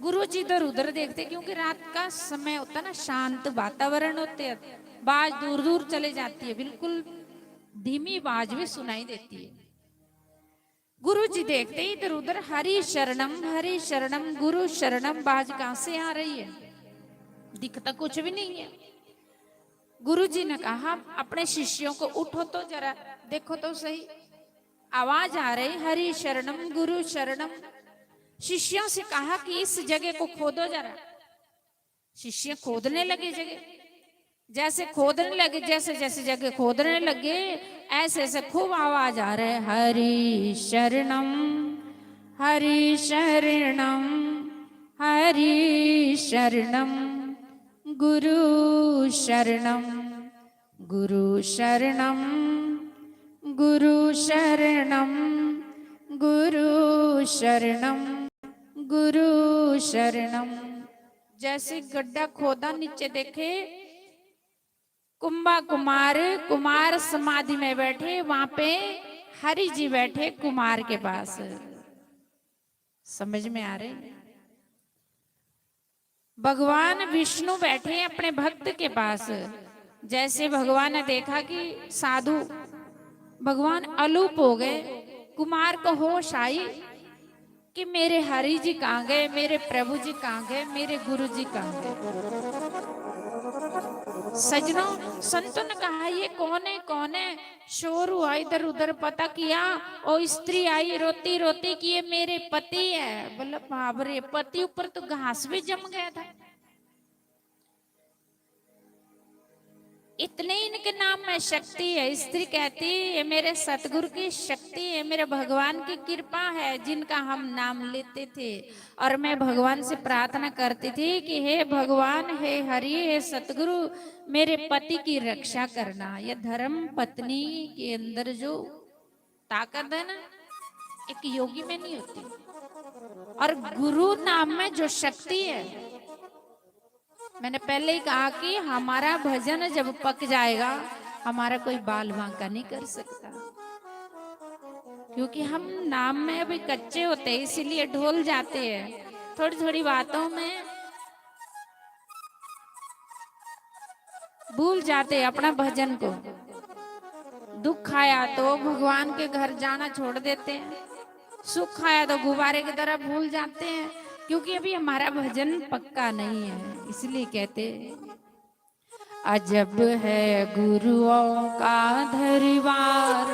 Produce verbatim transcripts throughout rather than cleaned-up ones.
गुरु जी इधर उधर देखते, क्योंकि रात का समय होता है ना, शांत वातावरण होते हैं, आवाज दूर दूर चले जाती है, बिल्कुल धीमी आवाज भी सुनाई देती है। गुरु जी देखते ही इधर उधर, "हरि शरणम, हरि शरणम, गुरु शरणम।" आवाज कहाँ से आ रही है? दिखता कुछ भी नहीं है। गुरु जी ने कहा, "अपने शिष्यों को उठो तो जरा, देखो तो सही।" आवाज आ रही, "हरि शरणम, गुरु शरणम।" शिष्यों से कहा कि इस जगह को खोदो जरा। शिष्य खोदने लगे जगह, जैसे खोदने लगे, जैसे जैसे जगह खोदने लगे, ऐसे ऐसे खूब आवाज आ रही है, "हरि शरणम, हरि शरणम, हरि शरणम, गुरु शरणम, गुरु शरणम, गुरु शरणम, गुरु शरणम, गुरु शरणम।" जैसे गड्ढा खोदा, नीचे देखे, कुंभा कुमार, कुमार समाधि में बैठे, वहां पे हरि जी बैठे कुमार के पास। समझ में आ रहे? भगवान विष्णु बैठे अपने भक्त के पास। जैसे भगवान ने देखा कि साधु भगवान अलूप हो गए, कुमार को होश आई कि मेरे हरि जी कहाँ गए, मेरे प्रभु जी कहाँ गए, मेरे गुरु जी कहाँ गए। सजनों, संतों ने कहा, "ये कौन है, कौन है?" शोर हुआ इधर उधर, पता किया, और स्त्री आई रोती रोती कि ये मेरे पति है। बोला, "बाप रे, पति ऊपर तो घास भी जम गया था।" इतने इनके नाम में शक्ति है। स्त्री कहती, "ये मेरे सतगुरु की शक्ति है, मेरे भगवान की कृपा है, जिनका हम नाम लेते थे।" और मैं भगवान से प्रार्थना करती थी कि हे भगवान, हे हरि, हे सतगुरु, मेरे पति की रक्षा करना। ये धर्म पत्नी के अंदर जो ताकत है ना, एक योगी में नहीं होती। और गुरु नाम में जो शक्ति है, मैंने पहले ही कहा कि हमारा भजन जब पक जाएगा, हमारा कोई बाल बांका नहीं कर सकता, क्योंकि हम नाम में अभी कच्चे होते हैं, इसीलिए ढोल जाते हैं, थोड़ी थोड़ी बातों में भूल जाते हैं अपना भजन को। दुख आया तो भगवान के घर जाना छोड़ देते हैं, सुख आया तो गुब्बारे की तरह भूल जाते हैं, क्योंकि अभी हमारा भजन पक्का नहीं है। इसलिए कहते हैं, "अजब है गुरुओं का दरबार,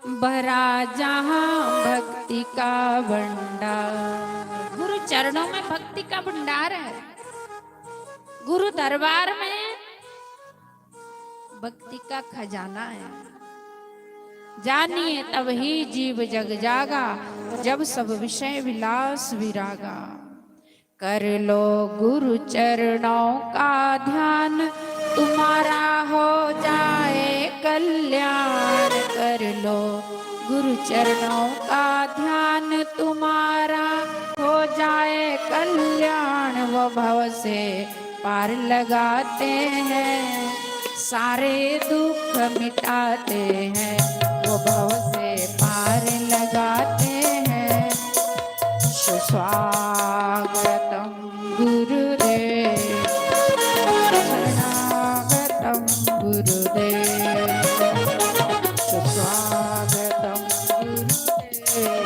भरा जहाँ भक्ति का भंडार।" गुरु चरणों में भक्ति का भंडार है, गुरु दरबार में भक्ति का खजाना है। "जानिए तब ही जीव जग जागा, जब सब विषय विलास विरागा।" कर लो गुरु चरणों का ध्यान, तुम्हारा हो जाए कल्याण। कर लो गुरु चरणों का ध्यान, तुम्हारा हो जाए कल्याण। वो भव से पार लगाते हैं, सारे दुख मिटाते हैं, वो भव से पार लगाते हैं। सुस्वागतम गुरुदेव, शरणागतम गुरुदेव, सुस्वागतम गुरुदेव,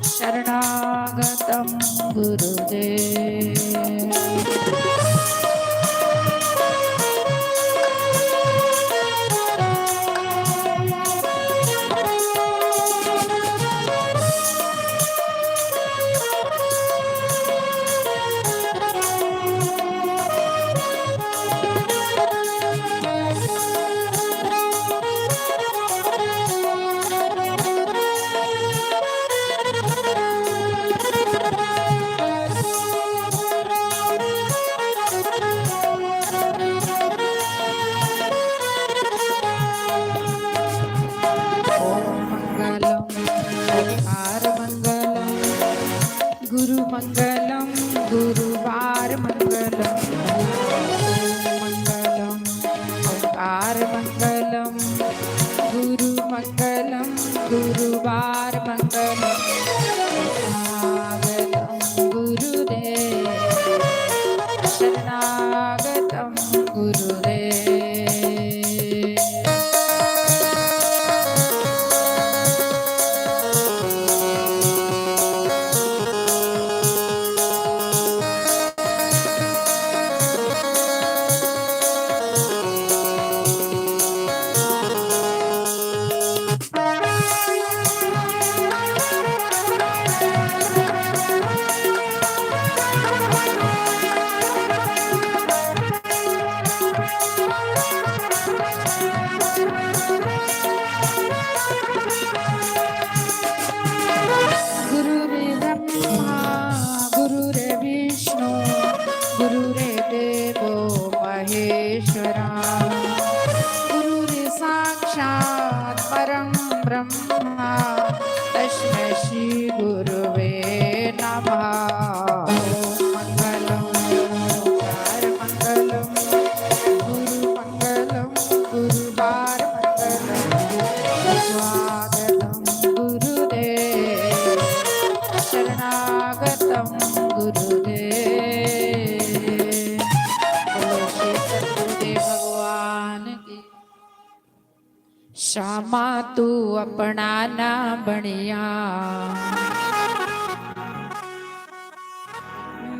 शरणागतम गुरुदेव। ओम मंगलम, ओंकार मंगलम, गुरु मंगलम, गुरुवार मंगलम। ओम मंगलम, ओंकार मंगलम, गुरु मंगलम, गुरुवार मंगलम। सुस्वागतम गुरु गुरुदेव। बोलो श्री सतगुरुदेव भगवान की। श्यामा तू अपना ना बनिया,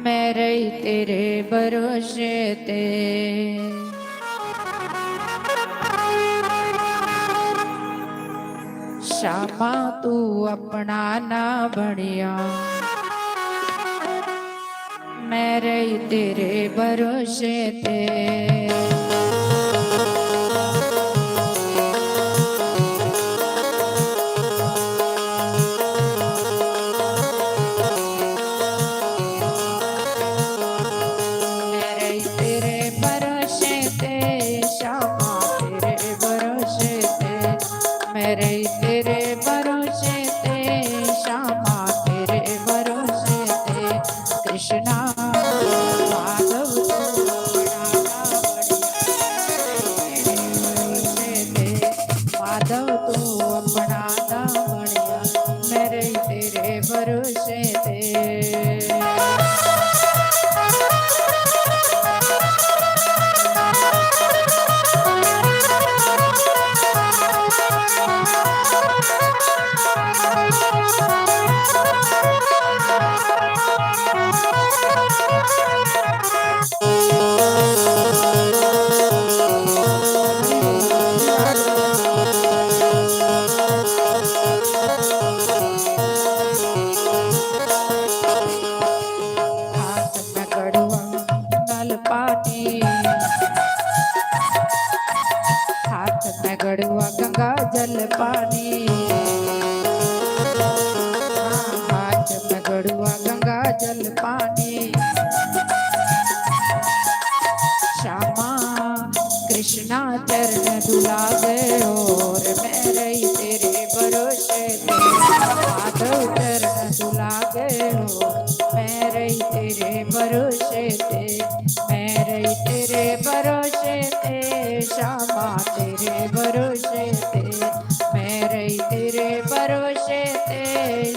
मैं रही तेरे भरोसे ते। श्यामा तू अपना ना बनिया, मैं रही तेरे भरोसे ते। मैं रही तेरे भरोसे ते, श्यामा तेरे भरोसे ते। मैं रही तेरे भरोसे ते, श्यामा तेरे भरोसे ते। कृष्णा माधव तू अपना ना बनिया, मैं रही तेरे भरोसे ते। माधव तू अपना ना बनिया, मैं रही तेरे भरोसे ते। हाथ में गड़वा गंगा जल पानी, हाथ में गड़वा गंगा जल पानी, हाँ, हाथ में गड़वा गंगा जल पानी। श्यामा कृष्णा चरण धुला गए और मैं रही तेरे भरोसे ते। माधव चरण धुला गए और मैं रही तेरे भरोसे ते। मैं रही तेरे भरोसे ते, श्यामा तेरे भरोसे ते। मैं रही तेरे भरोसे ते,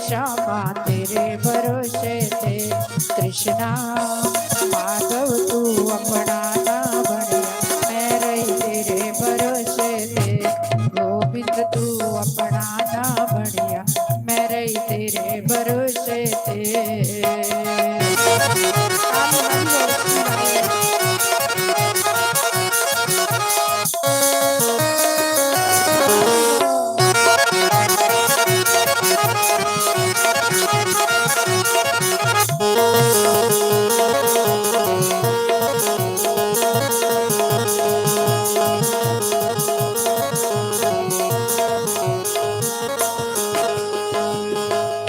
श्यामा तेरे भरोसे ते। कृष्णा माधव तू अपना ना बनिया, मैं रही तेरे भरोसे ते। गोविंद तू अपना ना बनिया, मैं रही तेरे भरोसे ते।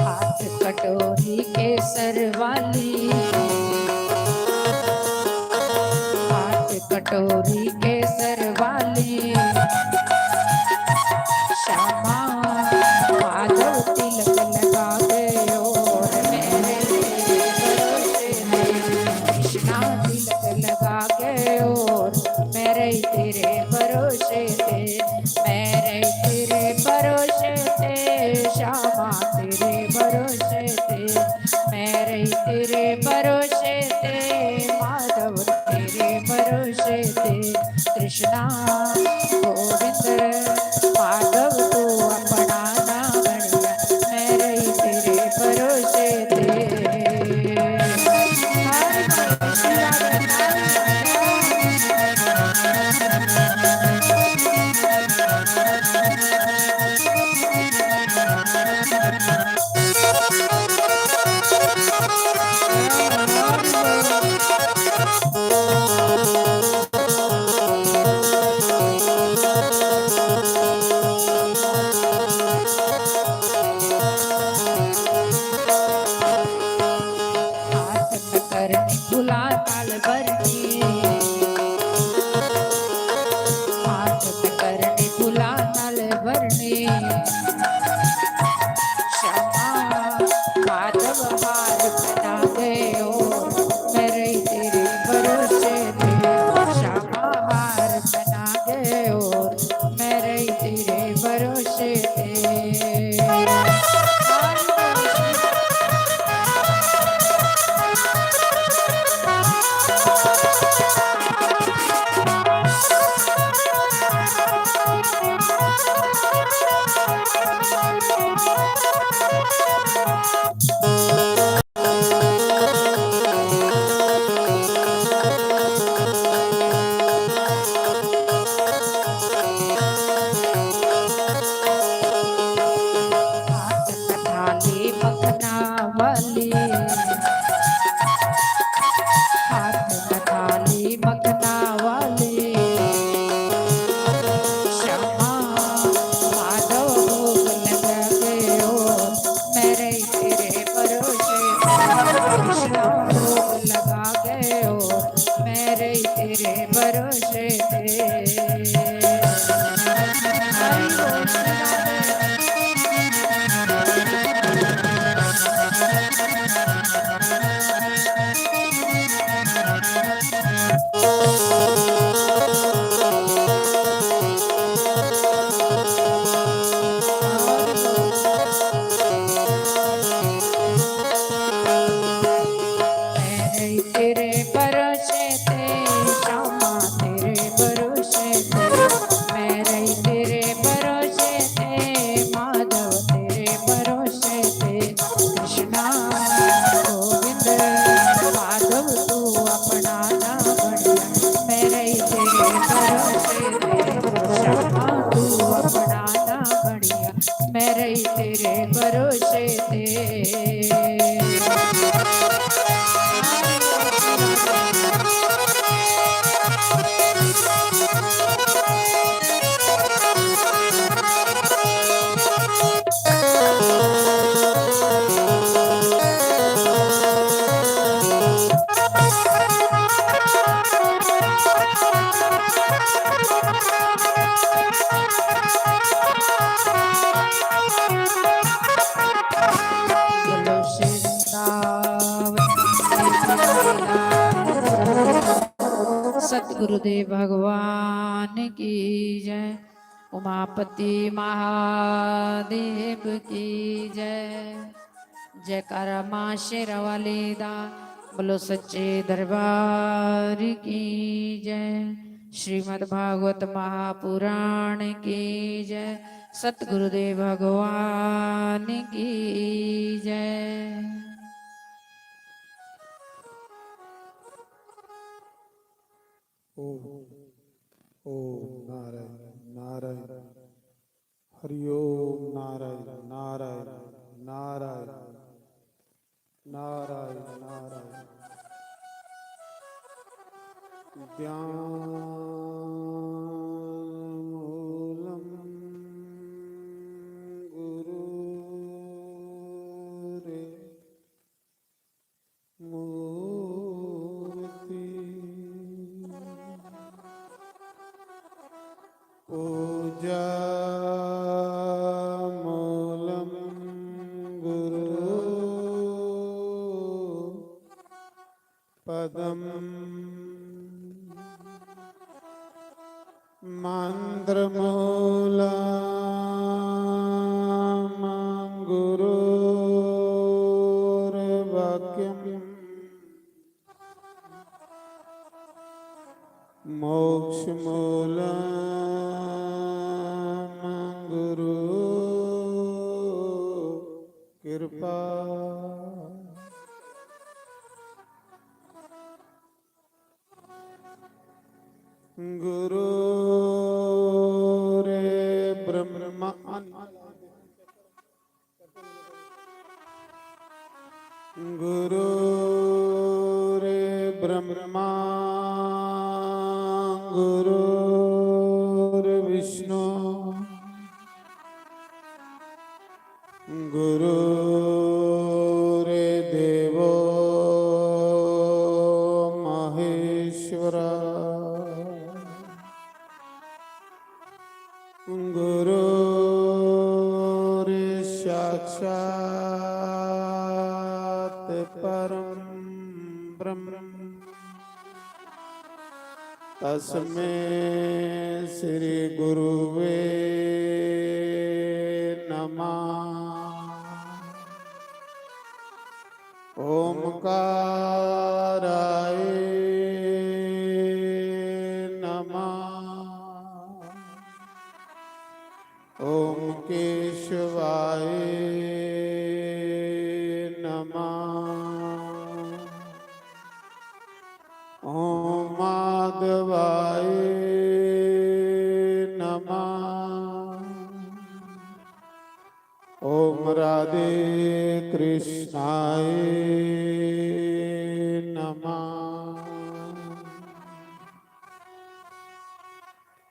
हाथ कटोरी केसर वाली, हाथ कटोरी केसर वाली। श्यामा माधव तिलक लगा गए और मेरे तेरे भरोसे ते। कृष्णा तिलक लगा गए और मेरे तेरे भरोसे ते। मेरे तेरे भरोसे ते, श्यामा तेरे भरोसे ते। मेरे तेरे भरोसे ते, माधव तेरे भरोसे ते। कृष्णा गोविंद माधव तू अपना ना बनिया, मैं रही तेरे भरोसे ते। हरि बोल, श्री राधे। हाथ में करनी फुला नाल भरनी, हाथ में करनी फुला नाल भरनी। श्यामा माधव हार पहना गए और मैं रही तेरे भरोसे ते। श्यामा हार पहना गए और मैं रही तेरे भरोसे ते। कृष्णा भोग लगा गयो, मैं रही तेरे भरोसे ते। हरि बोल श्री राधे। मैं रही तेरे भरोसे ते, श्यामा तेरे भरोसे ते, मैं रही तेरे भरोसे ते, माधव तेरे भरोसे ते, कृष्णा गोविंद माधव तू अपना ना बनिया, मैं रही तेरे भरोसे ते, श्यामा तू अपना ना बनिया, मैं रही तेरे भरोसे ते। सतगुरुदेव भगवान की जय। उमापति महादेव की जय। जयकारा माँ शेरा वाली दा, बोलो सच्चे दरबार की जय। श्रीमद् भागवत महापुराण की जय। सतगुरुदेव भगवान की जय। ओम, ओम नारायण, नारायण। हरि ओम नारायण, नारायण, नारायण, नारायण, नारायण। ज्ञान मूलम गुरु रे मूर्ति पूजा मूलम गुरु पदम मंत्र मूलम गुरुर्वाक्यम मोक्ष मूलम गुरु कृपा। गुरु रे ब्रह्मा, गुरु रे ब्रह्मा, गुरु रे विष्णु, गुरु रे देवो महेश्वरा। गुरु रे साक्षात परम ब्रह्म। तस्मै श्री गुरुवे नमः। ओमकाराय नमः। ओम केशवाय नमः। ओम माधवाय नमः। ओम राधे कृष्णाय नमः।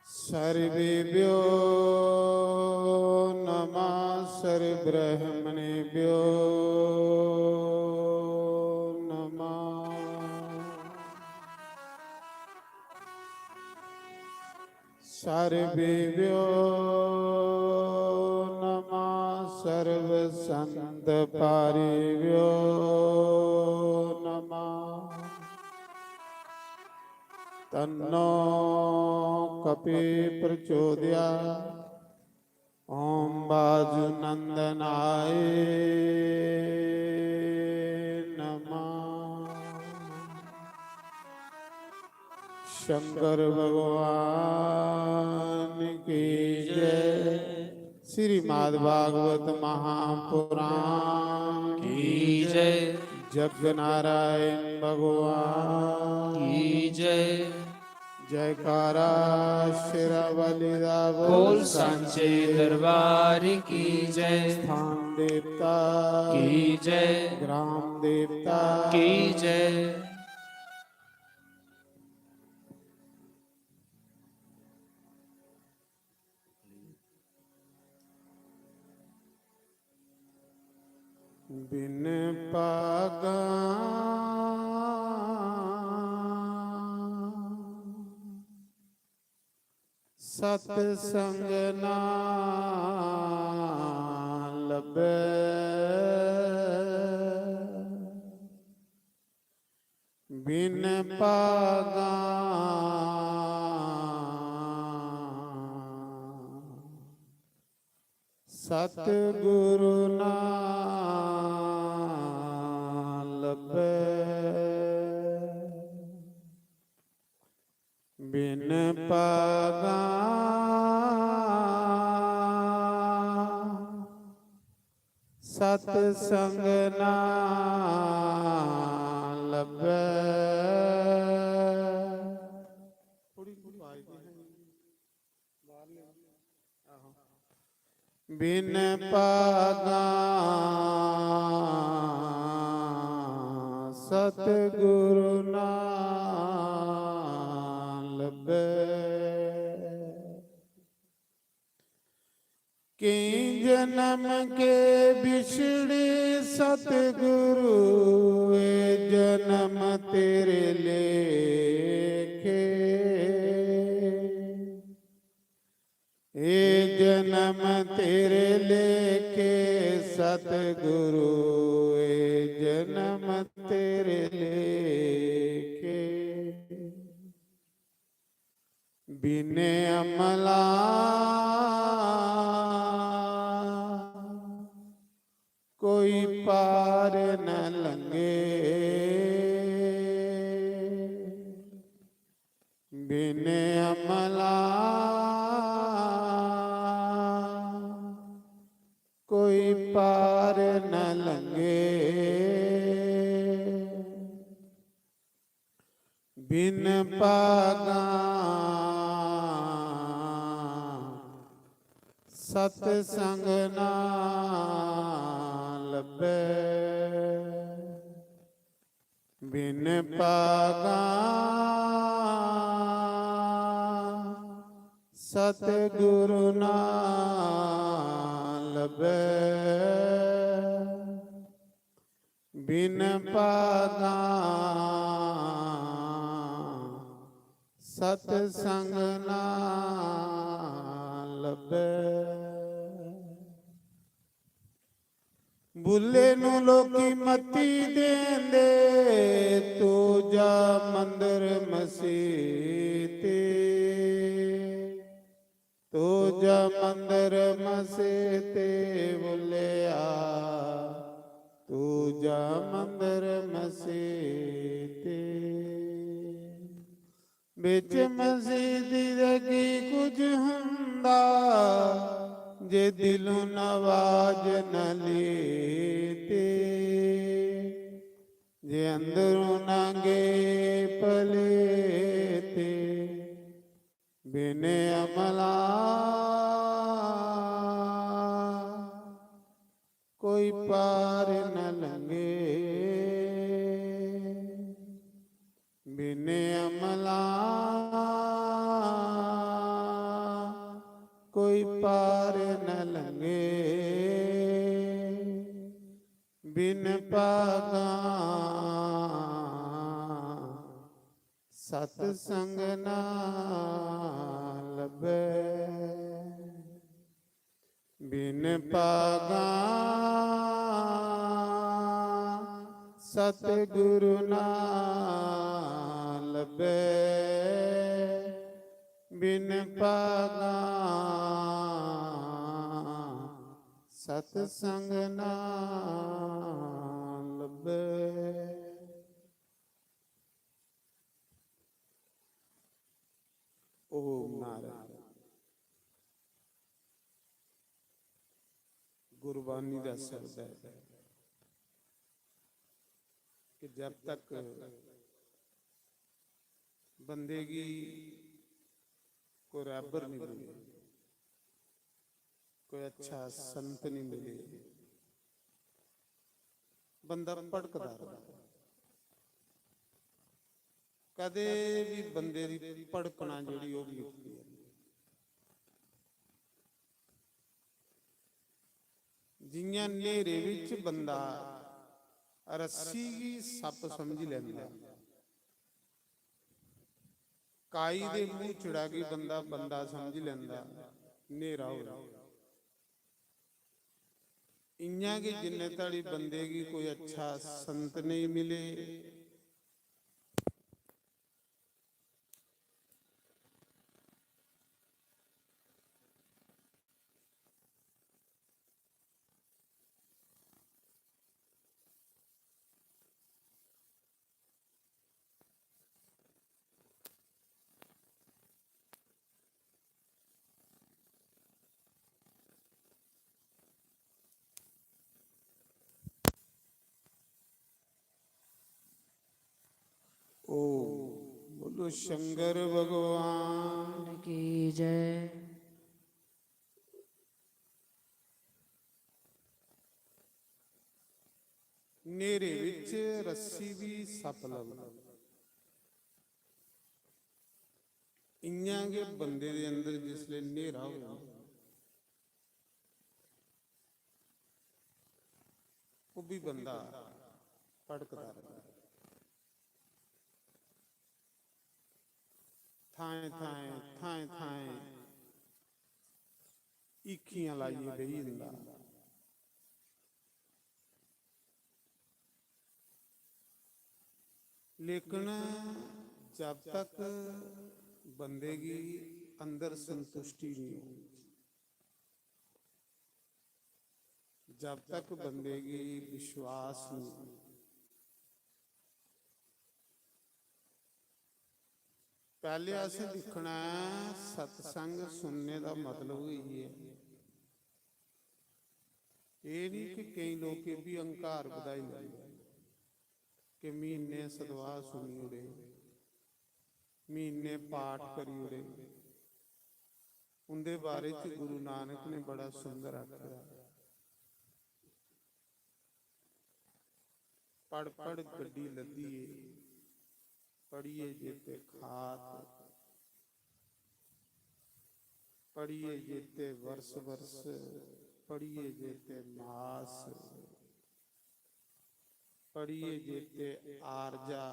सर्वेभ्यो नमः, सर्वब्राह्मणेभ्यो सर्वेभ्यो नमः, सर्वसंत पारिभ्यो नमः। तन्नो कपि प्रचोदया। ओम बाजुनंदनाय नमः। शंकर भगवान की जय। श्रीमद् भागवत महापुराण की जय। जग नारायण भगवान की जय। जयकारा शेरावाली दा बोल। बोल सांचे दरबार की जय। स्थान देवता की जय। ग्राम देवता की जय। बिन पागा सतसंग ना लब्भै। बिन पागा सतगुरु ना लब्भै। बिन पागा सतसंग ना लब्भै। बिन पागा सतगुरु ना लब्भै। केई जन्म के बिछड़े सतगुरु, ए जन्म तेरे लेखे। ए जन्म तेरे लेखे सतगुरु, ए जन्म तेरे लेखे। बिन अमला कोई पार न लंघे। बिन अमला कोई पार न लंघे। बिन पागा सतसंग ना लब्भै। बिन पागा सतगुरु ना लब्भै। बिन पागा सतसंग ना लब्भै। बुल्ले नू लोकी मती देंदे, तू जा मंदर मसीते। तू जा मंदर मसीते बुल्लेआ, तू जा मंदर मसीते। बिच मसीती दे की कुछ हुंदा, जे दिलों नवाज न लेते, जे अंदरों ना गए पलेते। बिन अमला कोई पार न लंघे। बिन अमला कोई पार न लंघे। बिन पागा सतसंग ना लब्भै। बिन भागां सतगुरु ना लब्भै, बिन भागां सतसंग ना लब्भै। ओम नारायण। गुरबानी दा शब्द है कि जब तक बंदे गी कोई रैबर नहीं मिले, कोई अच्छा संत नहीं मिले, बंदा भटकदा रौंह्दा। कदे भी बंदे दी भड़कना जेह्ड़ी ओह् मिटदी ऐ। जि'यां न्हेरे बिच बंदा रस्सी गी सप्प समझी लैंदा, काई दे मूंह चिड़ा गी बंदा बंदा समझी लैंदा, न्हेरा होऐ। इ'यां गै जिन्ने धड़ी बंदे गी कोई अच्छा संत नेईं मिले, ओम बोलो शंकर भगवान की जय। न्हेरे विच रस्सी भी सप्प लभदा। इ'यां गै बंदे दे अंदर जिसलै न्हेरा होऐ, ओह् बी बंदा भटकदा रौंह्दा। थाएं थाएं, थाएं थाएं हीखियां लाइयै बेही जंदा। लेकिन जब तक बंदे गी अंदर संतुष्टि नहीं होगी, जब तक बंदे गी विश्वास नहीं, पैह्ले असें दिक्खना ऐ सत्संग सुनने दा मतलब होई गेआ। एह् निं कि केईं लोक एह् बी अहंकार बधाई लैंदे कि म्हीने सतवाह् सुनी ओड़े, म्हीने पाठ करी ओड़े। उं'दे बारे च गुरु नानक ने बड़ा सुंदर आखे दा, पड़ पड़ गड्डी लद्दी ऐ, पड़ियै जे ते खात, पड़ियै जे ते वर्ष वर्ष, पड़ियै जे ते मास, पड़ियै जे ते आरजा,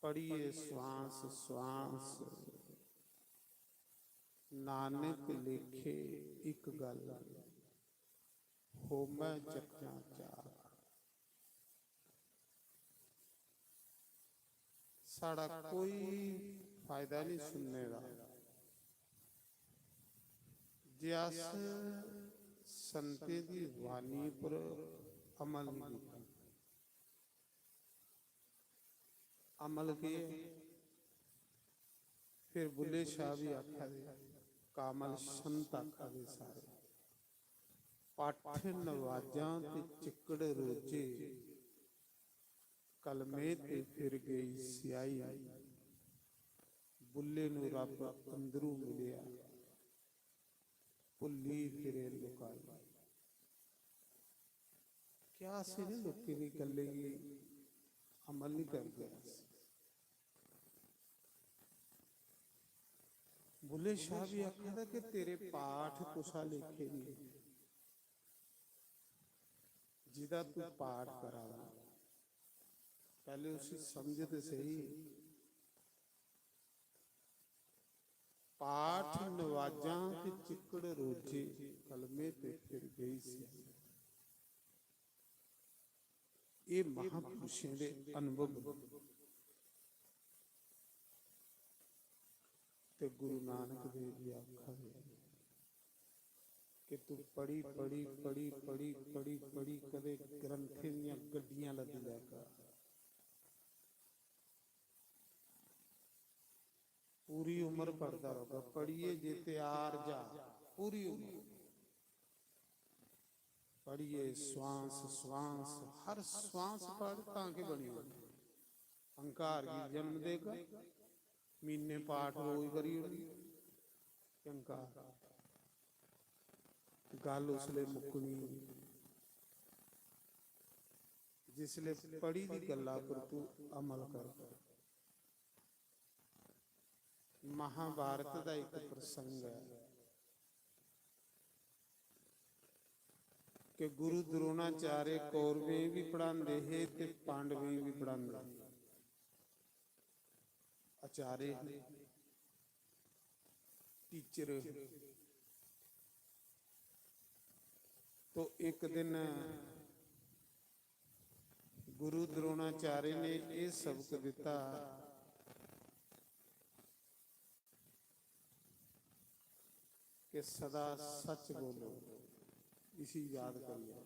पड़ियै श्वास श्वास। नानक लेखे इक गल, होमै चखना चाख। साढ़ा कोई फायदा नहीं सुनने दा जे अस संतें दी वाणी पर अमल नहीं करदे। अमल केह् ऐ? फिर बुल्ले शाह बी आखा दे, कामल संत आखा दे सारे। पट्ठ नवाजां ते चिक्कड़ रोजे, कलमे ते फिर गई स्याही। बुल्ले नू रब अंदरू मिलेआ, भुल्ली फिरे लुकाई। क्या अस इ'नें लोकें दी गल्लें गी अमल नहीं करदे अस? बुल्ले शाह भी आखा दा कि तेरे पाठ कुसा लेखे नहीं, जिदा तू पाठ करा दा, पैह्ले उसी समझ ते सही। पाठ नवाजां ते चिक्कड़ रोजे, कलमे ते फिर गई सी। एह् महापुरुषें दे अनुभव न। ते गुरु नानक देव जी आखा दे कि तू पढ़ी, पढ़ी, पढ़ी, पढ़ी, पढ़ी, पढ़ी, कदे ग्रंथें दियां गड्डियां लदी लैगा। पूरी उम्र पढ़दा रौह्गा, पढ़ियै जे त्यार जा, पूरी उम्र पढ़ियै, श्वास, श्वास, हर श्वास पढ़, तां के बनी होनी। अहंकार गी जन्म देगा, म्हीने पाठ रोज करी ओड़नी, अहंकार। गल्ल उसले मुक्कनी, जिसले पढ़ी दी गल्ला पर तू अमल कर। महाभारत दा इक प्रसंग ऐ कि गुरु द्रोणाचार्य कौरवें गी बी पढ़ांदे हे ते पांडवें गी बी पढ़ांदे हे। आचार्य हे, टीचर हे। तो इक दिन गुरु द्रोणाचार्य ने यह सबक दिता कि सदा सच बोलो, इसी याद करिए।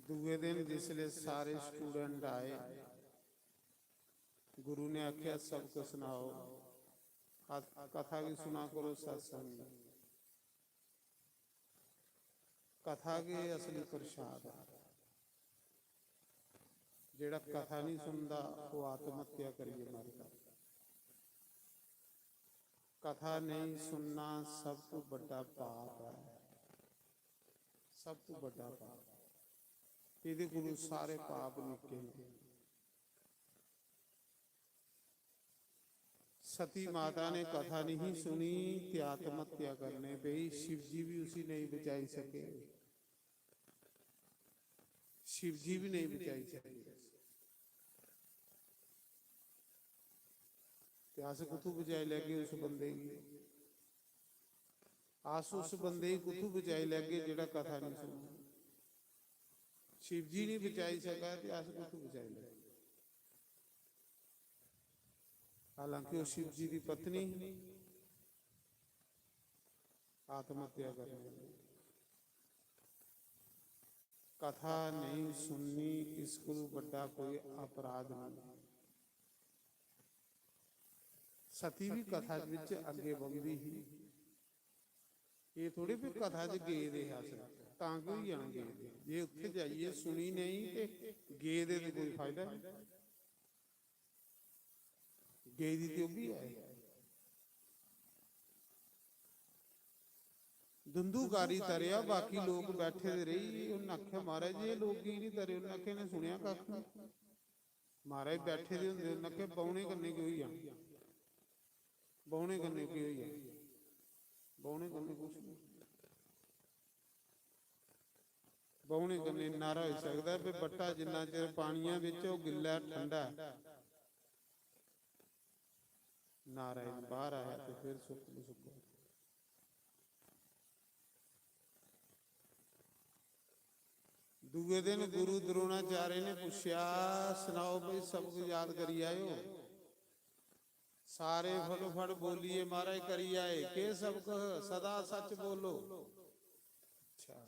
दूए दिन जिसले सारे स्टूडेंट आए, गुरु ने आख्या, "सबक सुनाओ, कथ-, कथा की सुना करो सत्संग।" कथा गै असली प्रसाद ऐ। जेड़ा कथा नहीं सुनदा, ओह आत्महत्या करिए मरदा। कथा नहीं सुनना सब तू बड़ा पाप है, सब तू बड़ा पाप। एहदे कोलों सारे पाप निकले। सती माता ने कथा नहीं सुनी ते आत्महत्या करने पई। शिव जी भी उसी नहीं बचाई सके, शिव जी भी नहीं बचाई सके। ते अस कुत्थों बचाई लैगे उस बंदे गी? अस उस बंदे गी कुत्थों बचाई लैगे जेड़ा कथा नहीं सुनदा? शिव जी नहीं बचाई सका ते अस कुत्थों बचाई लैगे? हालांकि ओह शिव जी दी पत्नी ही, आत्महत्या करने लगी। कथा नहीं सुननी, इस कोलू बड़ा कोई अपराध नहीं। सती भी कथा विच अगे बंदी ही। ये थोड़ी भी कथा च गेदे हे अस, तां के होई जाना गेदे। जे उत्थे जाइए सुनी नहीं ते गेदे ते कोई फायदा नहीं। गेदी ते ओह् बी ऐ। दुंदूकारी तरेआ, बाकी लोक बैठे दे रेही। उन्न आखेआ, "महाराज जी, एह् लोक की निं तरे?" उन्न आखेआ, "इ'नें सुनेआ कक्ख निं।" महाराज बैठे दे होंदे, उन्न आखेआ, "बौह्ने कन्नै केह् होई जाना? बौह्ने कन्नै केह् होई जाना? बौह्ने कन्नै कुछ निं।" बौह्ने कन्नै इन्ना हारा होई सकदा ऐ कि बट्टा जिन्ना चिर पानिया बिच ओह् गिल्ला ऐ, ठंडा ऐ। नारायण बाहर आया ते फिर सुक्क सुक्क। दूए दिन गुरु द्रोणाचार्य ने पुच्छेआ, "सनाओ भाई, सबक याद करी आए ओ?" सारे फटोफट बोलिए, "महाराज, करी आए।" "केह् सबक?" "सदा सच बोलो।" अच्छा।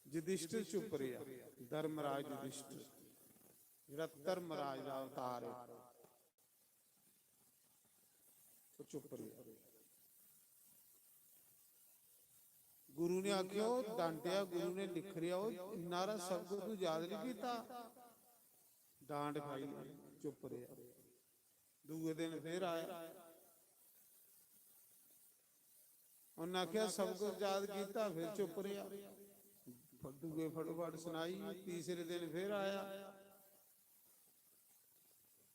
युधिष्ठिर चुप रेहा, धर्मराज युधिष्ठिर, जेह्ड़ा धर्मराज दा अवतार ऐ, ओह् चुप रेहा। गुरु ने आखेआ, ओह् डांटेआ, गुरु ने निक्खरेआ, "ओह् इन्ना हारा सबक तू याद नहीं कीता?" डांट खाई, चुप रेहा। दूए दिन फिर आया, उन्नै आखेआ, "सबक याद कीता?" फिर चुप रेहा। दूए फटोफट सनाई। तीसरे दिन फिर आया,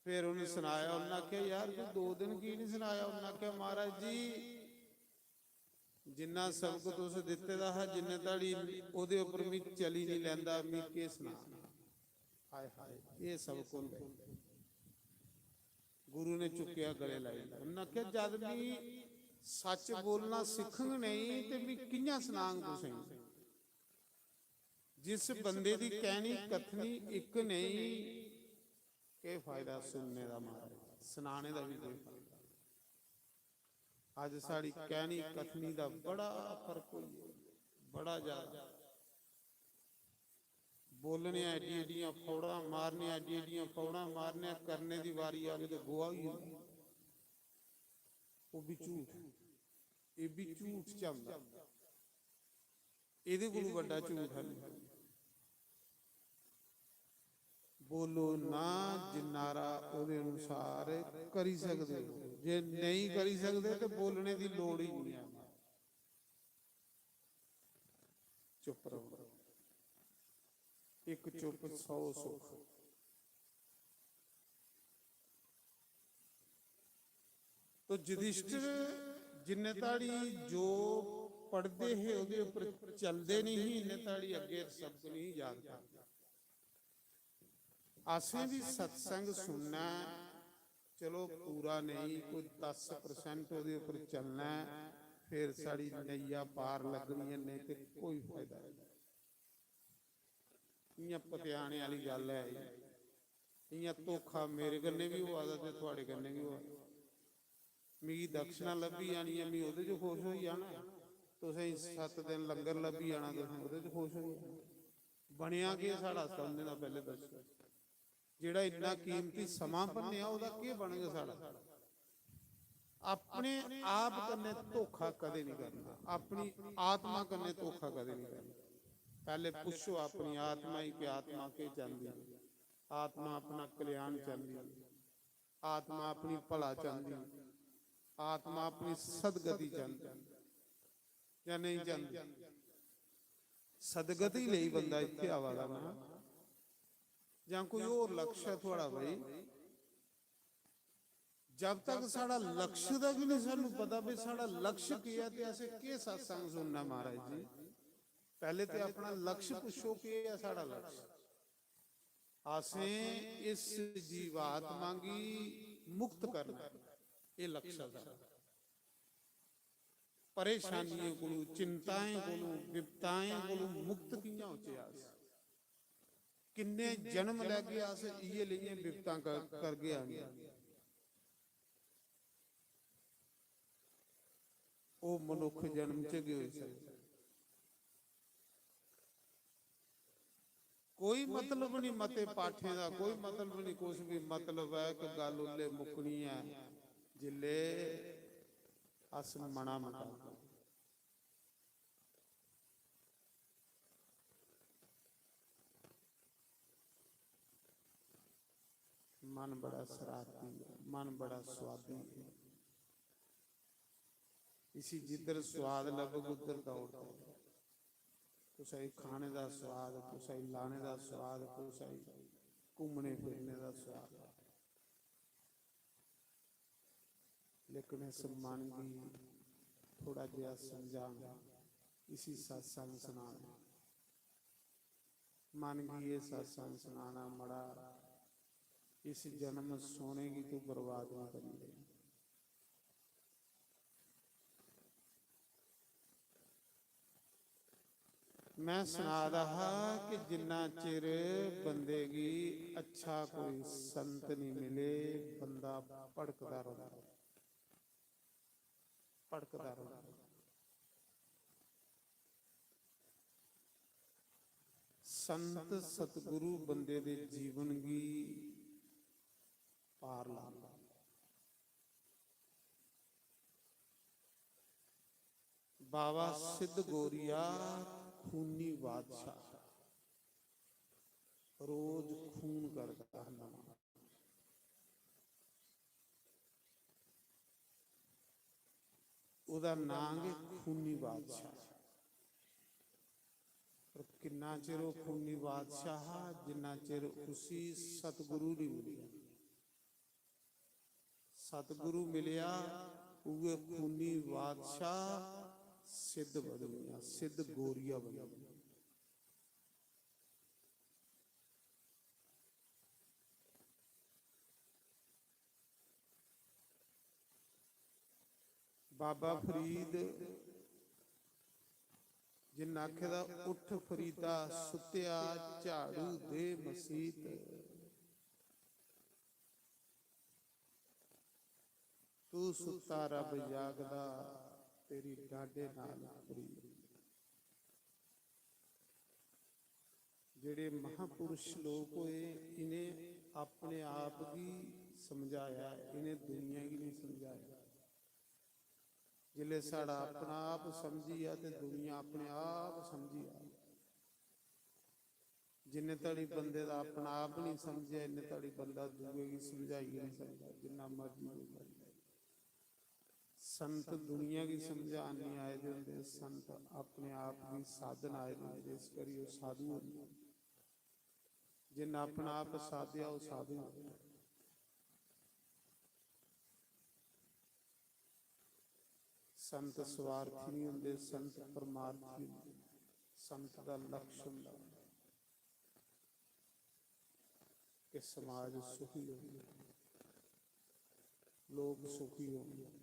फिर उन्नै सनाया। उन्नै आखेआ, "यार, तू दो दिन की नहीं सनाया?" उन्नै आखेआ, "महाराज जी, जिन्ना सबक तुस दित्ते दा हा, जिन्ने धड़ी ओह्दे उप्पर मी चली नहीं लैंदा, मी केह् सनां?" हाय हाय, ये सब कु'न दे? गुरु ने चुक्केआ, गले लाई लेआ। उ'न्नै आखेआ, "जद मी सच्च बोलना सिक्खङ नेईं ते मी कि'यां सनाङ तुसें गी? जिस बंदे दी कैह्नी कथनी इक नेईं, केह् फायदा सुनने दा, महाराज, सनाने दा बी कोई फायदा।" अज्ज साढ़ी कैह्नी कथनी दा बड़ा फर्क होई गेआ, बड़ा ज्यादा। बोलने एड्डी एड्डियां फौड़ां मारने, एड्डी एड्डियां फौड़ां मारने, करने दी बारी आवे ते गोहा होई जंदा। ओह् बी झूठ, एह् बी झूठ च औंदा। एह्दे कोलू बड्डा झूठ है नहीं। बोलो ना, जिन्नारा ओह्दे अनुसार करी सकदे हो। जे नेईं करी सकदे ते बोलने दी लोड़ ही नहीं है। चुप रहो। इक चुप सौ सुख। तो युधिष्ठिर जिन्ने ताड़ी जो पढ़दे हे, ओह्दे उप्पर चलदे नहीं ही, इन्ने ताड़ी अग्गें सबक नहीं याद करदे। असें भी सत्संग सुनना ऐ, चलो पूरा नहीं, कोई दस परसेंट ओह्दे उप्पर चलना ऐ, फिर साढ़ी नैया पार लग्गनी ऐ, नेईं ते कोई फायदा नहीं। इ'यां पतेआने आह्ली गल्ल ऐ एह्। इ'यां धोखा मेरे कन्नै बी होआ दा ते थुआढ़े कन्नै बी होआ दा। मिगी दक्षिणा लब्भी जानी ऐ, मी ओह्दे च खुश होई जाना ऐ। तुसें गी सत्त दिन लंगर लब्भी जाना, तुसें ओह्दे च खुश होई जाना। बनेआ केह् साढ़ा आस्तै उं'दे दा, पैह्लें दस्सो। जेह्ड़ा इन्ना कीमती समां भन्नेआ, ओह्दा केह् बनग साढ़ा? अपने आप कन्नै धोखा कदें नहीं करना, अपनी आत्मा कन्नै धोखा कदें नहीं करना। पैह्ले पुच्छो अपनी आत्मा गी कि आत्मा केह् चांह्दी ऐ? आत्मा अपना कल्याण चांह्दी ऐ, आत्मा अपनी भला चांह्दी ऐ, आत्मा अपनी सदगति चांह्दी ऐ जां नेईं चांह्दी? सदगति लेई बंदा इत्थै आवा दा ना, जां कोई होर लक्ष्य ऐ थुआढ़ा भाई? जब तक साढ़ा लक्ष्य दा बी नहीं सानू पता भी साढ़ा लक्ष्य केह् ऐ ते असें केह् सत्संग सुनना महाराज जी, पैह्ले ते अपना लक्ष्य पुच्छो, केह् ऐ साढ़ा लक्ष्य? असें इस जीवात्मा गी मुक्त करना ऐ, एह् लक्ष्य ऐ साढ़ा। परेशानियें कोलू, चिंताएं कोलू, विपताएं कोलू मुक्त कि'यां होचे अस? किन्ने जन्म लैगे अस इ'यै लेइयां विपतां कर-, करगे आनियां? ओह् मनुक्ख जन्म च गै होई सकदा। कोई मतलब नहीं मते पाठें दा, कोई मतलब नहीं कुछ भी। मतलब ऐ कि गल्ल उल्ले मुक्कनी ऐ जिल्ले अस मना मटागे। मन बड़ा शरारती है, मन बड़ा स्वादी है। इसी जिद्धर स्वाद लब्भग उद्धर दौड़दा है। कुसै गी खाने दा स्वाद, कुसै गी लाने दा स्वाद, कुसै गी घूमने फिरने दा स्वाद। लेकिन इस मन गी थोड़ा जेहा समझाना, इसी सत्संग सनाना। मन गी एह् सत्संग सनाना, मड़ा, इस जन्म सोने गी तू बर्बाद नहीं करनी। मैं सना दा हा कि जिन्ना चिर बंदे गी अच्छा कोई संत नहीं मिले, बंदा भड़कदा रौंह्दा, भड़कदा रौंह्दा। संत सतगुरु बंदे दे जीवन गी पार लांदा। बाबा सिद्ध गोरिया खूनी बादशाह, रोज खून करदा हा नमां। ओह्दा नांऽ गै खूनी बादशाह। पर किन्ना चिर ओह् खूनी बादशाह हा, जिन्ना चिर उसी सतगुरु नहीं मिलेआ। सतगुरु मिलेआ, उ'ऐ खूनी बादशाह सिद्ध बनी गेआ, सिद्ध गोरिया बनी गेआ। बाबा फरीद, जिन्न आखे दा, "उठ फरीदा सुत्तेआ, झाड़ू दे मसीत।" तू सुत्ता रब जागदा, तेरी डाडे नाल फरीद। जेह्ड़े महापुरुष लोक होए, इ'नें अपने आप गी समझाया, इ'नें दुनिया गी नहीं समझाया। जिसलै साढ़ा अपना आप समझी जा ते दुनिया अपने आप समझी जा। जिन्ने धड़ी बंदे दा अपना आप नहीं समझेआ, इन्ने धड़ी बंदा दूए गी समझाई गै नहीं सकदा, जिन्ना मर्जी कोई करी लै। संत दुनिया गी समझान नहीं आए दे होंदे, संत अपने आप गी साधन आए दे होंदे, इस करी ओह् साधु होंदे। जिन्ना अपना आप साधेआ, ओह् साधु होंदा। संत स्वार्थी नहीं होंदे, संत परमार्थी होंदे। संत दा लक्ष्य होंदा कि समाज सुखी होवे, लोक सुखी होवे।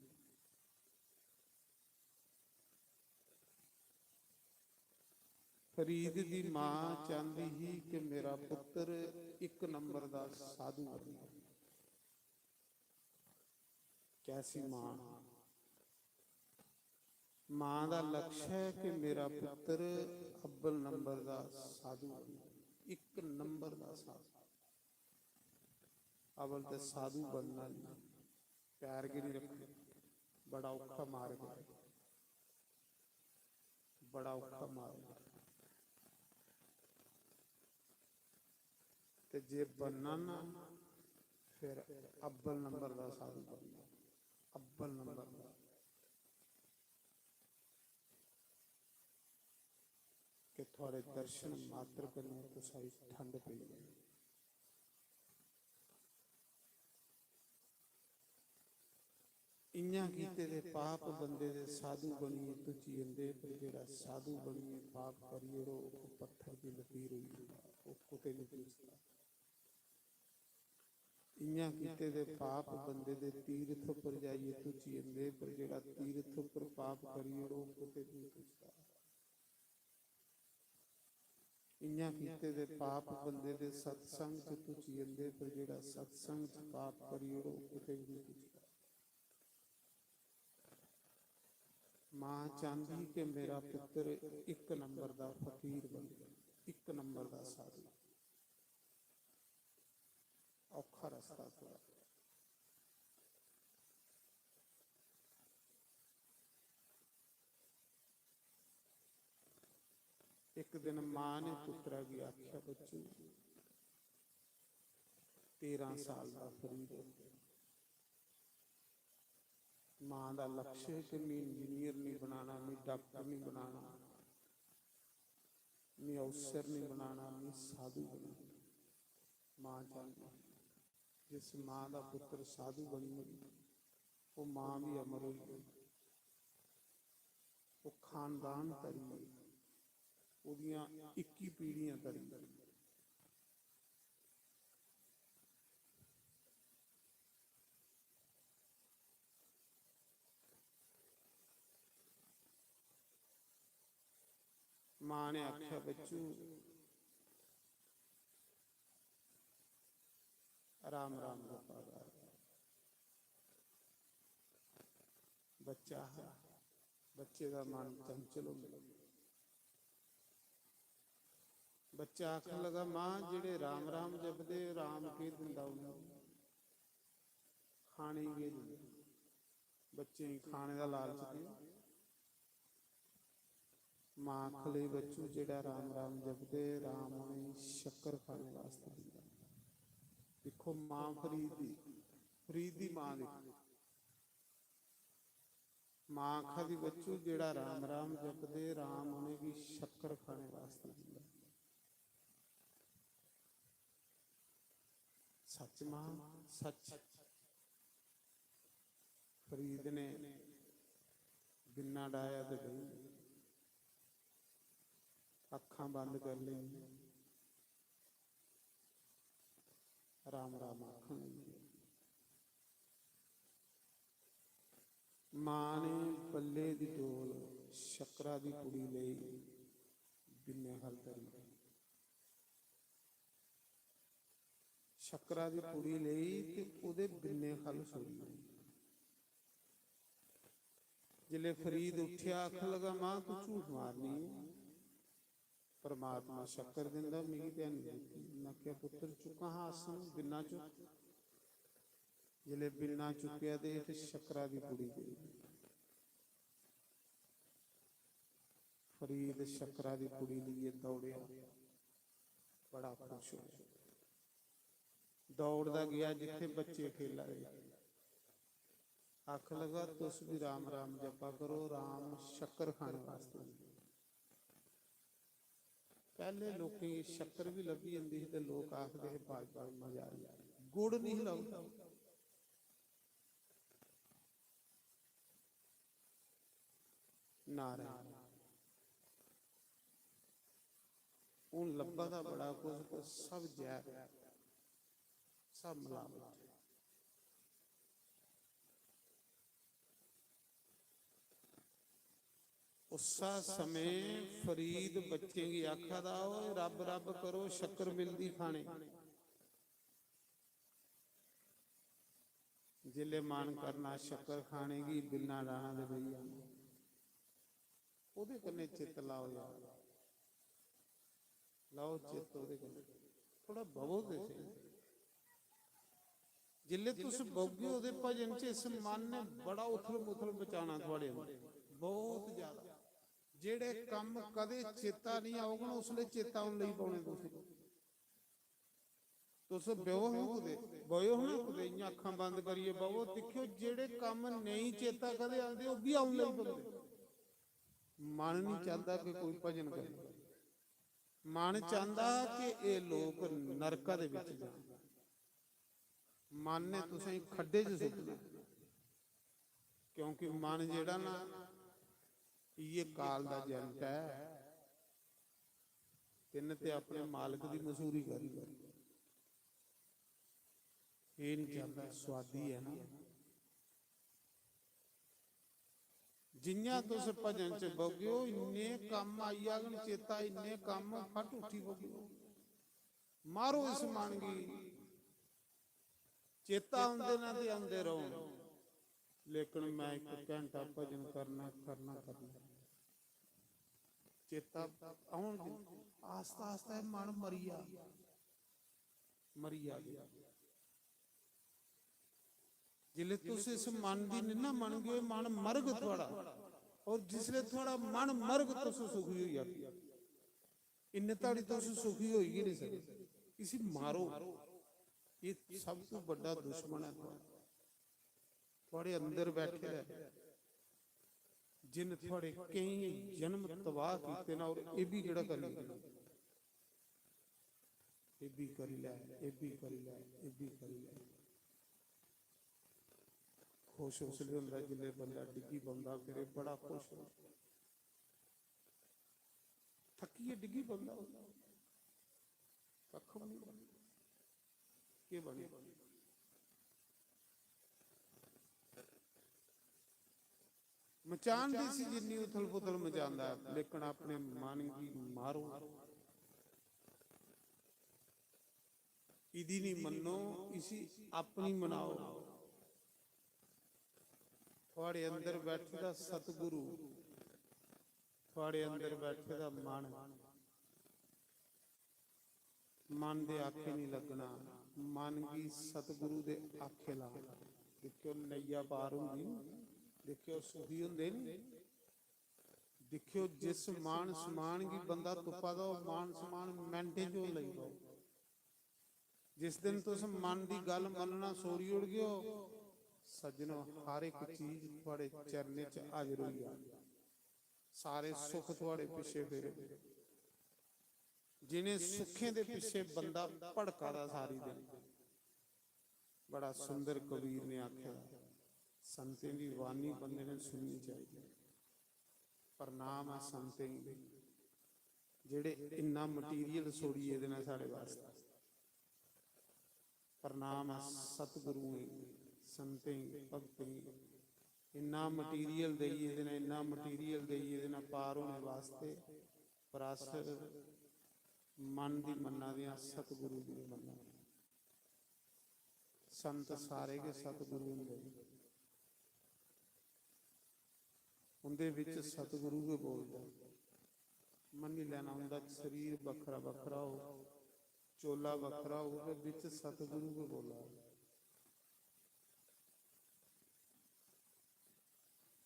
फरीद दी मां चांहदी ही कि मेरा पुत्र इक नंबर दा साधु बने। कैसी मां? मां दा लक्ष्य है कि मेरा पुत्र अव्वल नंबर दा साधु बने, इक नंबर दा साधु। अव्वल ते साधु बनना नहीं, पैर गै नहीं रखना, बड़ा औखा मार्ग है, बड़ा औखा मार्ग है। ते जे बनना ना, फिर अव्वल नंबर दा साधु बनना, अव्वल नंबर दा। कि थुआढ़े दर्शन मात्र कन्नै कुसै गी ठंड पेई जाए। इ'यां कीते दे पाप बंदे दे साधु बनियै तुच्ची जंदे, पर जेह्ड़ा साधु बनियै पाप करी ओड़ो, ओह् पत्थर दी लकीर होई जंदा, ओह् कुतै निं पुजदा। इ'यां कीते दे पाप बंदे दे तीर्थ पर जाइयै तुच्ची जंदे, पर जेह्ड़ा तीर्थ पर पाप करी ओड़ो, कुतै निं पुजदा। इ'यां कीते दे पाप बंदे दे सत्संग च तुच्ची जंदे, पर जेह्ड़ा सत्संग च पाप करी ओड़ो, कुतै बी निं पुजदा। मां चांहदी कि मेरा पुत्र इक नंबर दा फकीर बने, इक नंबर दा साधु। औखा रस्ता थोह्ड़ा। इक दिन मां ने पुत्तरा गी आखेआ, "बच्चू, तेरां साल दा फरीद है।" मां दा लक्ष्य है कि "मी इंजीनियर नहीं बनाना, मी डॉक्टर नहीं बनाना, मी अफसर नहीं बनाना, मी साधु बनाना।" मां चांहदी, जिस मां दा पुत्र साधु बनी गेआ, ओह् मां भी अमर होई गई। ओह् खानदान तरी गई, ओह्दियां इक्की पीढ़ियां तरी गई। मां ने आखेआ, "बच्चू, राम राम गोपाल।" बच्चा हा, बच्चे दा मन चंचल होंदा। बच्चा आखन लगा, "मां, जेह्ड़े राम राम जपदे, राम केह् दिंदा उ'नेंगी? खाने गी केह् दिंदा? बच्चें गी खाने दा लालच देओ।" मां आखन लगी, "बच्चू, जेह्ड़ा राम राम जपदे, राम उ'नेंगी शक्कर खाने वास्तै दिंदा।" दिक्खो मां फरीद दी, फरीद दी मां दिक्खो। मां आखा दी, "बच्चू, जेह्ड़ा राम राम जपदे, राम उ'नेंगी शक्कर खाने वास्तै दिंदा।" सच मां, सच। फरीद ने बिन्ना डाया ते बेही गे। अक्खां बंद करी लेइयां। राम राम आखन लगी। मां ने बल्ले दी डोल शक्करा दी पुड़ी लेई बिन्ने खल धरी। शक्करा दी पुड़ी लेई ते ओह्दे बिन्ने खल छोड़ी। जिसलै फरीद उट्ठेआ, आखन लगा, "मां, तू झूठ मारनी ऐ। परमात्मा शक्कर दिंदा, मिगी ते हैनी दित्ती।" उन्नै आखेआ, "पुत्तर, चुक्कां हां आसन, बिन्ना चुक्क।" जिसलै बिन्ना चुक्केआ ते इत्थै शक्करा दी पुड़ी पेई। फरीद शक्करा दी पुड़ी लेइयै दौड़ेआ, बड़ा खुश होआ। दौड़दा गेआ जित्थै बच्चे खेला दे। आखन लगा, "तुस बी राम राम जपा करो, राम शक्कर खाने वास्तै।" पैह्ले लोकें गी शक्कर बी लब्भी जंदी ही ते लोक आखदे हे, "भाई, भाई, मजा आई गेआ।" गुड़ निं लभदा। नारायण। हून लब्भा दा बड़ा कुछ, पर सब जैह्र, सब मलावट। उस्सै समें फरीद बच्चें गी आखा दा, "ओए, रब रब करो, शक्कर मिलदी खाने।" जिसलै मन करना शक्कर खाने गी, बिन्ना डाह्ना ते बेही जाना। ओह्दे कन्नै चित्त लाओ यार, लाओ चित्त ओह्दे कन्नै, थोह्ड़ा बवो ते स्हेई। जिसलै तुस बौह्गे ओ, ओह्दे भजन च इस मन ने बड़ा उथल-मुथल मचाना थुआढ़े अंदर, बहुत ज्यादा। जेह्ड़े कम्म कदें चेता निं औङन, उसलै चेता औन लगी पौने तुसें। तुस बेहो हां कुतै, ब'वो हां कुतै, इ'यां अक्खां बंद करियै ब'वो, दिक्खेओ, जेह्ड़े कम्म नेईं चेता कदें औंदे, ओह् बी औन लगी पौंदे। मन निं चांह्दा कि कोई भजन करे, मन चांह्दा कि एह् लोक नरका दे बिच जान। मन ने तुसेंगी खड्डे च सुट्टना, क्योंकि मन जेह्ड़ा ना, इ'यै काल दा एजेंट ऐ। तिन्न ते अपने मालक दी मसूरी करी लै। एह् निं चांह्दा, सुआदी ऐ ना। जि'यां तुस भजन च बौह्गेओ, इन्ने कम्म आई जाङन चेता, इन्ने कम्म, फट उट्ठी पौगेओ। मारो इस मन गी। चेता औंदे न ते औंदे रौह्न, लेकिन मैं इक घैंटा भजन करना, करना, करना। चेता औन दिंदे। आस्ता आस्ता एह् मन मरी जा, मरी जा। जिसलै तुस इस मन दी निं ना मनगे, मन मरग थुआढ़ा। और जिसलै थुआढ़ा मन मरग, तुस सुखी होई जागे। इन्ने धोड़ी तुस सुखी होई गै निं सकदे। इसी मारो। एह् सब तों बड्डा दुश्मन ऐ थुआढ़ा। थुआढ़े अंदर बैठे दा ऐ, जिन्न थुआढ़े केईं जन्म तबाह कीते न, और एह् बी जेह्ड़ा करी लैना, एह् बी करी लै, एह् बी करी लै, एह् बी करी लै। खुश उसलै होंदा जिसलै बंदा डिग्गी पौंदा, फिर एह् बड़ा खुश होंदा। थक्कियै डिग्गी पौंदा, कक्ख बी निं बनदा। केह् बनदा? मचान दी सी जिन्नी उथल पुथल मचांदा ऐ, लेकिन अपने मन गी मारो। इदी निं मन्नो, इसी अपनी मनाओ। थुआढ़े अंदर बैठे दा सतगुरु, थुआढ़े अंदर बैठे दा मन, मन दे आखे निं लग्गना, मन गी सतगुरु दे आखे लाना। दिक्खेओ, नैया पार होंदी नी, दिक्खेओ, सुखी होंदे नी। दिक्खेओ, जिस मान सम्मान गी बंदा तुप्पा दा, ओह् मान सम्मान मैंटें च होन लगी पौग। जिस दिन तुस मन दी गल्ल मन्नना छोड़ी ओड़गेओ, सज्जनो, हर इक चीज थुआढ़े चरणें च हाजर होई जाग। सारे सुख थुआढ़े पिच्छे फिरदे। जिनें सुखें दे पिच्छे बंदा भड़का दा सारी दिन, बड़ा सुंदर कबीर ने आखेआ, संतें दी वाणी बंदे ने सुननी चाहिदी। प्रणाम ऐ संतें गी, जेह्ड़े इन्ना material छोड़ी गेदे न साढ़े वास्तै। प्रणाम ऐ सतगुरुएं गी, संतें गी, भगतें गी। इन्ना मटीरियल देइयै दे न, इन्ना मटीरियल देइयै दे न पार होने वास्ते, पर अस मन दी मन्ना दे आं, सतगुरु दी मन्ना दे आं। संत सारे गै सतगुरु होंदे न, उं'दे बिच सतगुरु गै बोलदा। मन्नी लैना, उं'दा शरीर बक्खरा बक्खरा होग, चोला बक्खरा होग, पर बिच सतगुरु गै बोला दा।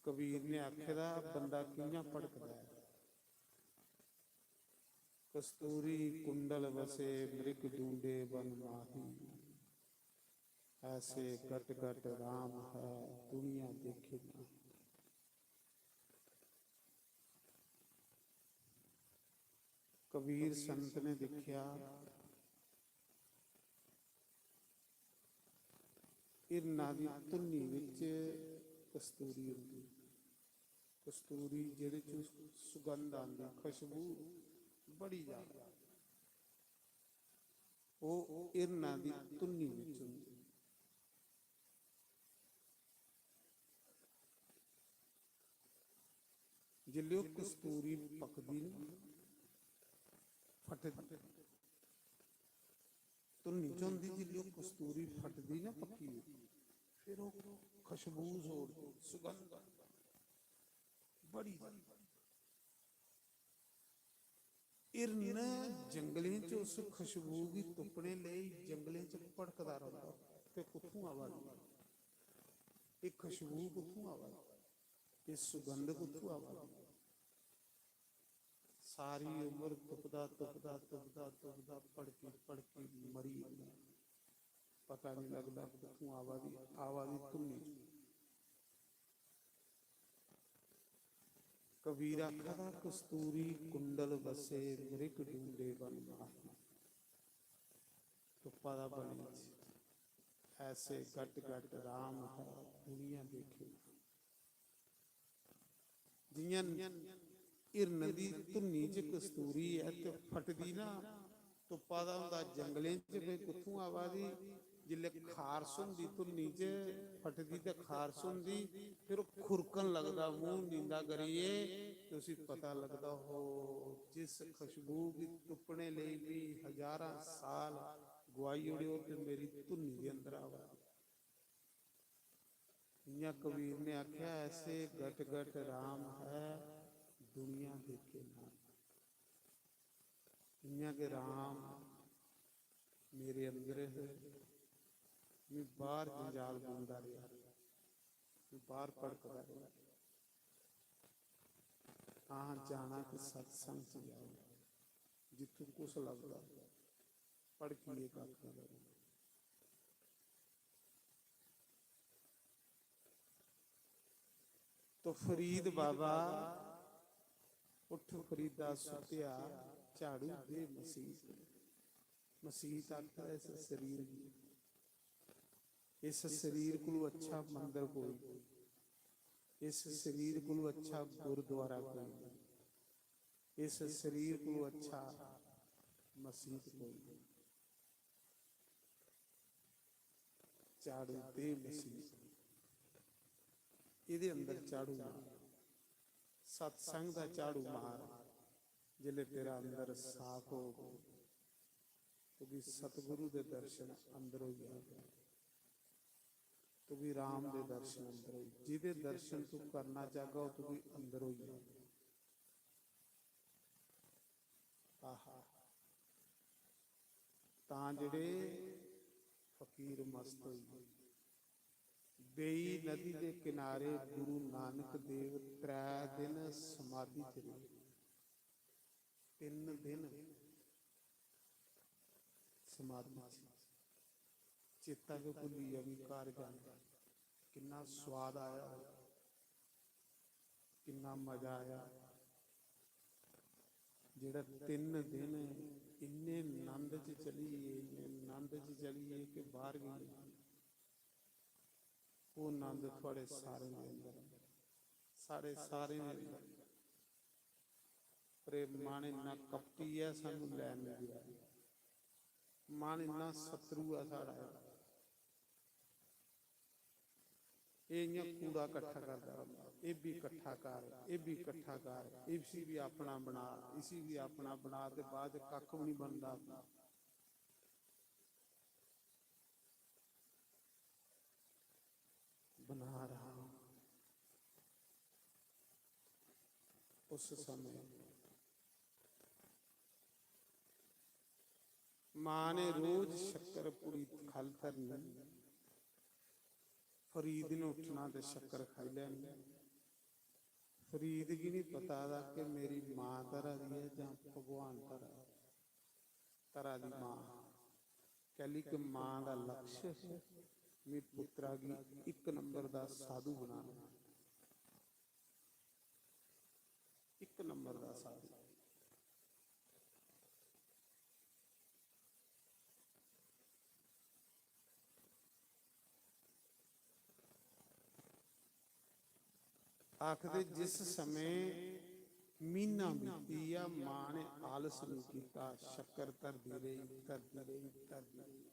कबीर ने आखे दा, बंदा कि'यां भटकदा ऐ। कस्तूरी कुंडल बसे मृग ढूंढे वन माही, ऐसे गट गट राम है दुनिया देखे ना। कबीर संत ने दिक्खेआ, हिरना दी धुन्नी विच कस्तूरी होंदी। कस्तूरी जेह्दे च सुगंध आंदी, खुशबू बड़ी ज्यादा, ओह् हिरना दी धुन्नी विच होंदी। जिसलै ओह् कस्तूरी पकदी ना, फटदी, धुन्नी च होंदी, जिसलै ओह् कस्तूरी फटदी ना पक्की दी, फिर ओह् खुशबू छोड़दी, सुगंध बड़ी। हिरन जंगलें च उस खुशबू गी तुप्पने लेई जंगलें च भटकदा रौंह्दा। ते कुत्थूं आवा दी? एह् खुशबू कुत्थूं आवा दी? एह् सुगंध कुत्थूं आवा दी? सारी उम्र तुपदा, तुपदा, तुपदा, तुपदा, भड़की, भड़की मरी जंदा। पता नहीं लगदा कुत्थूं आवा दी, आवा दी धुन्नी। कबीर आखा दा, "कस्तूरी कुंडल बसे मृग ढूंढे वन माही।" तुप्पा दा बनी च, "ऐसे गट गट राम है दुनिया देखे।" जियां हिरन दी धुन्नी च कस्तूरी ऐ ते फटदी ना, तुप्पा दा होंदा जंगलें च, भाई कुत्थूं आवा दी। जिसलै खारस होंदी धुन्नी च, फटदी ते खारस होंदी, फिर ओह् खुरकन लगदा, मूंह नींदा करियै, ते उसी पता लगदा, "हो, जिस खुशबू गी तुप्पने लेई भी हजारां साल गुआई ओड़े, ओह् ते मेरी धुन्नी दे अंदर आवा दी।" इ'यां कबीर ने आखेआ, "ऐसे गट गट राम है, दुनिया देखे ना।" इ'यां गै राम मेरे अंदर हे, में बाहर जंजाल बुनदा रेहा, में बाहर भड़कदा रेहा। तां जाना कि सत्संग च जाओ, जित्थूं कुछ लभदा, भड़कियै कक्ख निं लभदा। तो फरीद बाबा, उठ फरीदा सुत्या, झाड़ू दे मसीत। मसीत आखदा इस शरीर गी। इस शरीर कोलू अच्छा मंदर कोई नहीं, इस शरीर कोलू अच्छा गुरुद्वारा कोई नहीं, इस शरीर कोलू अच्छा मसीत कोई नहीं। झाड़ू दे मसीत, एह्दे अंदर झाड़ू मार, सत्संग दा झाड़ू मार। जिसलै तेरा अंदर साफ होग, तुगी सतगुरु दे दर्शन अंदर होई जाग, तुगी राम दे दर्शन अंदर होई, जेह्दे दर्शन तू करना चाहगा, ओह् तुगी अंदर होई जाग। आहा। तां जेह्ड़े फकीर मस्त होई गे। बेई नदी दे किनारे गुरु नानक देव त्रै दिन समाधि च रेह्। तिन्न दिन समाधि च। चेता गै भुल्ली गेआ कि घर जाना। किन्ना सोआद आया, किन्ना मजा आया। जेह्ड़ा तिन्न दिन इन्ने नंद च चली गे, इन्ने नंद च चली गे कि बाहर गै निं। ओह् नंद थुआढ़े सारें दे अंदर ऐ, साढ़े सारें दे अंदर। पर एह् मन इन्ना कपटी ऐ, सानूं लैन निं देआ। मन इन्ना शत्रु ऐ साढ़ा। एह् इ'यां कूड़ा कट्ठा करदा रौंह्दा, एह् बी कट्ठा कर, एह् बी कट्ठा कर, इसी बी अपना बना, इसी बी अपना बना, ते बाद च कक्ख बी निं बनदा। बना रहा। उस समय मां ने रोज शक्कर पुड़ी ख'ल्ल धरनी। फरीद ने उट्ठना ते शक्कर खाई लैनी। फरीद गी निं पता दा कि मेरी मां धरा दी ऐ जां भगवान धरा दा। धरा दी मां। कैली कि मां दा लक्ष्य ही, में पुत्तरा गी इक नंबर दा साधु बनाना। इक नंबर दा साधु। आखदे, जिस समें म्हीना बीती गेआ, मां ने आलस नहीं कीता, शक्कर धरदी रेही, धरदी रेही, धरदी रेही।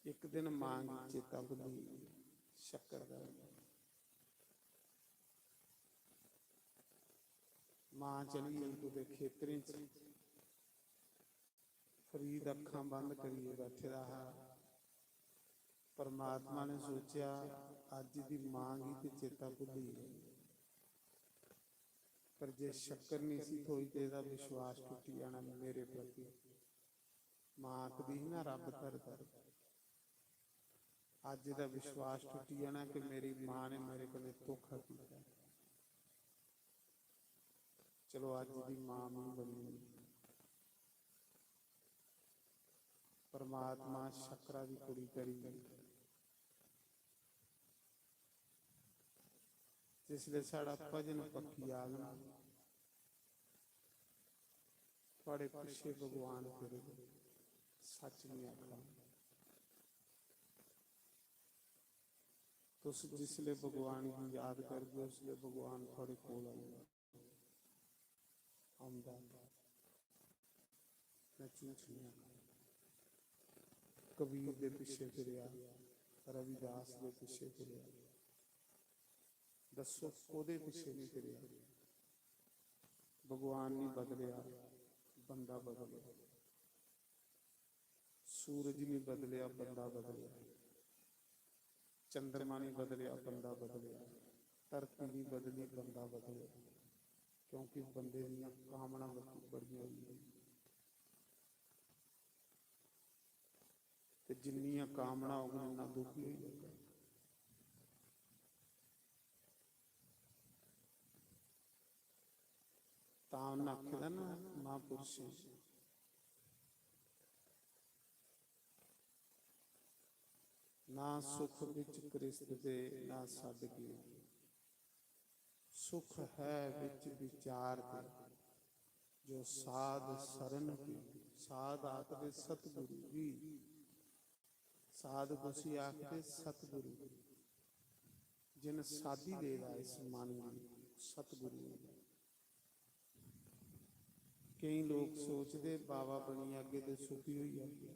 इक दिन मां गी चेता भुल्ली गेआ शक्कर दा। मां चली गेई कुतै खेतरें च। फरीद अक्खां बंद करियै बैठे दा हा। परमात्मा ने सोचेआ, अज्ज दी मां गी ते चेता भुल्ली गेआ, पर जे शक्कर नहीं सी थ्होई ते एह्दा विश्वास टुट्टी जाना मेरे प्रति। मां आखदी ही ना, रब धरदा। अज्ज एह्दा विश्वास टुट्टी जाना कि मेरी मां ने मेरे कन्नै धोखा कीता। चलो, अज्ज दी मां मी बनी गेई। परमात्मा शक्करा दी कुड़ी करी। जिसलै साढ़ा भजन पक्की जाग ना, थुआढ़े पिच्छे भगवान फिरग। सच्च निं आखना। तुस जिसलै भगवान गी याद करगे, उसलै भगवान थुआढ़े कोल आंदा। आंदा। में झूठ निं आखना। कबीर दे पिच्छे फिरेआ, रविदास दे पिच्छे फिरेआ। दस्सो, कोह्दे पिच्छे निं फिरेआ? भगवान निं बदलेआ, बंदा बदलेआ। सूरज निं बदलेआ, बंदा बदलेआ। चंद्रमा निं बदलेआ, बंदा बदलेआ। धरती निं बदली, बंदा बदलेआ। क्योंकि बंदे दियां कामनां बड़ियां होई गेइयां। ते जिन्नियां कामनां होङन, उन्ना दुखी होई जागा। तां उन्न आखे दा ना महापुरुषें, ना सुख बिच कृष्ण दे, ना सद के। सुख है बिच विचार दे, जो साध सरन की। साध आखदे सतगुरु गी। साध कुसी आखदे? सतगुरु। जिन साधी दे दा इस मन गी, सतगुरु। केईं लोक सोचदे बाबा बनी जागे ते सुखी होई जागे।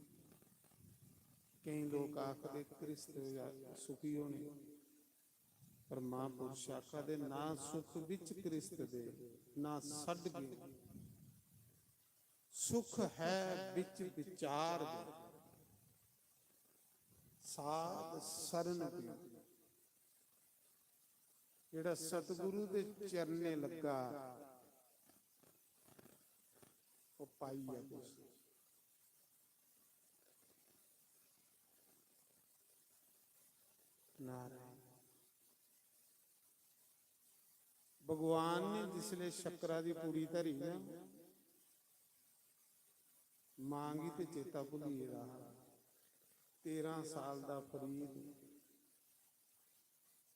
केईं लोक आखदे कृष्ण सुखी होने, पर महापुरुष आखा दे, ना सुख बिच कृष्ण दे, ना सड के। सुख है बिच विचार दे, साध सरन के। जेह्ड़ा सतगुरु दे चरणें लग्गा, ओह् पाई गेआ कुछ। नारायण। भगवान ने जिसलै शक्करा दी पुड़ी धरी ना, मां गी ते चेता भुल्ली गेदा हा। तेरां साल दा फरीद,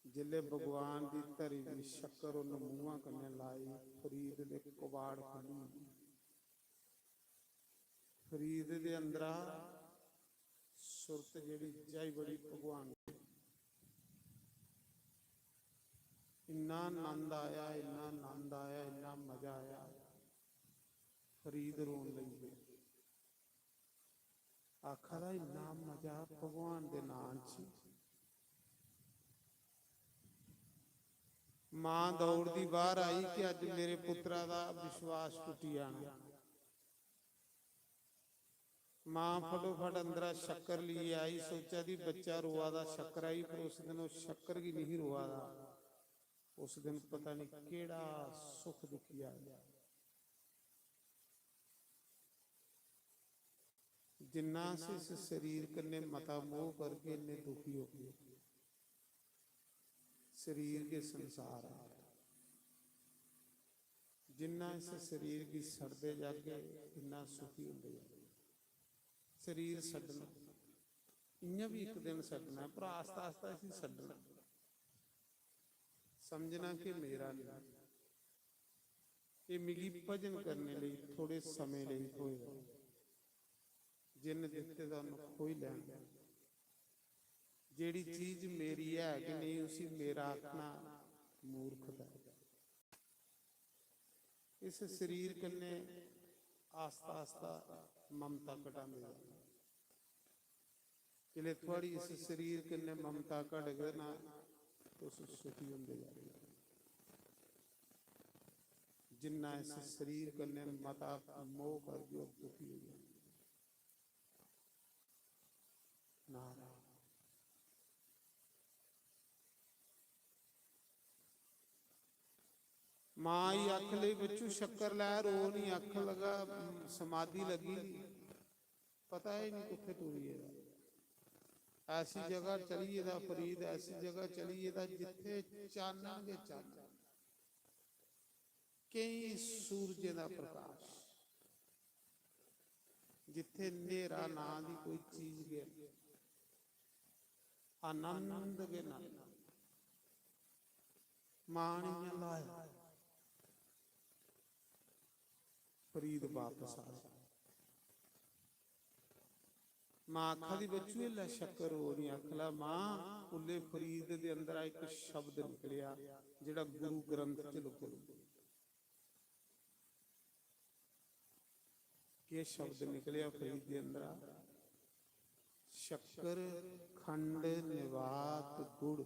जिसलै भगवान दी धरी दी शक्कर उन्न मूहां कन्नै लाई, फरीद दे कबाड़ खु'ल्ली गे। फरीद दे अंदरा सुरत जेह्ड़ी जाई बड़ी भगवान। इन्ना आनंद आया, इन्ना आनंद आया, इन्ना मजा आया, फरीद रोन लगी पे। आखा दा, "इन्ना मजा भगवान दे नां च।" मां दौड़दी बाहर आई कि अज्ज मेरे पुत्तरा दा विश्वास टुटी जाना। मां फटोफट अंदरा शक्कर लेइयै आई, सोचा दी बच्चा रोआ दा शक्कर आई, पर उस दिन ओह् शक्कर गी नहीं रोआ दा, उस दिन पता नहीं केड़ा सुख दिक्खी आया। जिन्ना अस इस शरीर कन्नै मता मोह करगे, इन्ने दुखी होगे। शरीर गै संसार ऐ। जिन्ना इस शरीर गी छड्डदे जागे, इन्ना सुखी होंदे जागे। शरीर छड्डना, इ'यां बी इक दिन छड्डना ऐ, पर आस्ता आस्ता इसी छड्डना। समझना कि मेरा नहीं, एह् मिगी भजन करने लेई थोड़े समें लेई थ्होए दा। जिन्न दित्ते दा उन्न खोई लैना। जेह्ड़ी चीज मेरी है कि नेईं, उसी मेरा आखना मूर्खता ऐ। इस शरीर कन्नै आस्ता आस्ता ममता घटांदे जाओ। जिसलै थुआढ़ी इस शरीर कन्नै ममता घटग ना, तुस सुखी होंदे जाओगे। जिन्ना इस शरीर कन्नै मता मोह करगे, ओह् दुखी होई जाओगे। नारायण। मां ई आख लई, "बच्चू, शक्कर लै, रो नहीं।" आखन लगा, समाधि लगी दी, पता ही नहीं कुत्थे टुरी गेदा। ऐसी जगह चली गेदा फरीद, ऐसी जगह चली गेदा जित्थे चानन गै चानन, केई सूरजें दा प्रकाश, जित्थे न्हेरा नां दी कोई चीज गै नहीं, आनंद गै आनंद। मां ने इ'यां लाया, फरीद बापस आ गया। मां आखा दी, "बच्चू, एल्लै शक्कर रो निं।" आखन लगा, "मां, उल्ले फरीद दे अंदरा इक शब्द निकलेआ, जेह्ड़ा गुरु ग्रंथ च लखोए दा।" केह् शब्द निकलेआ फरीद दे अंदरा? "शक्कर खंड निवात गुड़,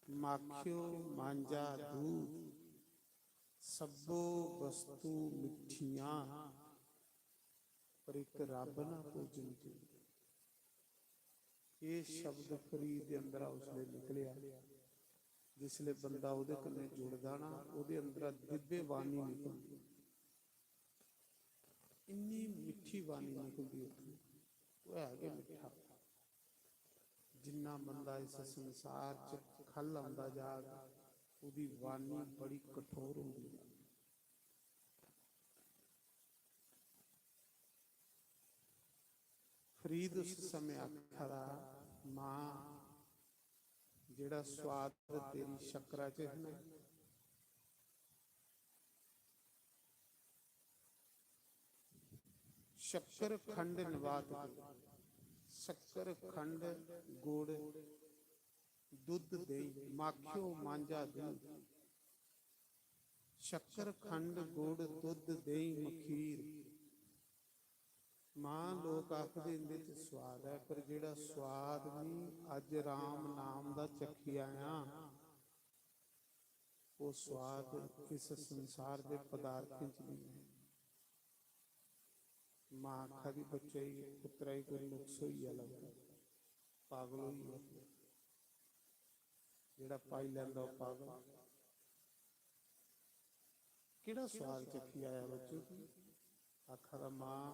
माखियो मांझा दूध, सब्बो वस्तु मिट्ठियां, पर इक रब ना पूजन की।" एह् शब्द फरीद दे अंदरा उसलै निकलेआ, जिसलै बंदा ओह्दे कन्नै जुड़दा ना, ओह्दे अंदरा दिव्य वाणी निकलदी। इन्नी मिट्ठी वाणी निकलदी उत्थूं, ओह् है गै मिट्ठा। जिन्ना बंदा इस संसार च ख'ल्ल औंदा जाग, ओह्दी वाणी बड़ी कठोर होंदी जाग। फरीद उस समय आखा दा, "मां, जेह्ड़ा स्वाद तेरी शक्करा च है ना, शक्कर खंड निवात गुड़, शक्कर खंड गुड़, दुद्ध देहीं, माखियो मांझा दूध, शक्कर खंड गुड़ दुद्ध देहीं मखीर।" मां, लोक आखदे इंदे च स्वाद ऐ, पर जेह्ड़ा स्वाद मी अज्ज राम नाम दा चक्खी आया, ओह् स्वाद इस संसार दे पदार्थें च नेईं ऐ। मां आखा दी, "बच्चे गी, पुत्तरा गी कोई नुक्स होई गेआ लगदा, पागल होई गेआ।" जेह्ड़ा पाई लैंदा ओह् पागल। केह्ड़ा स्वाद चक्खी आया बच्चू? आखा दा, "मां,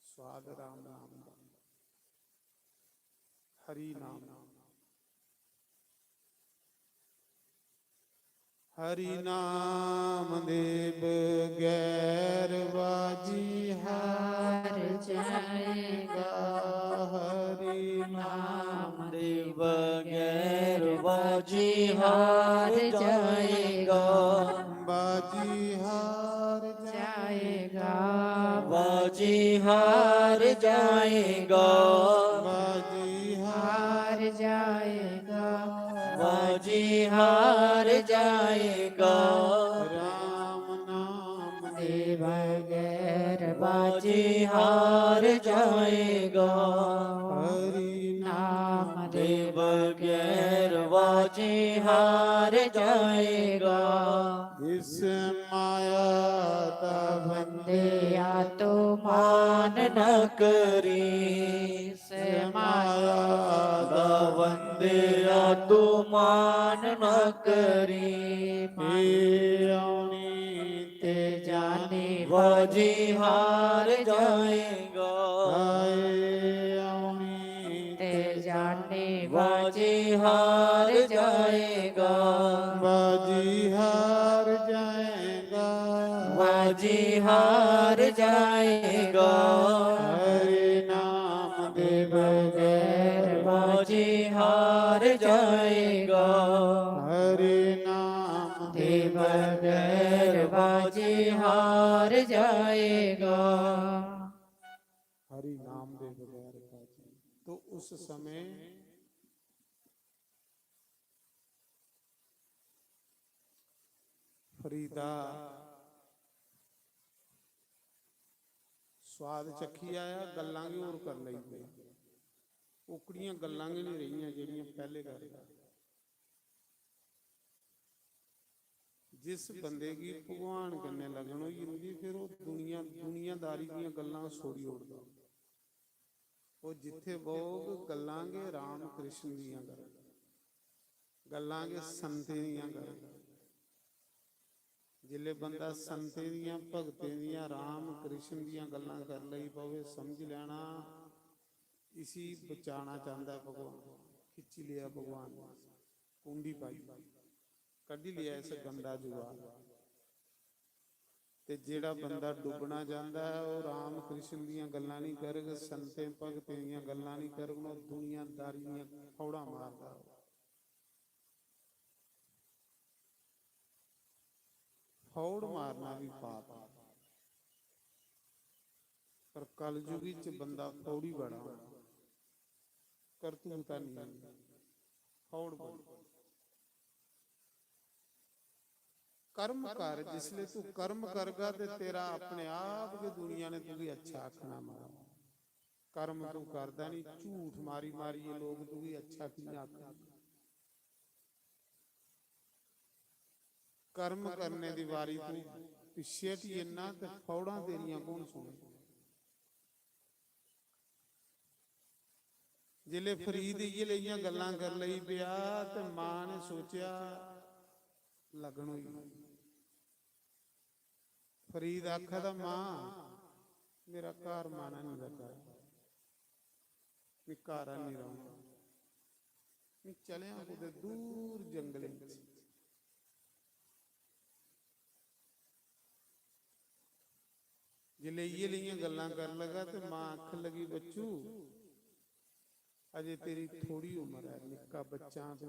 स्वाद राम नाम दा, हरि नाम।" हरि नाम दे बगैर बाजी हार जाएगा। हरि नाम दे बगैर बाजी हार जाएगा। बाजी हार जाएगा। बाजी हार जाएगा। बाजी हार जाएगा। बाजी हार जाएगा। राम नाम बगैर बाजी हार जाएगा। हरि नाम दे बगैर बाजी हार जाएगा। इस माया दा बंदिया तू मान न करी। इस माया दा बंदिया तू मान न करी। ए औनी ते जानी बाजी हार जाएगा। हाय औनी ते जानी बाजी हार जाएगा। बाजी हार जाएगा। बाजी हार जाएगा। हरि नाम दे बगैर बाजी हार जाएगा। हरि नाम दे बगैर बाजी हार जाएगा। हरि नाम दे बगैर बाजी। तो उस समय फरीदा स्वाद चखी आया, गल्लां गी होर कर लगी पे। ओकड़ियां गल्लां गै नहीं रहियां जेह्ड़ियां पैह्ले करदा। जिस बंदे गी भगवान कन्नै लगन होई जंदी, फिर ओह् दुनिया, दुनियादारी दियां गल्लां छोड़ी ओड़दा। ओह् जित्थै बौह्ग, गल्लां गै राम कृष्ण दियां करग, गल्लां गै संतें दियां करग। जिसलै बंदा संतें दियां, भगतें दियां, राम कृष्ण दियां गल्लां कर लगी पवे, समझ लैना इसी बचाना चांह्दा ऐ भगवान, खिच्ची लेआ भगवान ने, कुंडी पाई, कड्ढी लेआ इस गंदा जुआ। ते जेह्ड़ा बंदा डुब्बना चांह्दा ऐ, ओह् राम कृष्ण दियां गल्लां निं करग, संतें भगतें दियां गल्लां निं करग, ओह् दुनियादारी दियां फौड़ां मारदा रौह्ग। फौड़ मारना भी पाप ऐ। पर कलयुगी च बंदा फौड़ी बड़ा होना, करतूत है नहीं, फौड़ बड़ी। कर्म कर, जिसले तू कर्म करगा ते तेरा अपने आप गै दुनिया ने तुगी अच्छा आखना। मगर कर्म तू करदा नहीं, झूठ मारी मारियै लोग तुगी अच्छा कि'यां आखन? कर्म करने दी बारी तू पिच्छे हटी जन्ना ते फौड़ां तेरियां कौन सुने? जिसलै फरीद इ'यै लेइयां गल्लां कर लगी पेआ ते मां ने सोचेआ, लगन होई। फरीद आखा दा, "मां, मेरा घर मन निं लग्गा, में घर निं रौह्ना, में चलेआं कुतै दूर जंगलें च।" जिसलै इ'यै लेइयां गल्लां कर लगा ते मां आखन लगी, "बच्चू, अजे तेरी थोड़ी उम्र ऐ, निक्का बच्चा तू,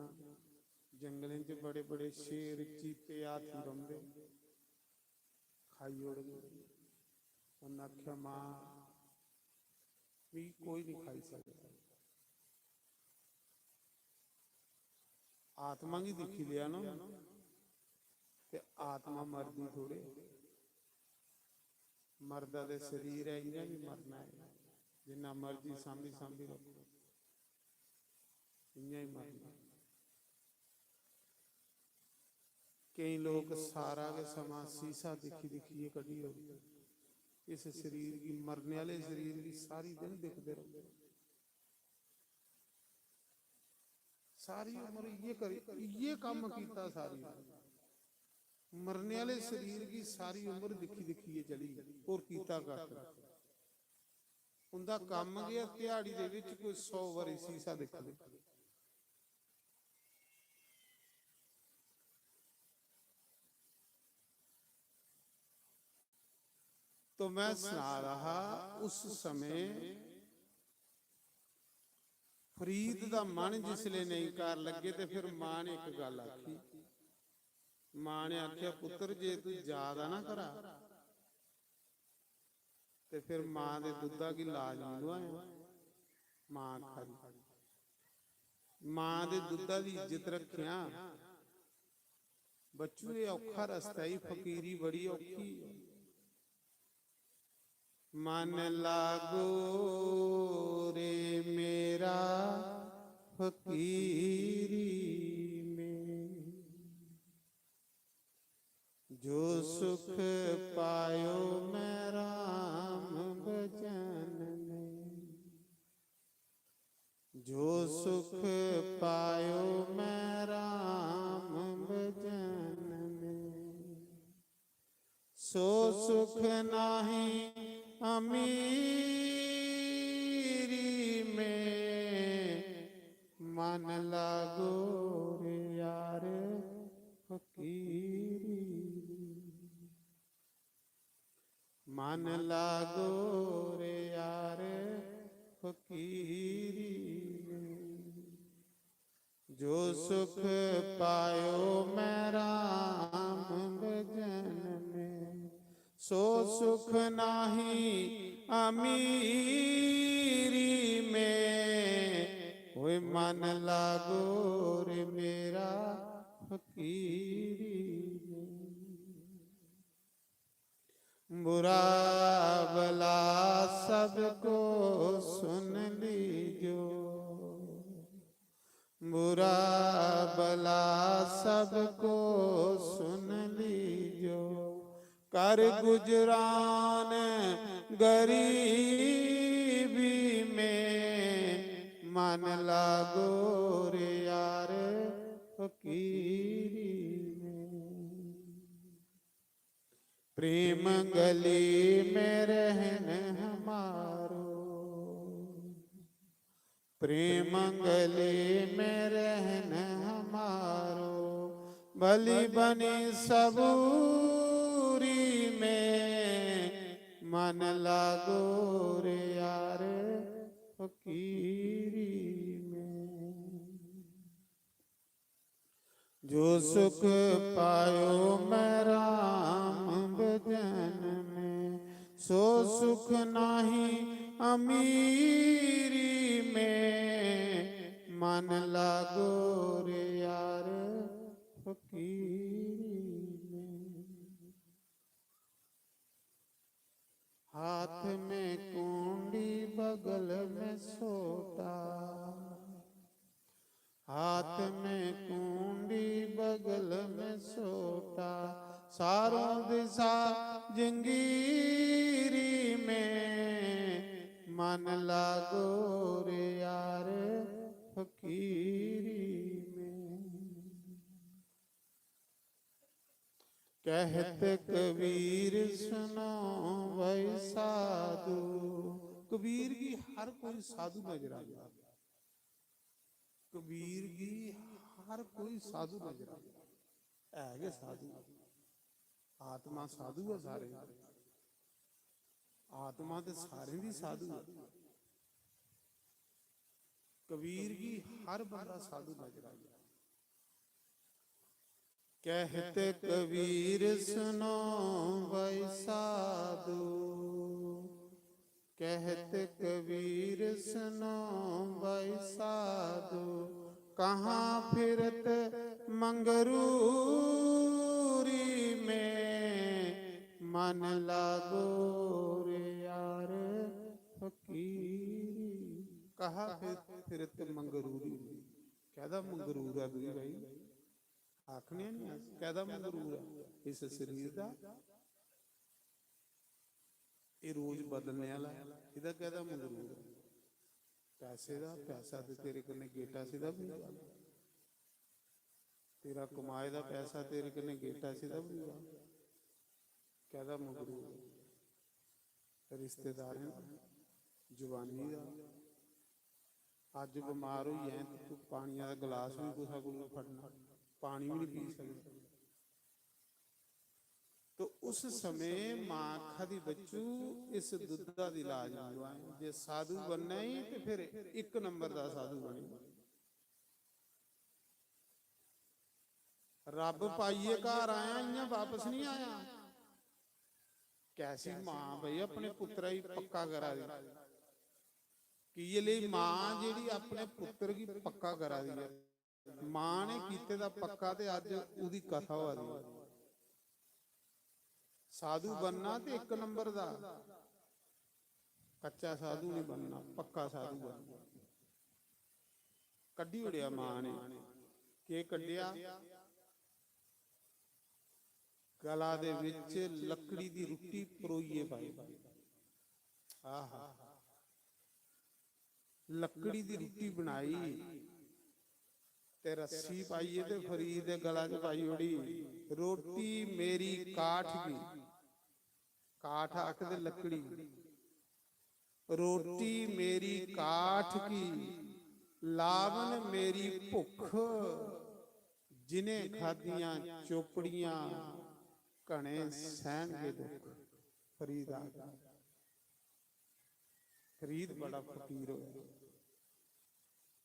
जंगलें च बड़े बड़े शेर, चीते, हाथी रौंह्दे, खाई ओड़गे।" उन्न आखेआ, "मां, मिगी कोई निं खाई सकदा।" आत्मा गी दिक्खी लेआ ना, ते आत्मा मरदी थोड़े। मरदा ते शरीर ऐ, इ'यां बी मरना ऐ। जिन्ना मर्जी सांभी सांभी रक्खो, इ'यां ही मरना। केईं लोक सारा गै समां शीशा दिक्खी दिक्खियै कड्ढी ओड़दे। इस शरीर गी, मरने आह्ले शरीर गी सारी दिन दिखदे रौंह्दे। सारी उम्र इ'यै करी, इ'यै कम्म कीता सारी उम्र। मरने आह्ले शरीर गी सारी उम्र दिक्खी दिक्खियै चली, होर कीता कक्ख निं। उं'दा कम्म गै ध्याड़ी दे बिच कोई सौ बारी शीशा दिक्खना। तो मैं सना रहा हा, उस समय फरीद दा मन जिसले नेईं घर लग्गे ते फिर मां ने इक गल्ल आखी। मां ने आखेआ, "पुत्तर, जे तू जा दा ना घरा, ते फिर मां दे दुद्धा गी लाज निं लुआयां।" मां आखा दी, "मां दे दुद्धा दी इज्जत रक्खेआं। बच्चू, एह् औखा रस्ता ई, फकीरी बड़ी औखी ऐ।" मन लागो रे मेरा फकीरी में। जो सुख पायो मैं राम भजन में, जो सुख पायो मैं राम भजन में, सो सुख नाही अमीरी में। मन लागो रे यार फकीरी में। मन लागो रे यार फकीरी में। जो सुख पायो मैं राम भजन में, सो सुख नाही अमीरी में। ओए मन लागो रे मेरा फकीरी में। बुरा भला सबको सुन लीजो, बुरा भला सबको सुन लीजो, कर गुजरान गरीबी में। मन लागो रे यार फकीरी में। प्रेम गली में रहन हमारो, प्रेम गली में रहन हमारो, भली बनी सबूरी में। मन लागो रे यार फकीरी में। जो सुख पायो मैं राम भजन में, सो सुख नाही अमीरी में। मन लागो रे यार फकीरी में। हाथ में कुंडी बगल में सोटा, हाथ में कुंडी बगल में सोटा, सारों दिशा जंगीरी में। मन लागो रे यार फकीरी में। कहत कबीर सुनो भाई साधु। कबीर गी हर कोई साधु नजर आंदा। कबीर गी हर कोई साधु नजर आंदा। है गै साधु। आत्मा साधु ऐ सारे। आत्मा ते सारें दी साधु ऐ। कबीर गी हर बंदा साधु नजर आंदा। कहत कबीर सुनो भाई साधु, कहत कबीर सुनो भाई साधु, कहाँ फिरत मंगरूरी में, मन लागो रे यार फकीरी। कहाँ फिर-, फिरत मंगरूरी में, कैदा मंगरूर है दुई भाई? आखने नहीं अस, कैदा मंगरूर है इस शरीर दा? ये रोज बदलने वाला है, इदा कैदा मंगरूर है? पैसे दा, पैसा ते तेरे कन्नै गेटा सिद्धा बनी जाना। तेरा कमाए दा पैसा तेरे कन्नै गेटा सिद्धा बनी जाना। कैदा मंगरूर है? रिश्तेदारें दा, जवानी दा। अज्ज बमार होई जाए ते तू पानिया दा गलास भी कुसै कोलू फड़ना, पानी भी नहीं पी सकदा। तो उस समय माँ आखा दी, "बच्चू, इस दुद्धा दी लाज मंगवाएं। जे साधु बनना ही ते फिर इक नंबर दा साधु बने।" रब पाइयै घर आया, इयां वापस नहीं आया। कैसी मां भाई अपने पुत्रा गी पक्का करा दी? कि ये लेई मां जेह्ड़ी अपने पुत्र गी पक्का करा दी ऐ, मां ने कीते दा पक्का ते अज्ज ओह्दी कथा होआ दी ऐ। साधु बनना ते इक नंबर दा, कच्चा साधु नहीं बनना, पक्का साधु बनना। कड्ढी ओड़ेआ मां ने। केह् कड्ढेआ? गला दे विच लकड़ी दी रुट्टी परोइयै पाई। आहा, लकड़ी दी रुट्टी बनाई ते रस्सी पाइयै ते फरीद दे गला च पाई ओड़ी। "रोटी मेरी काठ की।" काठ आखदे लकड़ी। "रोटी मेरी काठ की, लावन मेरी भुख, जिन्हें खादियां चोपड़ियां, घने सहणगे दुख।" फरीद आखदा। फरीद बड़ा फकीर होया।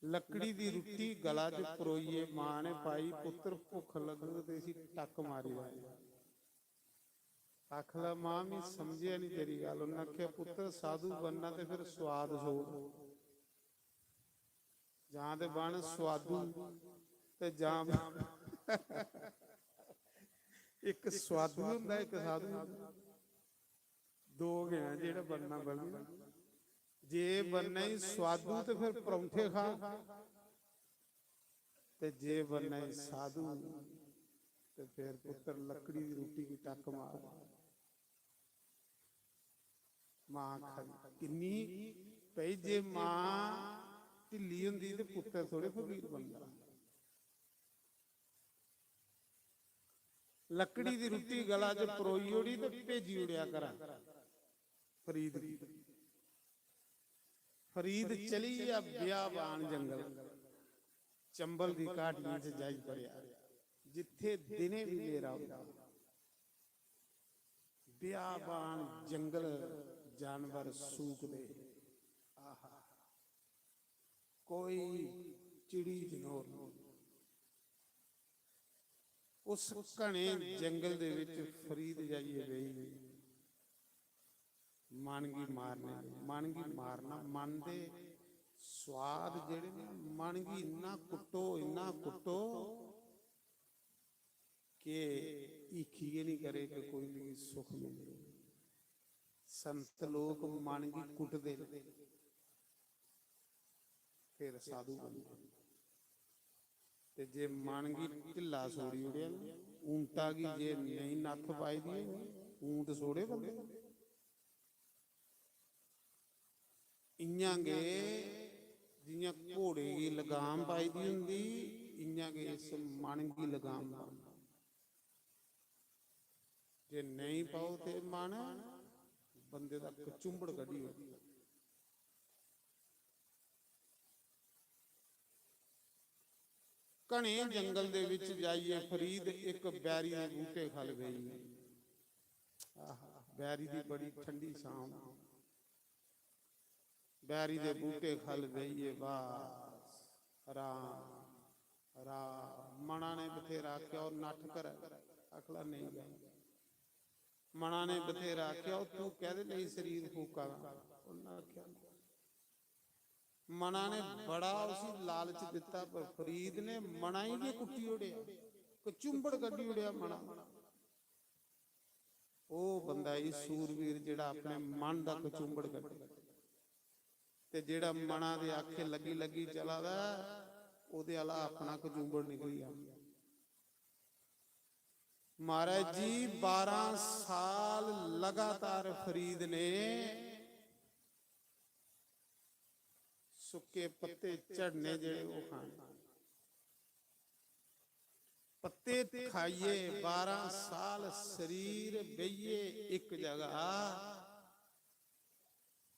लकड़ी दी रुट्टी गला च परोइयै मां ने पाई, "पुत्तर, भुख लगग ते इसी टक मारी लै।" आखदा, "मां, मी समझेआ नहीं तेरी गल्ल।" उन्नै आखेआ, "पुत्तर, साधु बनना ते फिर स्वाद छोड़, जां ते बन स्वादु ते जां बन" इक स्वादु होंदा, इक साधु होंदा। दो गै हैं जेह्ड़ा बनना बनना। जे बनना ही स्वादु ते फिर परौंठे खा, ते जे बनना ही साधु ते फिर पुत्तर लकड़ी दी रुट्टी गी टक्क मार। मां आखा दी किन्नी भई, जे मां ढिल्ली होंदी ते पुत्तर थोड़े फकीर बनदा। लकड़ी दी रुट्टी गला च परोई ओड़ी ते भेजी ओड़ेआ घरा फरीद गी। फरीद चली गेआ बियाबान जंगल, चंबल दी घाटियें च जाई पड़ेआ, जित्थे दिनें बी बेरा होंदा। बियाबान जंगल, जानवर सूकदे। आहा, कोई चिड़ी जनोर नहीं। उस घने जंगल दे विच फरीद जाइयै बेही गई। मन गी मारने, मन गी मारना, मन दे स्वाद जेह्ड़े ने, मन गी इन्ना कुट्टो, इन्ना कुट्टो कि हीखी गै नहीं करे कि कोई मिगी सुख मिले। संत लोक मन गी कुटदे न, फिर साधु बनदे। ते जे मन गी ढिल्ला छोड़ी ओड़ेआ ना, ऊंटा गी जे नेईं नत्थ पाई दी होऐ, ऊंट छोड़े बंदे। इ'यां गै जि'यां घोड़े गी लगाम पाई दी होंदी, इ'यां गै इस मन गी लगाम पाओ। जे नेईं पाओ ते मन बंदे दा कचुंबड़ कड्ढी ओड़दा। घने जंगल दे विच जाइयै फरीद इक बैरी दे बूटे खल बेही। आहा, बैरी दी बड़ी ठंडी छां। बैरी दे बूटे खल बेहियै बस आराम, आराम। मना ने बथेरा आखेआ, "ओह् नट्ठ घरै।" आखला, "नेईं जाना।" मना ने बथेरा आखेआ, "ओह् तूं कैह्दे लेई शरीर फूका दा?" उन्नै आखेआ, मना ने बड़ा उसी लालच दित्ता, पर फरीद ने मना गी गै कुट्टी ओड़ेआ, कचुंबड़ कड्ढी ओड़ेआ मना। ओह् बंदा ही सूरवीर, जेह्ड़ा अपने मन दा कचुंबड़ कड्ढे, ते जेह्ड़ा मना दे आखे लग्गी लग्गी चला दा ऐ, ओह्दे आह्ला अपना कचुंबड़ निकली जा। महाराज जी, बारां साल लगातार फरीद ने सुक्के पत्ते झड़ने जेह्ड़े ओह् खाने। पत्ते खाइयै बारां साल शरीर बेहियै इक जगह,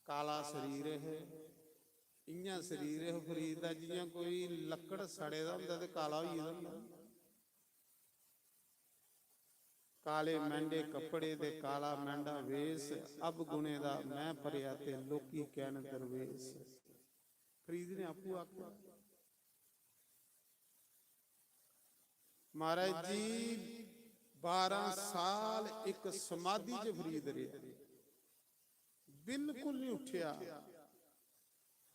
काला शरीर है। इ'यां शरीर है फरीद दा, जि'यां कोई लक्कड़ सड़े दा होंदा ते काला होई गेदा होंदा। काले मैंडे कपड़े ते काला मैंडा वेश, अवगुणे दा मैं भरेआ ते लोकी कैन दरवेश। फरीद ने आपूं आखेआ। महाराज जी, बारां साल इक समाधि च फरीद रेहा, बिल्कुल नहीं उठेआ।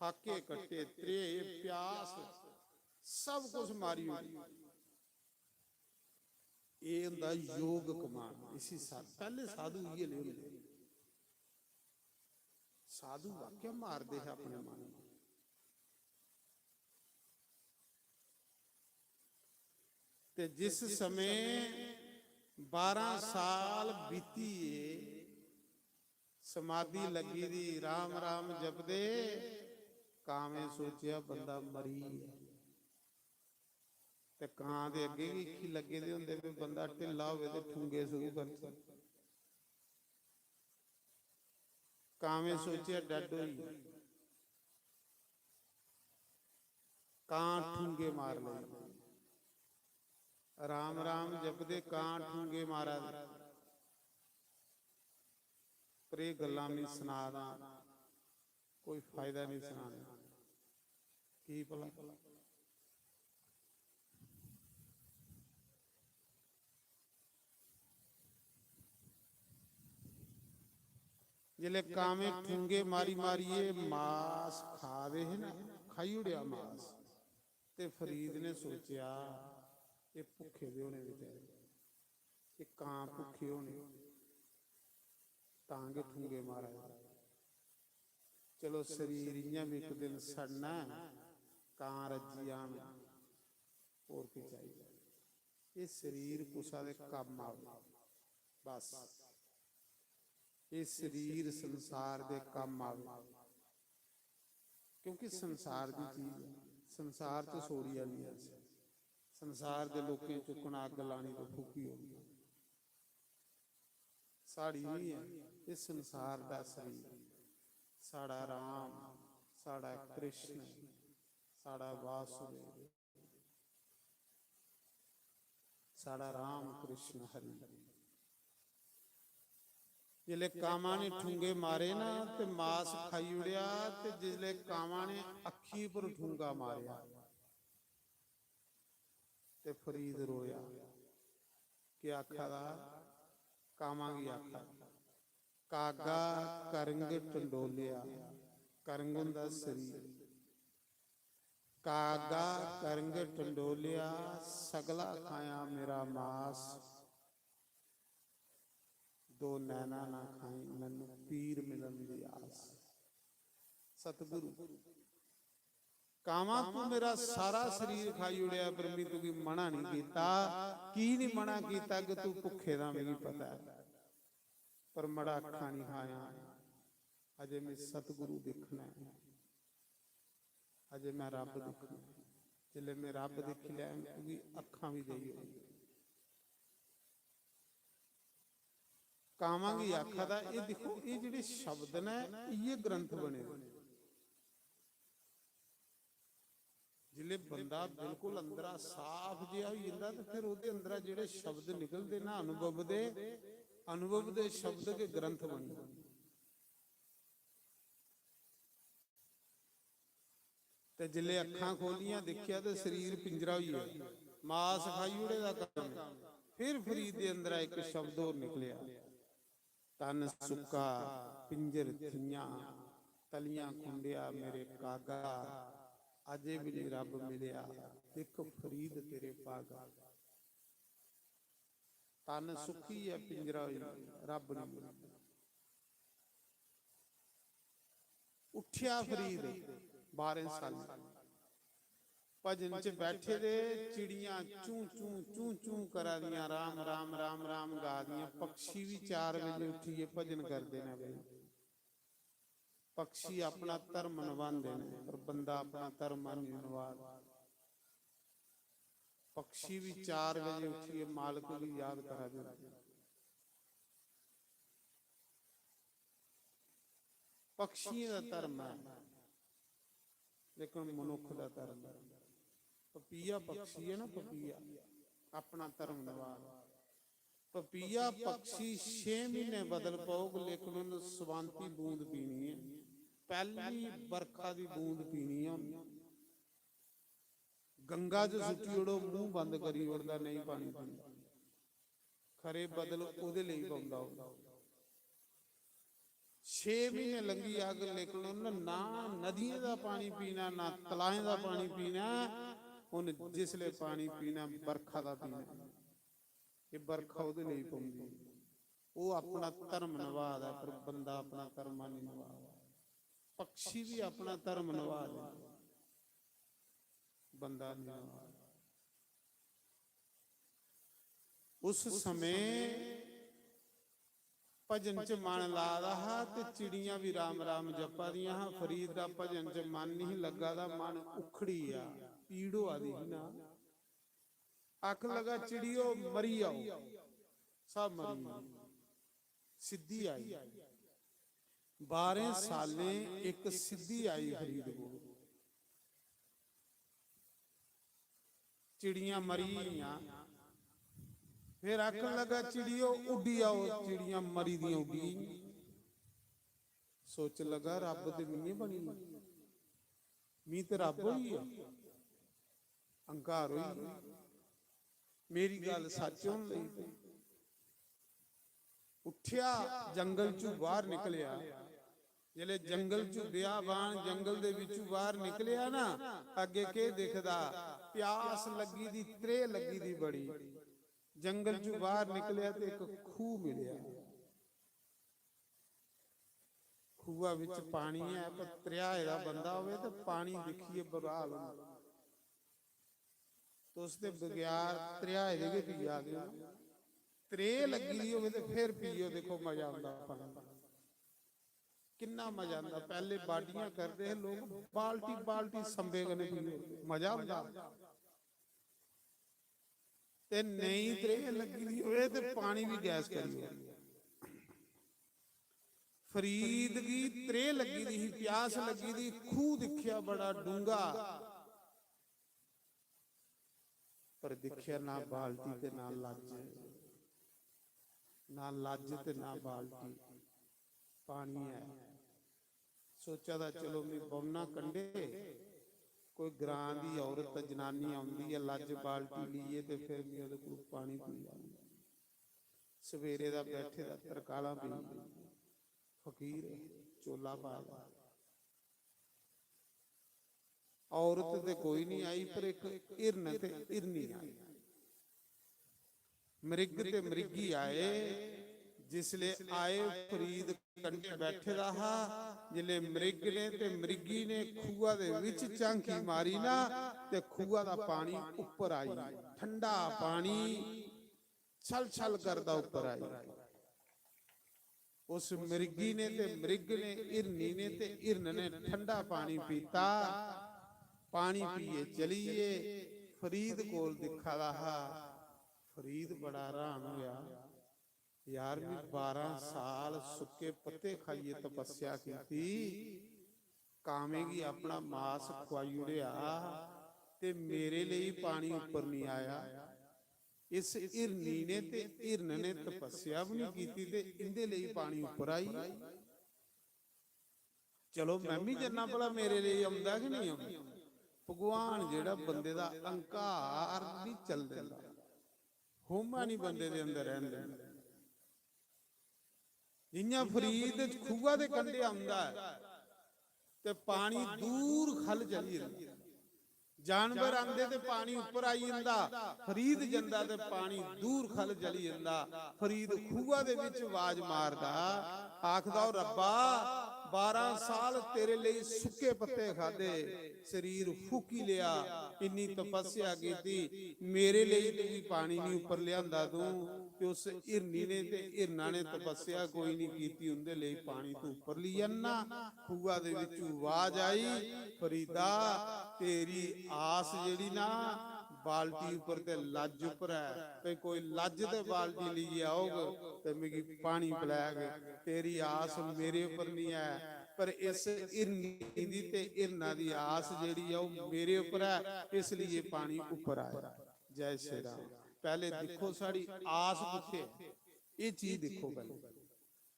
फाके कट्टे, त्रेह्, प्यास, सब कुछ मारी ओड़ी। एह् होंदा योग कमाना। इसी सा-, पैह्ले साधु इ'यै लेह् होंदे। साधु वाक्य मारदे हे अपने मन गी। ते जिस समय बारां साल बीतियै, समाधि लग्गी दी, राम राम जपदे, कामें सोचेआ बंदा मरी गेआ। ते कां दे अग्गें गै इक्खी लग्गे दे होंदे, भी बंदा ढिल्ला होवे ते ठुंगे शुरू करदे। कामें सोचेआ डैड होई गेआ। कां ठुंगे मार ले। राम राम जपदे कां ठुंगे मारा दे। पर एह् गल्लां में सना दा, कोई फायदा नहीं सनाने। की भला? जिसलै कामें ठुंगे मारी मारियै मास खा दे हे ना, खाई ओड़ेआ मास, ते फरीद ने सोचेआ, "एह् भुक्खे दे होने बेचारे, एह् कां भुक्खे होने, तां गै ठुंगे मारा दे। चलो, शरीर इ'यां बी इक दिन सड़ना ऐ, कां रज्जी जान, होर केह् चाहिदा?" एह् शरीर कुसै दे कम्म आवे, बस। एह् शरीर संसार दे कम्म आवे, क्योंकि संसार दी चीज ऐ, संसार च सोड़ी आनी ऐ। संसार दे लोकें चुक्कना, अग्ग लानी ते फूकी ओड़ना। साढ़ी नहीं ऐ, इस संसार दा शरीर। साढ़ा राम, साढ़ा कृष्ण, साढ़ा वासुदेव, साढ़ा राम कृष्ण हरि। जिसलै कामां ने ठुंगे मारे ना, ते मास खाई ओड़ेआ, ते जिसलै कामां ने अक्खी पर ठुंगा मारेआ, ते फरीद रोया। केह् आखा दा? कामां गी आखा दा, "कागा करंग टंडोलिया।" करंग होंदा शरीर। "कागा करंग टंडोलिया, सगला खाया मेरा मास। दो नैना ना खाई, मैनू पीर मिलन दी आस।" सतगुरु, कामां, तू मेरा सारा शरीर खाई ओड़ेआ, पर मैं तुगी मना नहीं कीता। की नहीं मना कीता? कि तू भुखे दा मिगी पता है, पर मड़ा अक्खां नहीं खाया। अजे मैं सतगुरु दिखना है, अजे मैं रब दिखना है। जिसले मैं रब दिखी लिया, मैं तुगी अक्खां भी देई ओड़ियां। कामां गी आखा दा, एह् दिक्खो, एह् जेह्ड़े शब्द न, इ'यै ग्रंथ बने दे। जिसलै बंदा बिल्कुल अंदरा साफ जेहा होई जंदा, ते फिर ओह्दे अंदरा जेह्ड़े शब्द निकलदे ना अनुभव दे, अनुभव दे शब्द गै ग्रंथ बनी जंदे। ते जिसलै अक्खां खोलियां, दिक्खेआ ते शरीर पिंजरा होई गेआ, मास खाई ओड़े दा कम्म। फिर फरीद दे अंदरा इक शब्द होर निकलेआ, "तन सुक्का, पिंजर थियां, तलियां खुंडेआ मेरे कागा, अजे भी नहीं रब मिलेआ, दिक्ख फरीद तेरे भागा।" तन सुक्की ऐ, पिंजरा होई, रब नहीं मिलेआ। उठ्ठेआ फरीद बारें सालें, भजन च बैठे दे, चिड़ियां चूं चूं चूं चूं करा दियां, "राम राम राम राम" गा दियां। पक्षी भी चार बजे उठियै भजन करदे न भाई। पक्षी अपना धर्म नभांदे न, पर बंदा अपना धर्म नहीं नभादा। पक्षी भी चार बजे उठियै मालक गी याद करा दे होंदे। पक्षियें दा धर्म है, लेकिन मनुख दा धर्म है। पपीहा पक्षी है ना, पपीहा अपना धर्म नभा। पपीहा पक्षी छे महीने बदल पौग, लेकिन उन्न स्वांती बूंद पीनी है, पैह्ली बरखा दी बूंद पीनी है उन्न। गंगा च सुट्टी ओड़ो, मूंह बंद करी ओड़दा, नेईं पानी पींदा। खरे बदल ओह्दे लेई पौंदा होग। छे म्हीने लंघी जाग, लेकिन उन्न ना नदियें दा पानी पीना, ना तलाएं दा पानी पीना। उन्न जिसलै पानी पीना, बरखा दा पीना। एह् बरखा ओह्दे लेई पौंदी। ओह् अपना धर्म नभा दा, पर बंदा अपना धर्म निं नभा दा। पक्षी भी अपना धर्म नभा दे, बंदा नहीं नभा। उस समय भजन च मन ला दा हा ते चिड़ियां भी राम राम जप्पा दियां हा। फरीद दा भजन च मन नहीं लग्गा दा, मन उखड़ी आ, पीड़ होआ दी ही ना। आखन लगा, "चिड़ियो, मरी जाओ।" सब मरी गे। सिद्धि आई। बारह सालें इक सिद्धि आई फरीद को। चिड़ियां मरी गेइयां। फिर आखन लगा, "चिड़ियो, उड्डी आओ।" चिड़ियां मरी दियां उड्डी गेइयां। सोच लगा, "रब ते मिये बनी गेआ, मी ते रब होई गेआ, अंकार होई गेआ, मेरी गल्ल सच होन लगी पेई।" उठ्या, जंगल चू बाहर निकलिया। जिसले जंगल चू, बियाबान जंगल दे विचू बाहर निकलिया ना, अगे के दिखदा? प्यास लगी दी, त्रेह लगी दी बड़ी। जंगल चू बाहर निकलिया ते एक खूह मिलिया। खूहा विच पानी है, पर त्रेहाए दा बंदा होवे ते पानी दिक्खिए बुरा हाल होंदा। तुस ते बगैर त्रेहाए दे गै पी जा दे ओ। त्रेह लग्गी दी होवे ते फिर पियो, देखो मजा आंदा पानी दा। किन्ना मजा आंदा। पैह्ले बाडियां करदे हे लोक, बाल्टी बाल्टी संबे कन्नै पींदे, मजा आंदा। ते नेईं त्रेह लग्गी दी होवे ते पानी बी गैस करी ओड़ो। फरीद गी त्रेह लग्गी दी ही, प्यास लग्गी दी, खूह दिक्खेआ बड़ा डूंगा, पर दिक्खेआ ना बाल्टी ते ना लज्ज, ना लज्ज ते ना बाल्टी, पानी ऐ। सोचा दा, "चलो, मैं बौह्ना कंढे, कोई ग्रां दी औरत, जनानी औंदी ऐ, लज्ज बाल्टी लेइयै, ते फिर मैं ओह्दे कोल पानी पी लैन्नी।" सवेरे दा बैठे दा, तरकालां पी, फकीर, चोला पाए दा। औरत ते कोई नहीं आई, पर एक हिरन ते हिरनी आई, मृग ते मृगी आए। जिसले आए, फरीद कंढे बैठे दा हा। जिसले मृग ने ते मृगी ने खूहा दे विच झांकी मारी ना, ते खूहा दा पानी उप्पर आई, ठंडा पानी छल छल करदा उप्पर आई। उस मृगी ने ते मृग ने, हिरनी ने ते हिरन ने ठंडा पानी पीता। पानी पिए चली गे। फरीद कोल दिक्खा दा हा। फरीद बड़ा हैरान होया, "यार, मैं बारां साल सुक्के पत्ते खाइए तपस्या कीती, कामें गी अपना मास खुआई ओड़ेआ, ते मेरे लेई पानी उप्पर नहीं आया। इस हिरनी ने ते हिरन ने तपस्या भी नहीं कीती, ते इंदे लेई पानी उप्पर आई।" चलो, मैं भी जन्ना, भला मेरे लेई औंदा कि नहीं औंदा। भगवान जेह्ड़ा बंदे दा अहंकार नहीं चलन दिंदा, होमा नहीं बंदे दे अंदर रहन दिंदा। जियां फरीद खूहा दे कंढे औंदा ऐ ते पानी दूर ख'ल्ल चली जंदा, जानवर आंदे ते पानी उप्पर आई जंदा, फरीद जंदा ते पानी दूर ख'ल्ल चली जंदा। फरीद खूहा दे विच आवाज मारदा, आखदा, "ओ रब्बा, बारां साल तेरे लेई सुक्के पत्ते खादे, शरीर फूकी लिया, इन्नी तपस्या कीती, मेरे लेई तुगी पानी नहीं उप्पर लिआंदा तूं, ते उस हिरनी ने ते हिरना ने तपस्या कोई नहीं कीती, उंदे लेई पानी तूं उप्पर ली आना।" खूहा दे विचों आवाज आई, "फरीदा, तेरी आस जेह्ड़ी ना, बाल्टी उप्पर ते लज्ज उप्पर ऐ, ते कोई लज्ज ते बाल्टी लेइयै औग ते मिगी पानी पलैग। तेरी आस मेरे उप्पर नहीं ऐ, पर इस हिरनी दी ते हिरना दी आस जेह्ड़ी ऐ, ओह् मेरे उप्पर ऐ, इसलिए पानी उप्पर आया।" जय श्री राम। पैह्ले दिक्खो, साढ़ी आस कुत्थै ऐ, एह् चीज दिक्खो पैह्ले।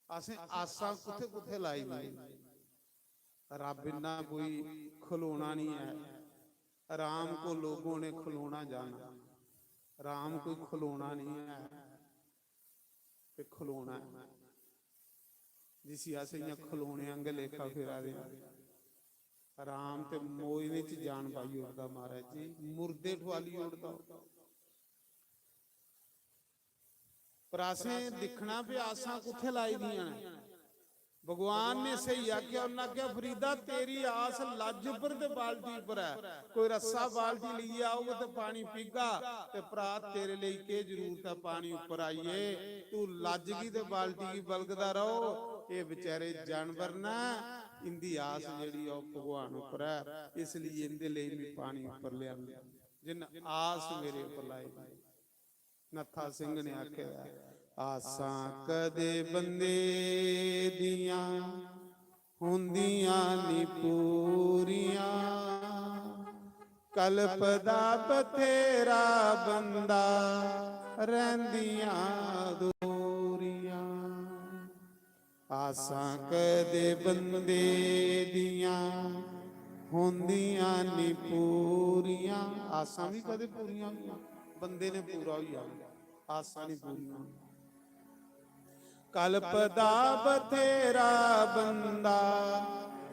असें आसां कुत्थै कुत्थै लाई दियां? रब इन्ना कोई खलोना नहीं है। राम को लोगों ने खलोना जाना। राम कोई खलोना नहीं है, ते खलोना ऐ, जिसी अस इ'यां खलोने आंगे लेखा फिरा दे आं। राम ते मोए दे च जान पाई ओड़दा, महाराज जी, मुर्दे ठुआली ओड़दा। पर असें दिक्खना भी आसां कुत्थै लाई दियां न। भगवान ने स्हेई आखेआ, उन्नै आखेआ, "फरीदा, तेरी आस लज्ज उप्पर ते बाल्टी उप्पर ऐ। कोई रस्सा बाल्टी लेइयै औग ते पानी पीगा, ते भ्रा, तेरे लेई केह् जरूरत ऐ पानी उप्पर आइयै? तू लज्ज गी ते बाल्टी गी बलगदा र'वो। एह् बेचारे जानवर न, इं'दी आस जेह्ड़ी ऐ ओह् भगवान उप्पर ऐ, इसलेई इं'दे लेई में पानी उप्पर लेआंदा, जिन्न आस मेरे उप्पर लाई दी।" नत्था सिंह ने आखेआ, "आसां कदे बंदे दियां होंदियां नी पूरियां, कल्पदा बथेरा बंदा, रैंह्दियां अधूरियां।" आसां कदे बंदे दियां होंदियां नी पूरियां। आसां भी कदे पूरियां होंदियां, बंदे ने पूरा होई जाना, आसां नी पूरियां होंदियां। कल्पदा बथेरा बंदा,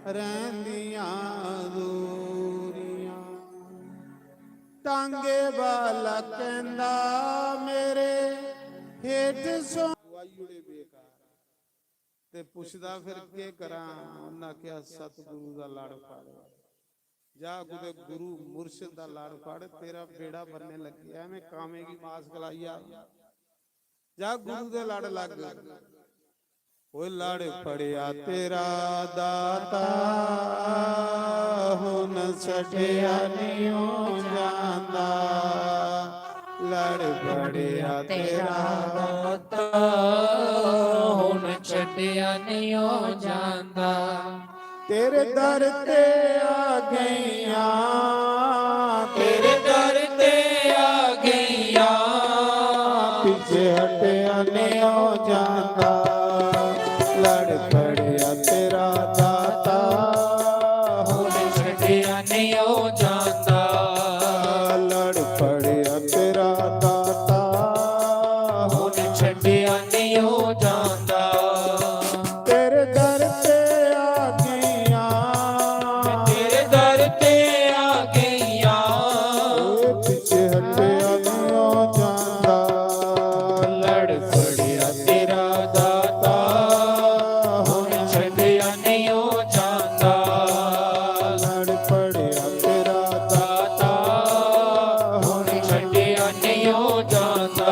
रैंह्दियां अधूरियां। टांगे वाला कहंदा, "मेरे हेठ सो" गवाई उड़े बेकार। ते पुछदा, "फिर केह् करां?" उन्नै आखेआ, "सतगुरु दा लड़ फड़। जा कुतै गुरु मुर्शिद दा लड़ फड़, तेरा बेड़ा बनने लग्गेआ, एवें कामें गी मास खलाई जा। जा गुरु दे लड़ लग।" ओए लड़ फड़िया तेरा दाता, हुन छड्डिया निं ओ जांदा। लड़ फड़िया तेरा दाता, हुन छड्डिया निं ओ जांदा। तेरे दर ते आ गईयां, तेरे दर ते आ गईयां, पिछे हटिया निं ओ जांदा। लड़ फड़िया तेरा दाता, हुन छड्डिया निं ओ जांदा। लड़ फड़िया तेरा दाता, हुन छड्डिया निं ओ जांदा। तेरे दर ते आ गईयां, तेरे दर ते आ गईयां, ए पिछे हटिया निं ओ जांदा। लड़ फड़िया तेरा दाता, हुन छड्डिया निं ओ जांदा। लड़ फड़िया तेरा दाता, हुन छड्डिया निं ओ जांदा।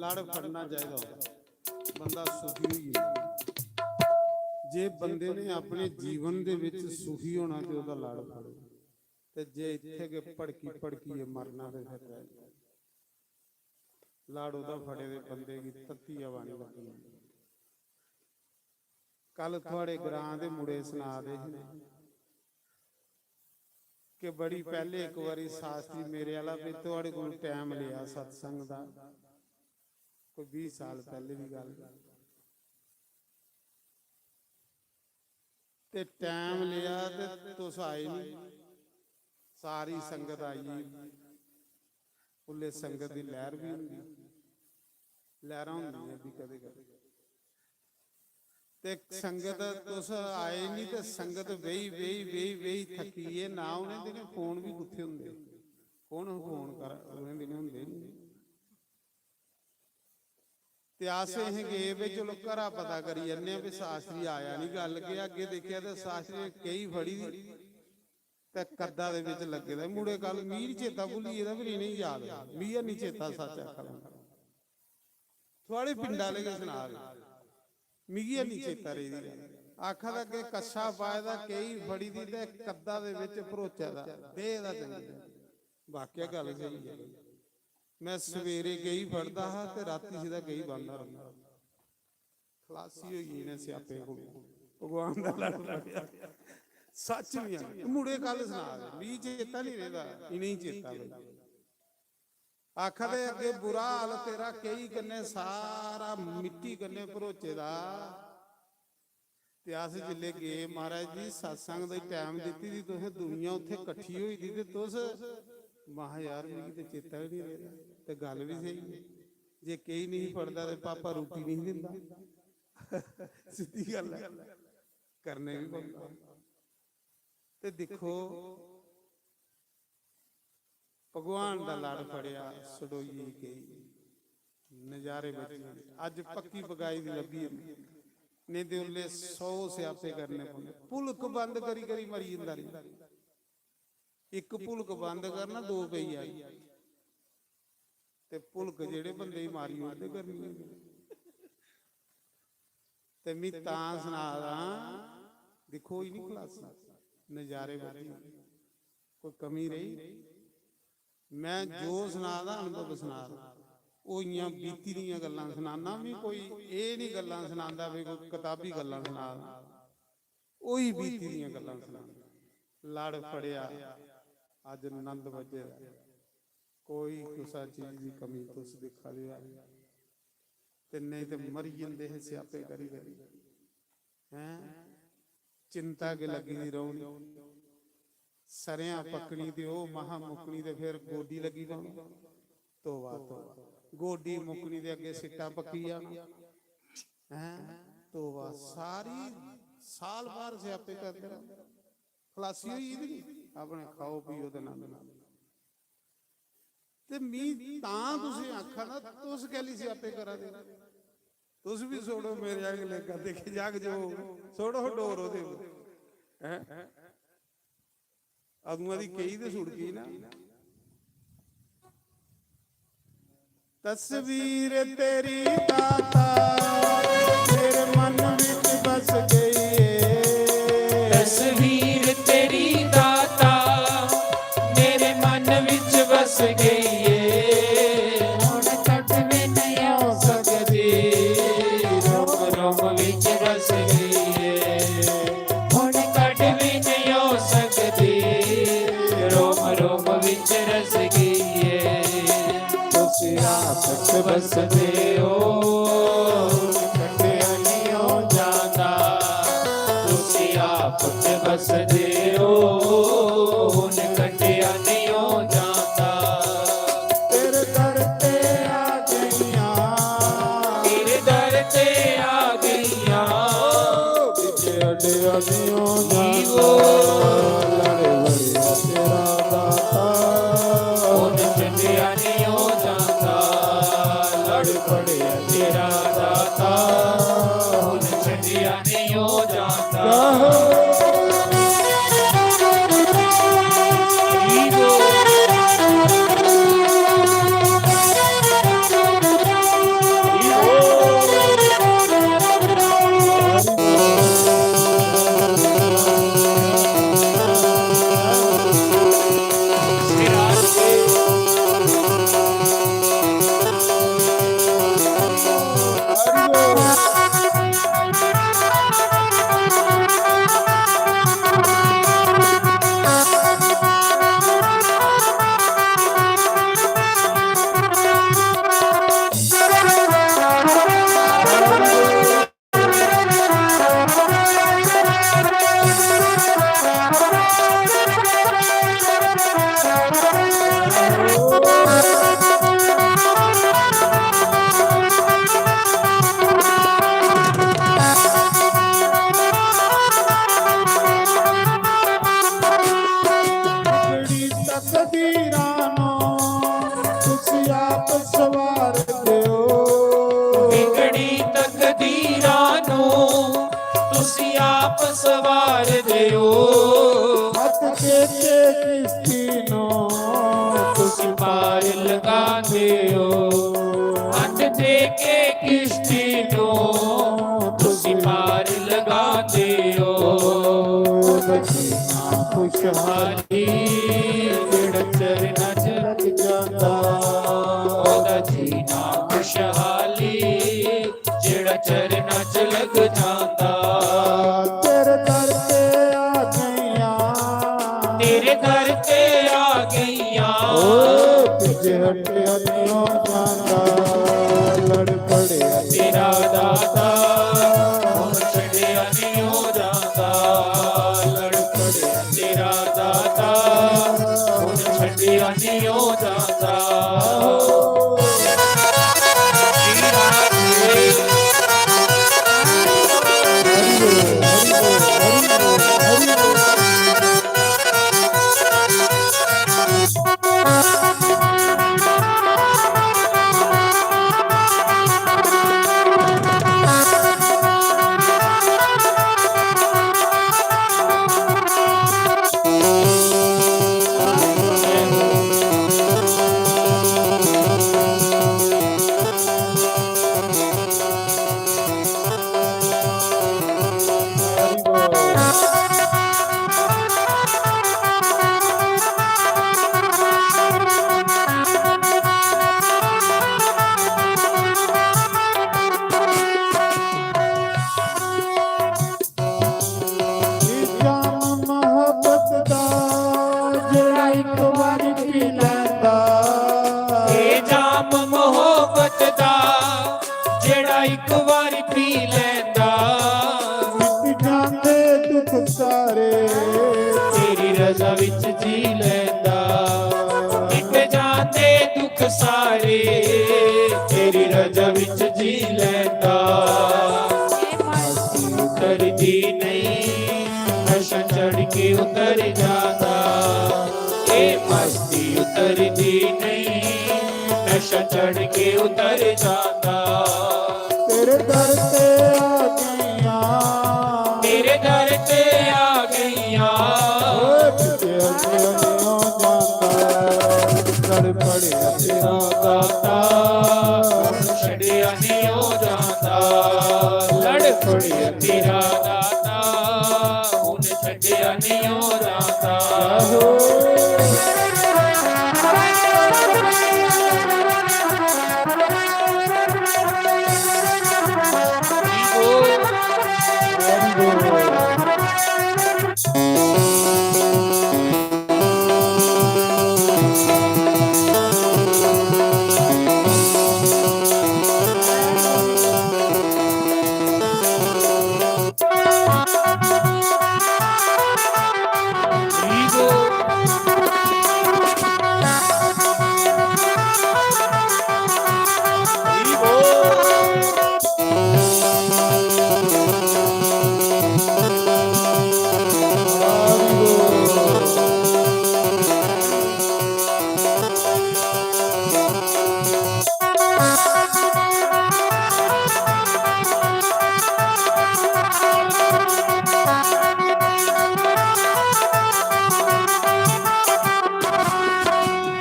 लड़ फड़ना चाहिदा होंदा, बंदा सुखी होई जंदा। जे बंदे ने अपने जीवन दे विच सुखी होना ते ओह्दा लड़ फड़ो, ते जे इत्थे गै भड़की भड़कियै मरना ते फिर रह जाओ। लड़ ओह्दा फड़े दे बंदे गी तत्ती हवा निं लग्गनी। कल थुआढ़े ग्रां दे मुड़े सना दे हे कि बड़ी पैह्ले इक बारी शास्त्री मेरे आह्ला भी थुआढ़े कोल टैम लेआ सत्संग दा, कोई बीह् साल पैह्ले दी गल्ल। ते टैम लेआ ते तुस आए निं, सारी संगत आई गेई। उल्ले संगत दी लैह्र बी होंदी, लैह्रां होंदियां बी कदें कदें। ते संगत तुस आए निं ते संगत बेही, बेही, बेही, बेही थक्की गे। ना उ'नें दिनें फोन बी कुत्थै होंदे, कु'न फोन कर, उ'नें दिनें होंदे निं। ते अस असें गे भी चलो घरा पता करी जन्ने आं भी शास्त्री आया निं, गल्ल केह्। अग्गें दिक्खेआ ते शास्त्री ने केही फड़ी दी, ते कद्दा दे बिच लग्गे दा। मुड़े कल मिगी चेता भुल्ली गेदा, पर इ'नेंगी याद ऐ। मिगी हैनी चेता, सच्च आखा दा। थुआढ़े पिंड आह्ले गै सना दे, मिगी हैनी चेता रेही दी गल्ल। आखा दा कि कच्छा पाए दा, केही फड़ी दी ते कद्दा दे बिच भरोचे दा, दे दा चंगी। वाकया गल्ल स्हेई ऐ। मैं सवेरे केही फड़दा हा ते रातीं सिद्धा केही बांह्दा रौंह्दा। खलासी होई गेई इ'नें स्यापें कोल। भगवान दा लड़ पेआ। सच्च निं ऐ। मुड़े कल सना दे, मिगी चेता निं रेह्दा, इ'नेंगी चेता पेई। आखा दे, "अग्गें बुरा हाल तेरा केही कन्नै, सारा मिट्टी कन्नै भरोचे दा।" ते अस जिसलै गे, "महाराज जी, सत्संग दी टैम दित्ती दी तुसें, दुनिया उत्थै कट्ठी होई दी ते तुस।" महा, "यार, मिगी ते चेता गै निं रेह्दा।" ते गल्ल बी स्हेई ऐ, जे केही निं फड़दा ते पापा रुट्टी निं दिंदा। सिद्धी गल्ल ऐ, करने बी पौंदा। ते दिक्खो, भगवान दा लड़ फड़ेआ, सड़ोई गेई, नजारे बची गे। अज्ज पक्की पकाई दी लब्भी जंदी, नेईं ते उसलै सौ स्यापे करने पौंदे। भुलक बंद करी करी मरी जंदा रेहा। इक भुलक बंद करना, दो पेई जानी। ते भुलक जेह्ड़े बंदे गी मारी ओड़दे गर्मियें च। ते मी तां सना दा, दिक्खो, इ'नें खलासी नजारे बधी, कोई कमी रेही? मैं जो सना दा, अनुभव सना दा। होइयां बीती दियां गल्लां सनाना, मी कोई एह् निं गल्लां सनांदा, भी कोई कताबी गल्लां सना दा। होई बीती दियां गल्लां सनाना। लड़ फड़ेआ, अज्ज नंद बज्जे दा। कोई कुसै चीज दी कमी तुस दिक्खा दे ओ, ते नेईं ते मरी जंदे हे स्यापे करी करी। हैं? चिंता गै लग्गी दी रौह्नी। सरेआं पक्कनी ते ओह् महा मुक्कनी ते फिर गोड्डी लग्गी पौनी। तौबा, तौबा। गोड्डी मुक्कनी ते अग्गें सिट्टा पक्की जाना। हैं? तौबा। सारी साल भर स्यापे करदे रौह्ने। खलासी होई गेदी नी, अपने खाओ पियो ते नंद मारो। ते मी तां तुसें आखा ना, तुस कैली स्यापे करा दे? तुस बी छोड़ो, मेरे आंग लेखा दिक्खे जाग जो, छोड़ो डोर ओह्दे पर। हैं? अदुआं दी केही ते छुड़की ना। तस्वीर तेरी दाता मेरे मन विच बस गई है। तस्वीर तेरी दाता मेरे मन विच बस गई है। हुण कट भी नहीं हो सकदी, रोम रोम विच बस गई है। हुण कट भी नहीं हो सकदी, रोम रोम विच रस गई है। तुसी आप च बसदे हो, कटिया नहीं हो जाता। तुसी आप च बसदे हो, हुण कटिया नहीं हो जाता। तेरे दर ते आ गईयां, तेरे दर ते आ गईयां। विच अड्डे अड्डियों जीवो। लड़ पड़िया तेरा दाता। हुण छड्डिया नहीं हो जाता। लड़ पड़िया तेरा दाता। हुण छड्डिया नहीं हो जाता। जीवो। बिगड़ी तकदीरां नू तुसी आप सवार दियो। बिगड़ी तकदीरां नू तुसी आप सवार दियो। मत ਦੇ ਕੇ ਕਿਸ਼ਤੀ ਨੂੰ ਤੁਸੀਂ ਪਾਰ ਲਗਾਉਂਦੇ ਹੋ। ਹੱਥ ਦੇ ਕੇ ਕਿਸ਼ਤੀ ਨੂੰ ਤੁਸੀਂ ਪਾਰ ਲਗਾਉਂਦੇ ਹੋ। ਉਹਦਾ ਜੀਣਾ ਖੁਸ਼ਹਾਲੀ, ਜਿਹੜਾ ਚਰਨਾਂ 'ਚ ਲੱਗ ਜਾਂਦਾ। ਉਹਦਾ ਜੀਣਾ ਖੁਸ਼ਹਾਲੀ, ਜਿਹੜਾ ਚਰਨਾਂ 'ਚ ਲੱਗ ਜਾਂਦਾ। ਤੇਰੇ ਦਰ ਤੇ ਆ ਗਈਆਂ, ਤੇਰੇ ਦਰ ਤੇ ਆ ਗਈਆਂ। ਓ ਪਿੱਛੇ ਹਟਿਆ ਨਹੀਂ ਓ ਜਾਂਦਾ, ਲੜ ਪੜਿਆ ਤੇਰਾ ਦਾਤਾ, ਹੁਣ ਛੱਡਿਆ ਨਹੀਂ ਓ ਜਾਂਦਾ। ਲੜ ਪੜਿਆ ਤੇਰਾ ਦਾਤਾ, ਹੁਣ ਛੱਡਿਆ ਨਹੀਂ ਓ ਜਾਂਦਾ। ਇਹ ਜਾਮ ਮੁਹੱਬਤ ਦਾ ਜਿਹੜਾ ਇੱਕ ਵਾਰੀ ਪੀ ਲੈਂਦਾ। ਇਹ ਜਾਮ ਮੁਹੱਬਤ ਦਾ ਜਿਹੜਾ ਇੱਕ ਵਾਰੀ ਪੀ ਲੈਂਦਾ। ਮਿਟ ਜਾਂਦੇ ਦੁੱਖ ਸਾਰੇ ਤੇਰੀ ਰਜ਼ਾ ਵਿੱਚ ਜੀ ਲੈਂਦਾ। ਮਿਟ ਜਾਂਦੇ ਦੁੱਖ ਸਾਰੇ ਤੇਰੀ ਰਜ਼ਾ ਵਿੱਚ ਜੀ ਲੈਂਦਾ। ਇਹ ਮਸਤੀ ਉਤਰਦੀ ਨਹੀਂ, ਨਸ਼ਾ ਚੜ੍ਹ ਕੇ ਉਤਰ ਜਾਂਦਾ। ਇਹ ਮਸਤੀ ਉਤਰਦੀ ਨਹੀਂ, ਨਸ਼ਾ ਚੜ੍ਹ ਕੇ ਉਤਰ ਜਾਂਦਾ। ਤੇਰੇ ਦਰ ਤੇ ਆ ਗਈਆਂ, ਤੇਰੇ ਦਰ ਤੇ ਆ ਗਈਆਂ। ਓਏ ਪਿੱਛੇ ਹਟਿਆ ਨਹੀਂ ਓ ਜਾਂਦਾ, ਲੜ ਪੜਿਆ ਤੇਰਾ ਦਾਤਾ, ਹੁਣ ਛੱਡਿਆ ਨਹੀਂ ਓ ਜਾਂਦਾ। ਲੜ ਪੜਿਆ ਤੇਰਾ ਦਾਤਾ, ਹੁਣ ਛੱਡਿਆ ਨਹੀਂ ਓ ਜਾਂਦਾ।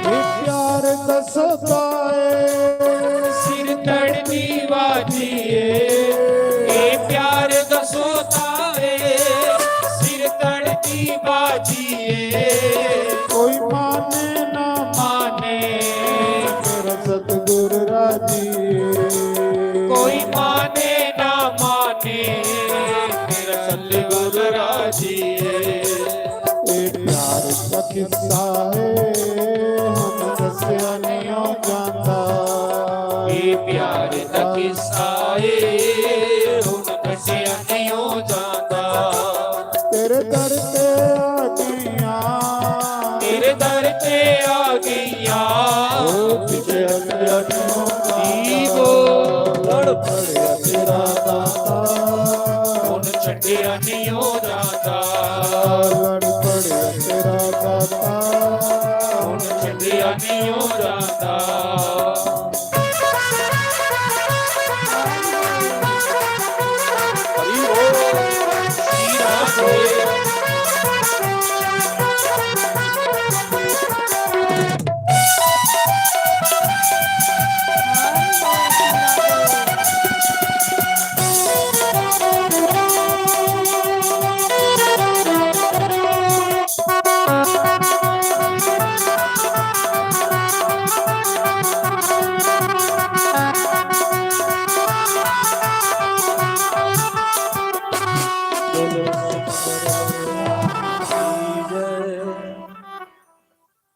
ਇਹ ਪਿਆਰ ਦਾ ਸੌਦਾ ਏ, ਸਿਰ ਤੜਦੀ ਬਾਜੀ ਏ। ਇਹ ਪਿਆਰ ਦਾ ਸੌਦਾ ਏ, ਸਿਰ ਤੜਦੀ ਬਾਜੀ ਏ। ਕੋਈ ਮਾਨੇ ਨਾ ਮਾਨੇ, ਮੇਰਾ ਸਤਿਗੁਰ ਰਾਜੀ ਏ। ਕੋਈ ਮਾਨੇ ਨਾ ਮਾਨੇ, ਮੇਰਾ ਸਤਿਗੁਰ ਰਾਜੀ ਏ। ਇਹ ਪਿਆਰ ਦਾ ਕਿੱਸਾ ਏ, ਹੁਣ ਦੱਸਿਆ ਨਹੀਂ ਓ ਜਾਂਦਾ। ਇਹ ਪਿਆਰ ਦਾ ਕਿੱਸਾ ਏ, ਹੁਣ ਦੱਸਿਆ ਨਹੀਂ ਓ ਜਾਂਦਾ। ਤੇਰੇ ਦਰ ਤੇ ਆ ਗਈਆਂ, ਤੇਰੇ ਦਰ ਤੇ ਆ ਗਈਆਂ। ਓ ਪਿੱਛੇ ਹਟਿਆ ਨਹੀਂ ਓ ਜਾਂਦਾ। ਲੜ ਪੜਿਆ ਤੇਰਾ ਦਾਤਾ, ਹੁਣ ਛੱਡਿਆ ਨਹੀਂ ਓ ਜਾਂਦਾ। ਲੜ ਪੜਿਆ ਤੇਰਾ ਦਾਤਾ, ਹੁਣ ਛੱਡਿਆ ਨਹੀਂ ਓ ਜਾਂਦਾ। ਹਰੀ ਬੋਲ, ਸ਼੍ਰੀ ਰਾਮ ਹੋਏ।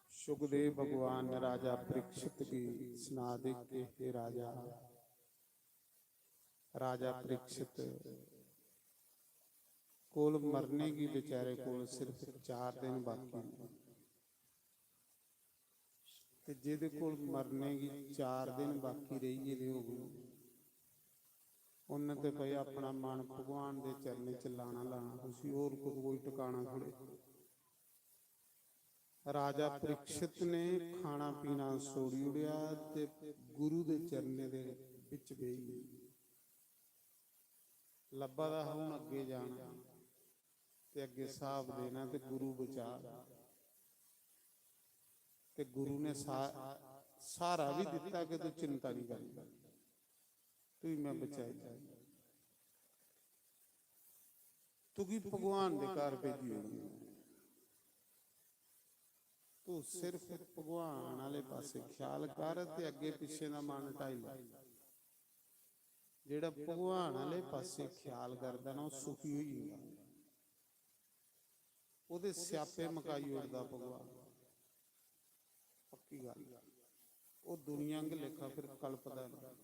सुखदेव भगवान राजा परीक्षित गी सना दे कि हे राजा, राजा परीक्षित कोल मरने गी बेचारे कोल सिर्फ चार दिन बाकी न। ते जेह्दे कोल मरने गी चार दिन बाकी रेही गेदे होग, उन्न ते भाई अपना मन भगवान दे चरणें च लाना लाना, उसी होर कुतै कोई टकाना थोड़े। राजा परीक्षित ने खाना पीना छोड़ी ओड़ेआ ते गुरु दे चरणें दे बिच बेही गे। लब्भा दा हा हून अग्गें जाना ते अग्गें स्हाब देना ते गुरु बचार। ते गुरु ने सा-, स्हारा भी दिता कि तू चिंता नहीं करनी, तुगी मैं बचाई लैङ। तुगी भगवान दे घर भेजी ओड़ङ। तू सिर्फ भगवान आह्ले पासे ख्याल कर ते अग्गे पिच्छे दा मन हटाई लै। जेह्ड़ा भगवान आह्ले पासे ख्याल करदा ना, ओह् सुखी होई जंदा। ओह्दे स्यापे मकाई ओड़दा भगवान। पक्की गल्ल। ओह् दुनिया आंगर लेखा फिर कलपदा नेईं।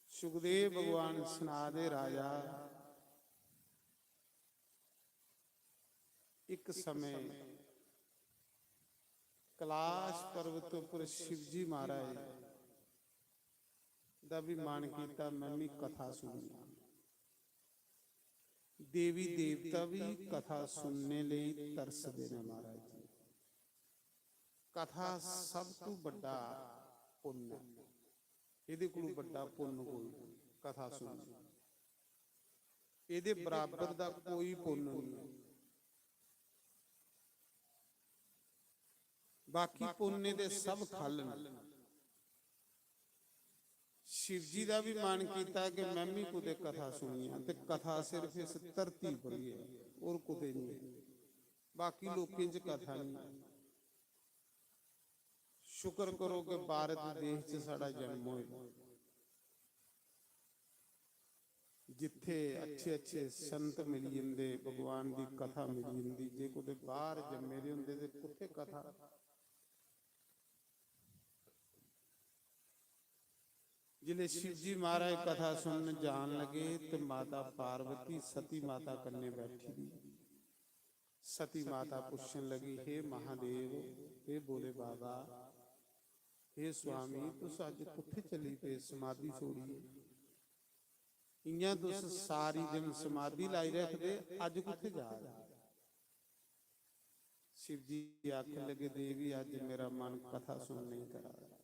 सुखदेव भगवान सना दे, राजा, इक समय कैलाश पर्वत उप्पर शिवजी महाराज दा भी मन कीता, "मैं भी कथा सुनी।" देवी देवता भी कथा सुनने लेई तरसदे न महाराज जी। कथा सब तू बड्डा पुन्न ऐ। एह्दे कोलू बड्डा पुन्न कोई निं, कथा सुनना। एह्दे बराबर दा कोई पुन्न निं ऐ। बाकी पुन्न दे सब खल न। शिव जी दा भी मन कीता कि मैं भी कुतै कथा सुनियां, ते कथा सिर्फ इस धरती पर ही ऐ, होर कुतै निं ऐ। बाकी लोकें च कथा निं ऐ। शुक्र करो कि भारत देश च साढ़ा जन्म होया, जित्थे अच्छे-अच्छे संत मिली जंदे, भगवान दी कथा मिली जंदी। जे कुतै बाहर जम्मे दे होंदे ते कुत्थे कथा? जिसले शिव जी महाराज कथा सुनन जान लगे ते माता पार्वती सती माता कन्ने बैठी दी। सती माता पुच्छन लगी, "हे महादेव, हे भोले बाबा, हे स्वामी, तुस अज्ज कुत्थे चली पे समाधि छोड़िए? इयां तुस सारी दिन समाधि लाई रखदे, अज्ज कुत्थे जा रहे?" शिव जी आखन लगे, "देवी, अज्ज मेरा मन कथा सुनने ही करा दा।"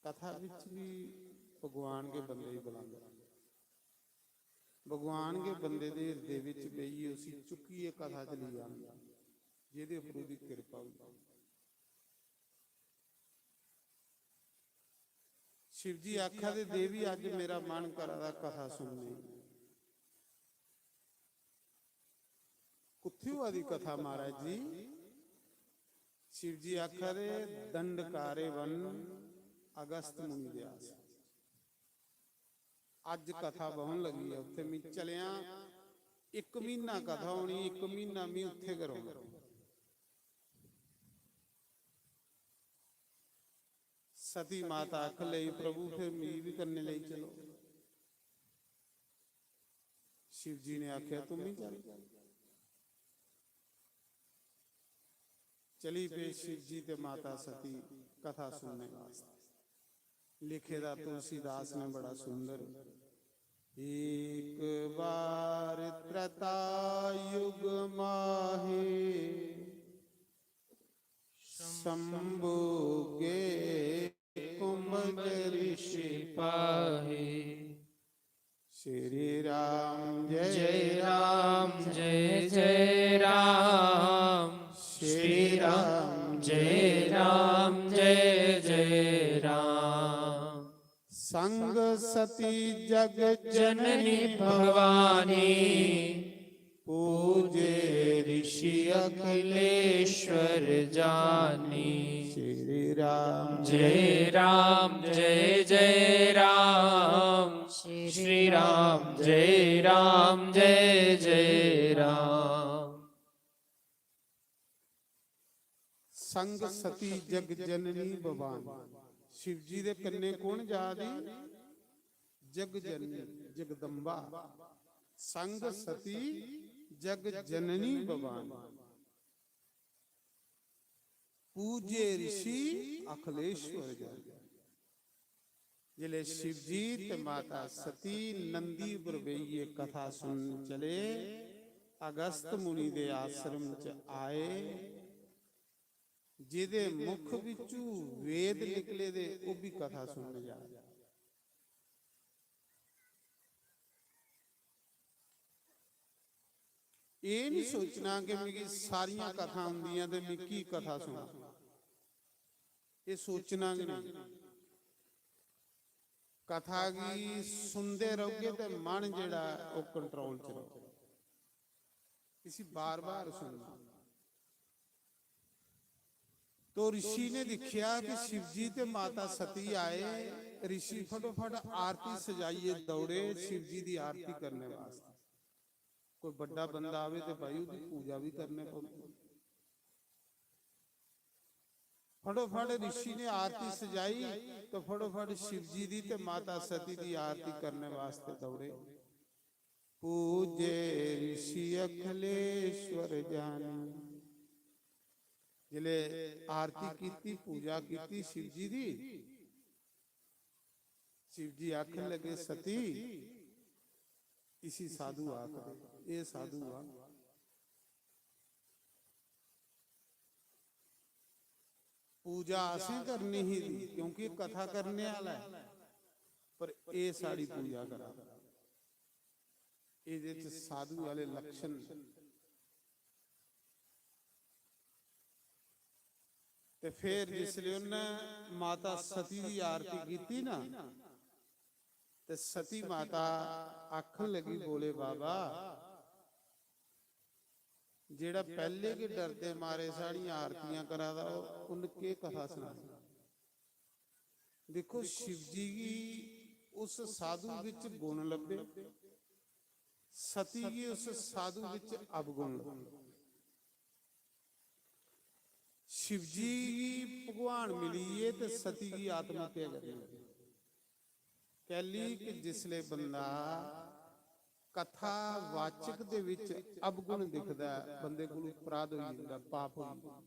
कथा विच भी भगवान गै बंदे गी बुलांदा। भगवान गै बंदे दे हिरदे विच बेहियै उसी चुक्कियै कथा च लेई आंदा, जेह्दे उप्पर ओह्दी किरपा होंदी। शिव जी आखा दे, "देवी, अज्ज मेरा मन करा दा कथा सुनने गी।" कुत्थै होआ दी कथा महाराज जी? शिव जी आखा दे, "दंडकारे वन अगस्त मुनि दे आश्रम। अज्ज कथा बहन लगी है, उत्थे मैं चलेआ, इक म्हीना कथा होनी, इक म्हीना मैं उत्थे गै रौहना।" सती माता आख लई, "प्रभु, फिर मी भी कन्ने लेई चलो।" शिव जी ने आख्या, "तुम भी चल।" चली पे शिव जी ते माता सती कथा सुनने वास्ते। लिखे दा तुलसीदास ने बड़ा सुंदर, "एक बार त्रेता युग माहे, शंभु के कुंभ ऋषि पाहे। श्री राम जय जय राम, जय जय राम। श्री राम जय राम, जय जय राम। संग सती जग जननी भवानी, पूजे ऋषि अखिलेश्वर जानी। श्री राम जय राम, जय जय राम। श्री राम जय राम जय जय राम। संग सती जग जननी भवानी। शिव जी दे कन्ने कौन जा दी? जग जननी जगदम्बा। संग सती जग जननी भवानी। पूजे ऋषि अखिलेश्वर जानी। जिसले शिव जी ते माता सती नंदी पर बेहियै कथा सुनन चले, अगस्त मुनि दे आश्रम च आए, जेदे मुख बिचू वेद निकले दे, ओह भी कथा सुनन जा। एह नहीं सोचना कि मिगी सारियां कथा आंदियां ते मिगी कथा सुना, एह सोचना गै नहीं। कथा गी सुनदे रहोगे ते मन जेड़ा ओह कंट्रोल च रहोगा, इसी बार बार सुनना। तो ऋषि ने दिखिया कि शिव जी ते माता सती आए। ऋषि फटोफट आरती सजाइए दौड़े शिव जी दी आरती करने वास्ते। कोई बड़ा बंदा आवे तो भाई उसकी पूजा भी करने पौंदी। फटोफट ऋषि ने आरती सजाई तो फटोफट शिव जी दी ते माता सती दी आरती करने वास्ते दौड़े। पूजे ऋषि अखिलेश्वर जानी। जिले आरती कीती, पूजा कीती शिव जी दी, शिव जी आखन लगे, "सती, इसी साधु आखदे, एह साधु आ।" पूजा असें करनी ही दी, क्योंकि कथा करने आह्ला ऐ, पर एह साढ़ी पूजा करा दा। एहदे च साधु आह्ले लक्षण न। ते फिर जिसले उन्नै माता सती दी आरती कीती ना, ते सती माता आखन लगी, "बोले बाबा, जेड़ा पैहले गै डरदे मारे साढ़ियां आरतियां करा दा, ओह, उन्न केह कथा सनाई?" देखो, शिव जी गी उस साधु विच गुण लब्भे, सती गी उस साधु विच अवगुण लब्भे। शिव जी गी भगवान मिलिए ते सती गी आत्महत्या करनी। कैली कि जिसले बंदा कथावाचक दे विच अवगुण दिखदा ऐ, बंदे कोलू अपराध होई जंदा, पाप होई जंदा,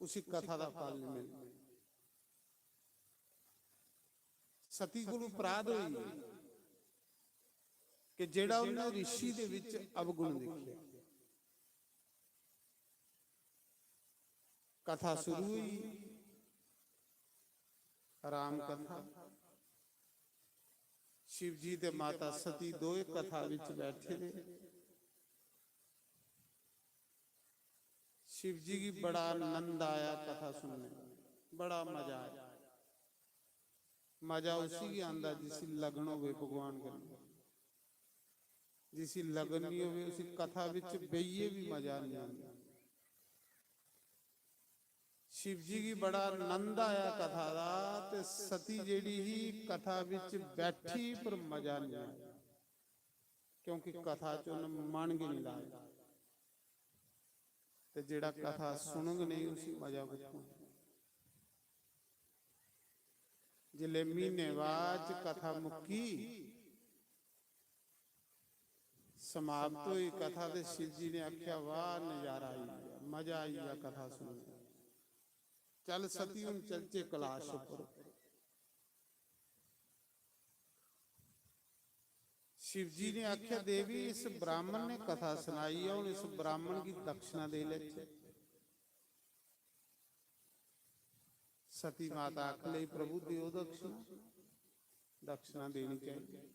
उसी कथा दा फल नहीं मिलदा। सती कोलू अपराध होई कि जेड़ा उन्हें ऋषि दे विच अवगुण देखिया। कथा शुरू हुई, राम कथा। शिव जी ते माता सती दोए कथा विच बैठे दे। शिव जी गी बड़ा आनंद आया कथा सुनने, बड़ा मजा आया। मजा उसी गी आंदा जिसी लगन होवे भगवान कन्नै। जिसी लगन नहीं होवे, उसी कथा विच बेहियै भी मजा नहीं आंदा। शिव जी गी बड़ा आनंद आया कथा दा, ते सती जेड़ी ही कथा विच बैठी पर मजा नहीं आया, क्योंकि कथा च उन्हें मन गै नहीं लाया। ते जेड़ा कथा सुनग नहीं, उसी मजा कुत्थों? जिसले महीने बाद च कथा मुक्की, समाप्त हुई कथा, ते शिव जी ने आख्या, "वाह, नजारा आई गया, मजा आई गया कथा सुनने। चल सती, हुन चलचे कैलाश उप्पर।" शिव जी ने आख्या, "देवी, इस ब्राह्मण ने कथा सुनाई है, हुन इस ब्राह्मण की दक्षिणा दे लेचे।" सती माता आख लई, "प्रभु, देओ दक्षिणा, दक्षिणा देनी चाहिए।"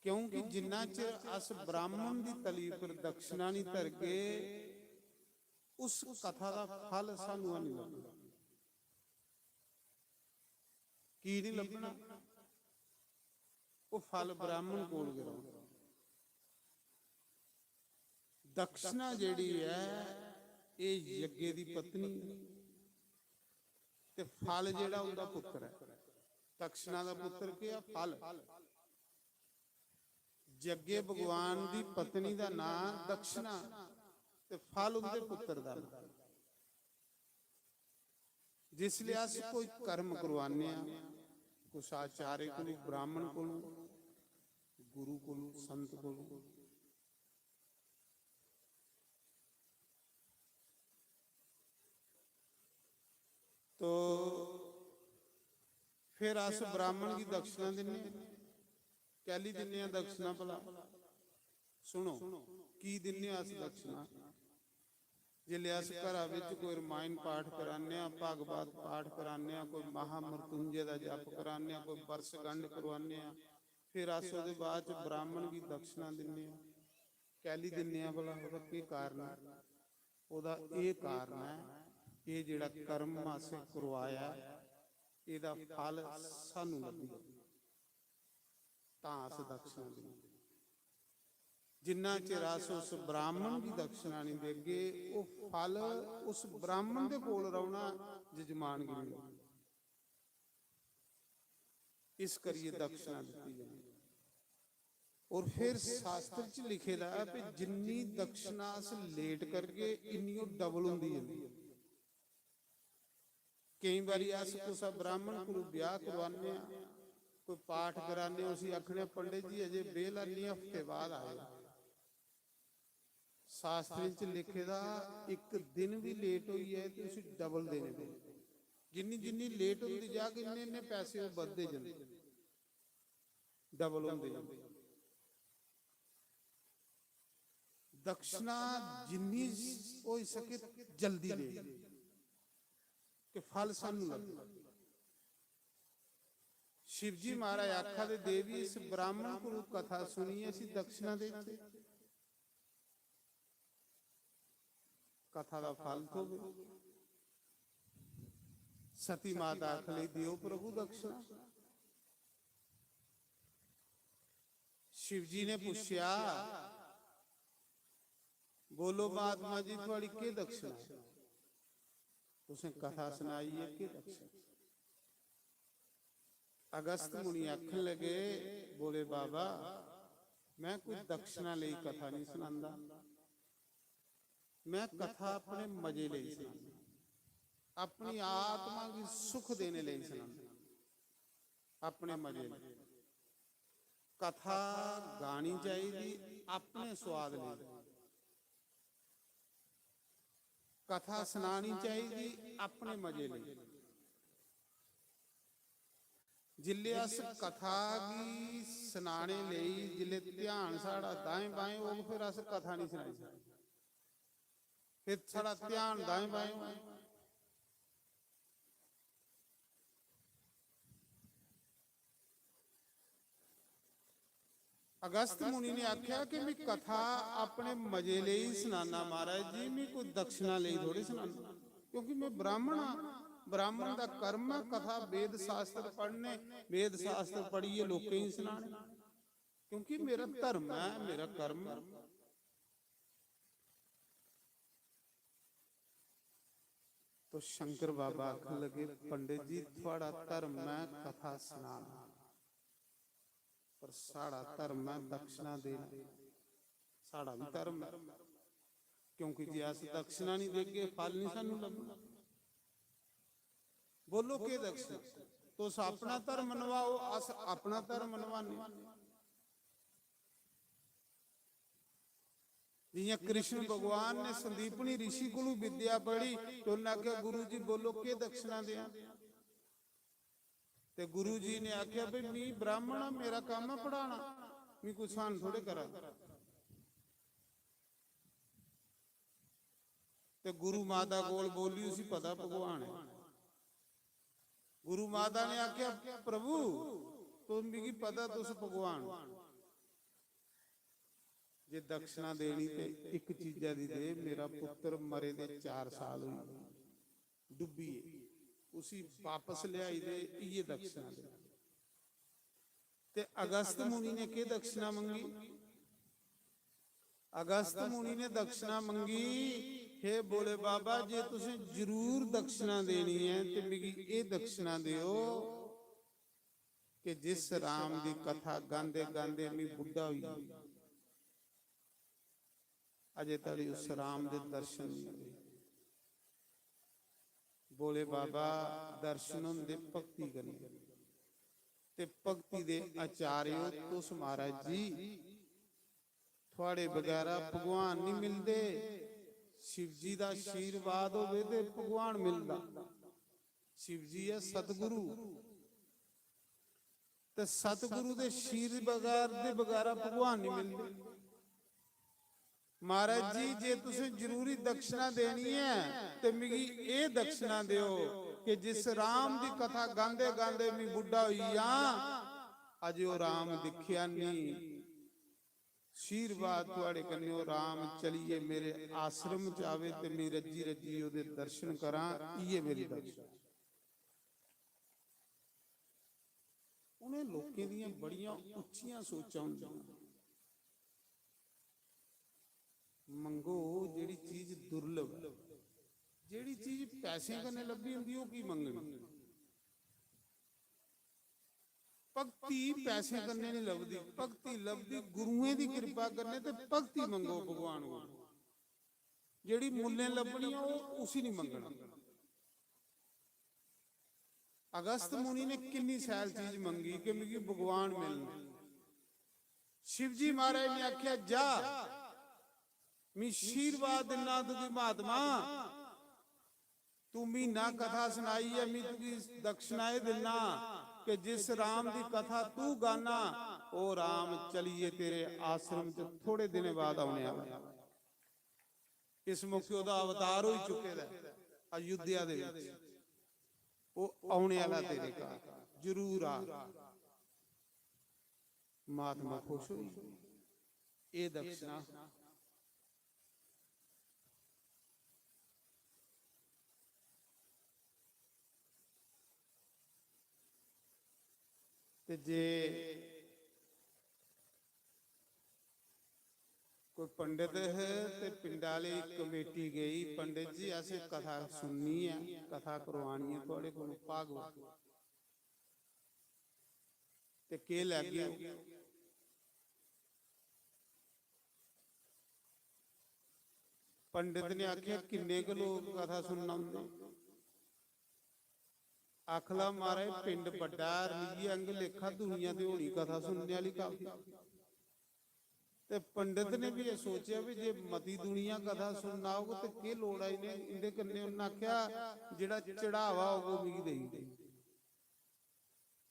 क्योंकि जिन्ना चिर अस ब्राह्मण दी तली पर दक्षिणा नहीं धरगे, उस कथा दा फल सानू नहीं लभना। की नहीं लभना? वो फल ब्राह्मण कोल गै रौह्ना। दक्षिणा जेह्ड़ी ऐ, एह् यज्ञ दी पत्नी ऐ, ते फल जेह्ड़ा उं'दा पुत्तर ऐ। दक्षिणा दा पुत्तर केह् ऐ? फल। जग्गे भगवान दी पत्नी दा नां दक्षिणा ते फल उंदे पुत्तर दा नां। जिसलै अस कोई कर्म करवाने आं कुसै आचार्य कोलू, ब्राह्मण कोलू, गुरु कोलू, संत कोलू, तो फिर अस ब्राह्मण गी दक्षिणा दिन्ने आं। कैली दिन्ने आं दक्षिणा भला? सुनो, की दिन्ने आं अस दक्षिणा? जिसलै अस घरा बिच कोई रमायण पाठ कराने आं, भागवत पाठ कराने आं, कोई महामृत्युंजय दा जप कराने आं, कोई बरसगंढ करवाने आं, फिर अस ओह्दे बाद च ब्राह्मण गी दक्षिणा दिन्ने आं। कैली दिन्ने आं भला? ओह्दा केह् कारण ऐ? ओह्दा एह् कारण ऐ, एह् जेह्ड़ा कर्म असें करवाया ऐ, एह्दा फल सानूं लब्भी जाए, तां अस दक्षिणा दिन्ने। जिन्ना चिर अस उस ब्राह्मण गी दक्षिणा निं देगे, ओह् फल उस ब्राह्मण दे कोल रौह्ना, जजमान गी निं लब्भना। इस करियै दक्षिणा दित्ती जंदी। और फिर शास्त्र च लिखे दा ऐ कि जिन्नी दक्षिणा अस लेट करगे, इन्नी ओह् डबल होंदी जंदी ऐ। केईं बारी अस कुसै ब्राह्मण कोलू ब्याह करवाने आं, कोई पाठ कराने आं, उसी आखने आं, "पंडित जी, अजें बेह्ला निं, हफ्ते बाद आएओ।" शास्त्रें च लिखे दा, इक दिन बी लेट होई जाए ते उसी डबल देने पौंदे। जिन्नी जिन्नी लेट होंदी जाग, इन्ने इन्ने पैसे ओह् बधदे जंदे, डबल होंदे जंदे। दक्षिणा जिन्नी होई सके जल्दी दे, कि फल सानू लब्भे। शिवजी महाराज आखा दे, "देवी, इस ब्राह्मण कोलू कथा सुनियै इसी दक्षिणा देचै, कथा दा फल थ्होवे।" सती माता आखन लगी, "देओ प्रभु दक्षिणा।" शिवजी ने पुच्छेआ, "बोलो महात्मा जी, थुआड़ी केह् दक्षिणा ऐ? तुसें कथा सनाई ऐ, केह् दक्षिणा?" अगस्त मुनि आखन लगे, "बोले बाबा, मैं कोई दक्षिणा लेई कथा नहीं सनांदा, मैं कथा अपने मजे लेई सनांदा, अपनी आत्मा गी सुख देने लेई सनांदा, अपने मजे लेई।" कथा गानी चाहिदी अपने स्वाद लेई, कथा सनानी चाहिदी अपने मजे लेई। जिल्ले अस कथा गी सनाने लेई, जिल्ले ध्यान साढ़ा दाएं बाएं होग, फिर अस कथा नहीं सनाई सकदे, फिर साढ़ा ध्यान दाएं बाएं होग। अगस्त मुनि ने आख्या कि मैं कथा अपने मजे लेई सनाना महाराज जी, मैं कोई दक्षिणा लेई थोड़ी सनाना, क्योंकि मैं ब्राह्मण हां। ब्राह्मण दा कर्म है कथा, वेद शास्त्र पढ़ने, वेद शास्त्र पढ़िए लोकें गी सनाने, क्योंकि मेरा धर्म है, मेरा कर्म है। तो शंकर बाबा आखन लगे, "पंडित जी, थुआड़ा धर्म ऐ कथा सनाना, पर साढ़ा धर्म ऐ दक्षिणा देना। साढ़ा भी धर्म ऐ, क्योंकि जे अस दक्षिणा नहीं देगे, फल नहीं सानू लब्भना। बोलो, केह् दक्षिणा? तुस अपना धर्म नभाओ, अस अपना धर्म नभाने।" जियां कृष्ण भगवान ने संदीपनी ऋषि कोलू विद्या पढ़ी, ते उन्हें आख्या, "गुरु जी, बोलो, केह् दक्षिणा देआं?" ते गुरु जी ने आख्या, "भाई, मी ब्राह्मण आ, मेरा कम्म ऐ पढ़ाना, मी कोई स्हान थोड़े करा।" ते गुरु माता कोल बोली, उसी पता भगवान ऐ। गुरु माता ने आख्या, "प्रभु, तुम मिगी पता, तुस भगवान ओ। जे दक्षिणा देनी ते इक चीजा दी दे, मेरा पुत्र मरे दे चार साल होई गे, डुब्बियै, उसी वापस लेआई दे, इयै दक्षिणा दे।" ते अगस्त मुनि ने केह् दक्षिणा मंगी? अगस्त मुनि ने दक्षिणा मंगी, "हे भोले बाबा, जे तुसें जरूर दक्षिणा देनी ऐ ते मिगी एह् दक्षिणा देओ कि जिस राम दी कथा गांदे गांदे मी बुड्ढा होई गेआ, अजे तड़ी उस राम दे दर्शन नहीं हुए। बोले बाबा, दर्शन होंदे भक्ति कन्नै, ते भक्ति दे आचार्यो तुस महाराज जी, थुआड़े बगैरा भगवान नहीं मिलदे। शिव जी दा आशीर्वाद होवे ते भगवान मिलदा। शिव जी ऐ सतगुरु, ते सतगुरु दे शीर बगैर दे बगैरा भगवान नहीं मिलदे। महाराज जी, जे तुसें जरूरी दक्षिणा देनी ऐ, ते मिगी एह् दक्षिणा देओ कि जिस राम दी कथा गांदे गांदे मी बुड्ढा होई जां, अजे ओह् राम दिक्खेआ नहीं। आशीर्वाद थुआड़े कन्नै, ओह् राम चलिए मेरे आश्रम च आवे ते मी रज्जी रज्जी ओह्दे दर्शन करां, इ'यै मेरी दक्षिणा। उ'नें लोकें दियां बड़ियां उच्चियां सोचां होंदियां। मंगो जेह्ड़ी चीज दुर्लभ ऐ, जेह्ड़ी चीज पैसें कन्नै लब्भी जंदी, ओह् की मंगनी? भक्ति पैसें कन्नै नहीं लभदी, भक्ति लभदी गुरुएं दी किरपा कन्नै, ते भक्ति मंगो भगवान कोल। जेह्ड़ी मुल्लें लब्भनी ऐ, ओह् उसी नहीं मंगना। अगस्त मुनि ने किन्नी शैल चीज मंगी कि मिगी भगवान मिलन। शिवजी महाराज ने आख्या, "जा, मी आशीर्वाद दिन्ना तुगी महात्मा, तू म्हीना कथा सनाई ऐ, मी तुगी दक्षिणा एह् दिन्ना कि जिस राम दी कथा तू गाना, ओह् राम चलिए तेरे आश्रम च थोड़े दिनें बाद औने आह्ला ऐ।" इस मौके ओह्दा अवतार होई चुके दा ऐ अयोध्या दे विच। ओह् औने आह्ला तेरे घर, जरूर आ। महात्मा खुश होई, एह् दक्षिणा। ते जे कोई पंडित हे ते पिंड आह्ली कमेटी गई, "पंडित जी, असें कथा सुननी ऐ, कथा करवानी ऐ थुआढ़े कोल भागवत, ते केह् लैगे ओ?" पंडित ने आखेआ, "किन्ने गै लोक कथा सुनना औंदे?" आखला, "महाराज, पिंड बड्डा ऐ, रलियै अंग लेखा दुनिया ते होनी कथा सुनने आह्ली काफी।" ते पंडित ने बी एह् सोचेआ बी जे मती दुनिया कथा सुनना होग ते केह् लोड़ ऐ इ'नें, इं'दे कन्नै। उ'न्नै आखेआ, "जेह्ड़ा चढ़ावा होग, ओह् मिगी देई ओड़ो।"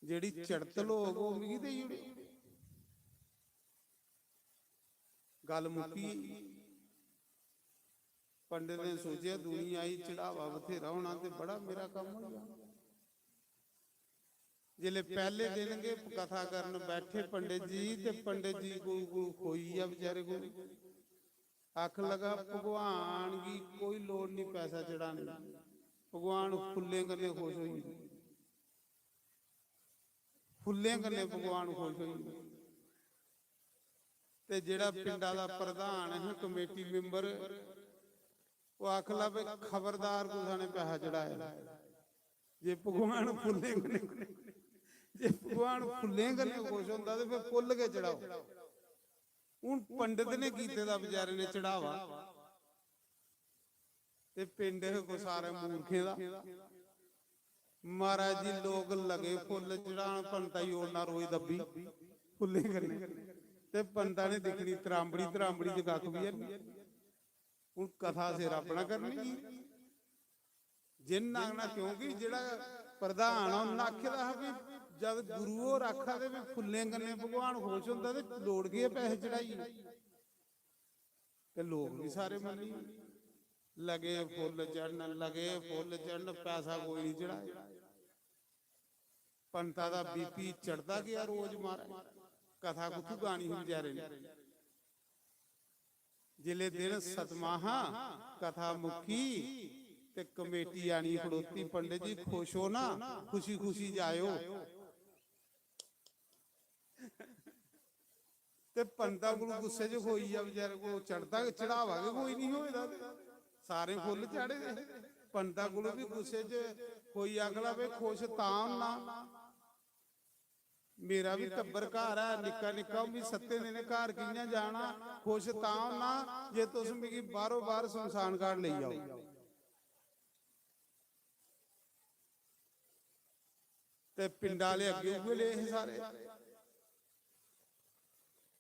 जेह्ड़ी चड़तल होग, ओह् मिगी देई ओड़ेओ। गल्ल मुक्की। पंडित ने सोचेआ, दुनिया गी चढ़ावा बथेरा होना ते बड़ा मेरा कम्म होई जाना। जिसलै पैह्ले दिन गै कथा करन बैठे पंडित जी, ते पंडित जी कोई, कोई खोई गेआ बेचारे कोल। आखन लगा, "भगवान गी कोई लोड़ नहीं पैसा चढ़ाने दी, भगवान फुल्लें कन्नै खुश होई जंदे।" फुल्लें कन्नै भगवान खुश होई जंदे। ते जेह्ड़ा पिंडा दा प्रधान है, कमेटी member, ओह् आखला, "भाई, खबरदार कुसै ने पैसा चढ़ाया, जे भगवान फुल्लें कन्नै, जे भगवान फुल्लें कन्नै खुश होंदा ते फिर फुल्ल गै चढ़ाओ।" हून पंडित ने कीते दा बेचारे ने चढ़ावा, ते पिंड हे कोई सारे मूर्खें दा। महाराज जी, लोक लगे फुल्ल चढ़ान, पंता गी ओड़ना रोज दब्बी फुल्लें कन्नै। ते पंता ने दिक्खनी त्रांबड़ी, त्रांबड़ी च कक्ख बी हैनी। हून कथा सिर अपना करनी ही। जिन्न आखना, क्योंकि जेह्ड़ा प्रधान उन्न आखे दा हा भी जद गुरु होर आखा दे भी फुल्लें कन्नै भगवान खुश होंदा ते लोड़ केह् पैसे चढ़ाइयै? ते लोक बी सारे मन्नी गे। लगे फुल्ल चढ़न, लगे फुल्ल चढ़न, पैसा कोई निं चढ़ाए। पंता दा BP चढ़दा गेआ रोज, महाराज। कथा कुत्थूं गानी ही बेचारे ने? जिसलै दिन सतमां हा, कथा मुक्की ते कमेटी आनी खड़ोती, "पंडित जी, खुश हो ना? खुशी खुशी जाएओ।" ते पंता कोल गुस्से च खोई गेआ बेचारे कोल, चढ़दा गै, चढ़ावा गै कोई निं होए दा। सारें फुल्ल चाढ़े दे। पंता कोल बी गुस्से च खोई, आखला, "भाई, खुश तां होना।" मेरा बी टब्बर घर ऐ, निक्का निक्का, में सत्तें दिनें घर कि'यां जाना? खुश तां होना जे तुस मिगी बाह्‌रो बाह्‌र शमशान घाट लेई जाओ। ते पिंडा आह्‌ले अग्गें उ'ऐ ले हे सारे।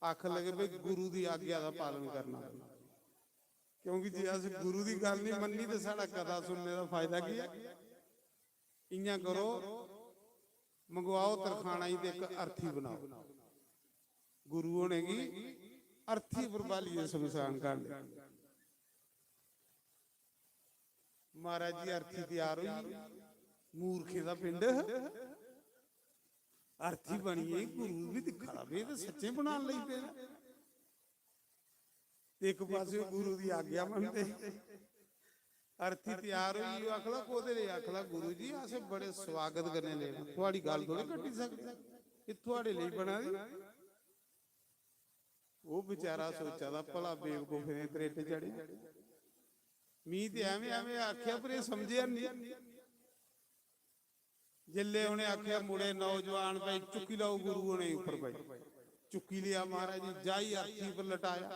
आखन लगे, "भाई, गुरु दी आज्ञा दा पालन करना पौना।" क्योंकि जे अस गुरु दी गल्ल निं मन्ननी ते साढ़ा कथा सुनने दा फायदा केह् ऐ? इ'यां करो, मंगवाओ तरखाना गी ते इक अर्थी बनाओ। गुरु होरें गी अर्थी पर ब्हालियै शमशान घाट लेई। महाराज जी, अर्थी त्यार होई गे। मूर्खें दा पिंड। अर्थी बनी गे, गुरु बी दिक्खा दा, भाई, एह् ते सच्चें बनान लगी पे। इक पासे गुरु दी आज्ञा मनदे, अर्थी त्यार होई गे, आखला, "कोह्‌दे लेई?" आखला, "गुरु जी, असें बड़े स्वागत कन्नै लेना, थुआढ़ी गल्ल थोह्‌ड़े कट्टी सकदे, एह् थुआढ़े लेई बना दी।" ओह् बेचारा सोचा दा, "भला बेवकूफें दे त्रेटे चढ़े, मी ते ऐवें ऐवें आखेआ, पर एह् समझेआ निं।" जिसलै उ'नें आखेआ, "मुड़े नौजवान, भाई, चुक्की लैओ गुरु होरें गी उप्पर, भाई।" चुक्की लेआ महाराज जी, जाई अर्थी पर लटाया।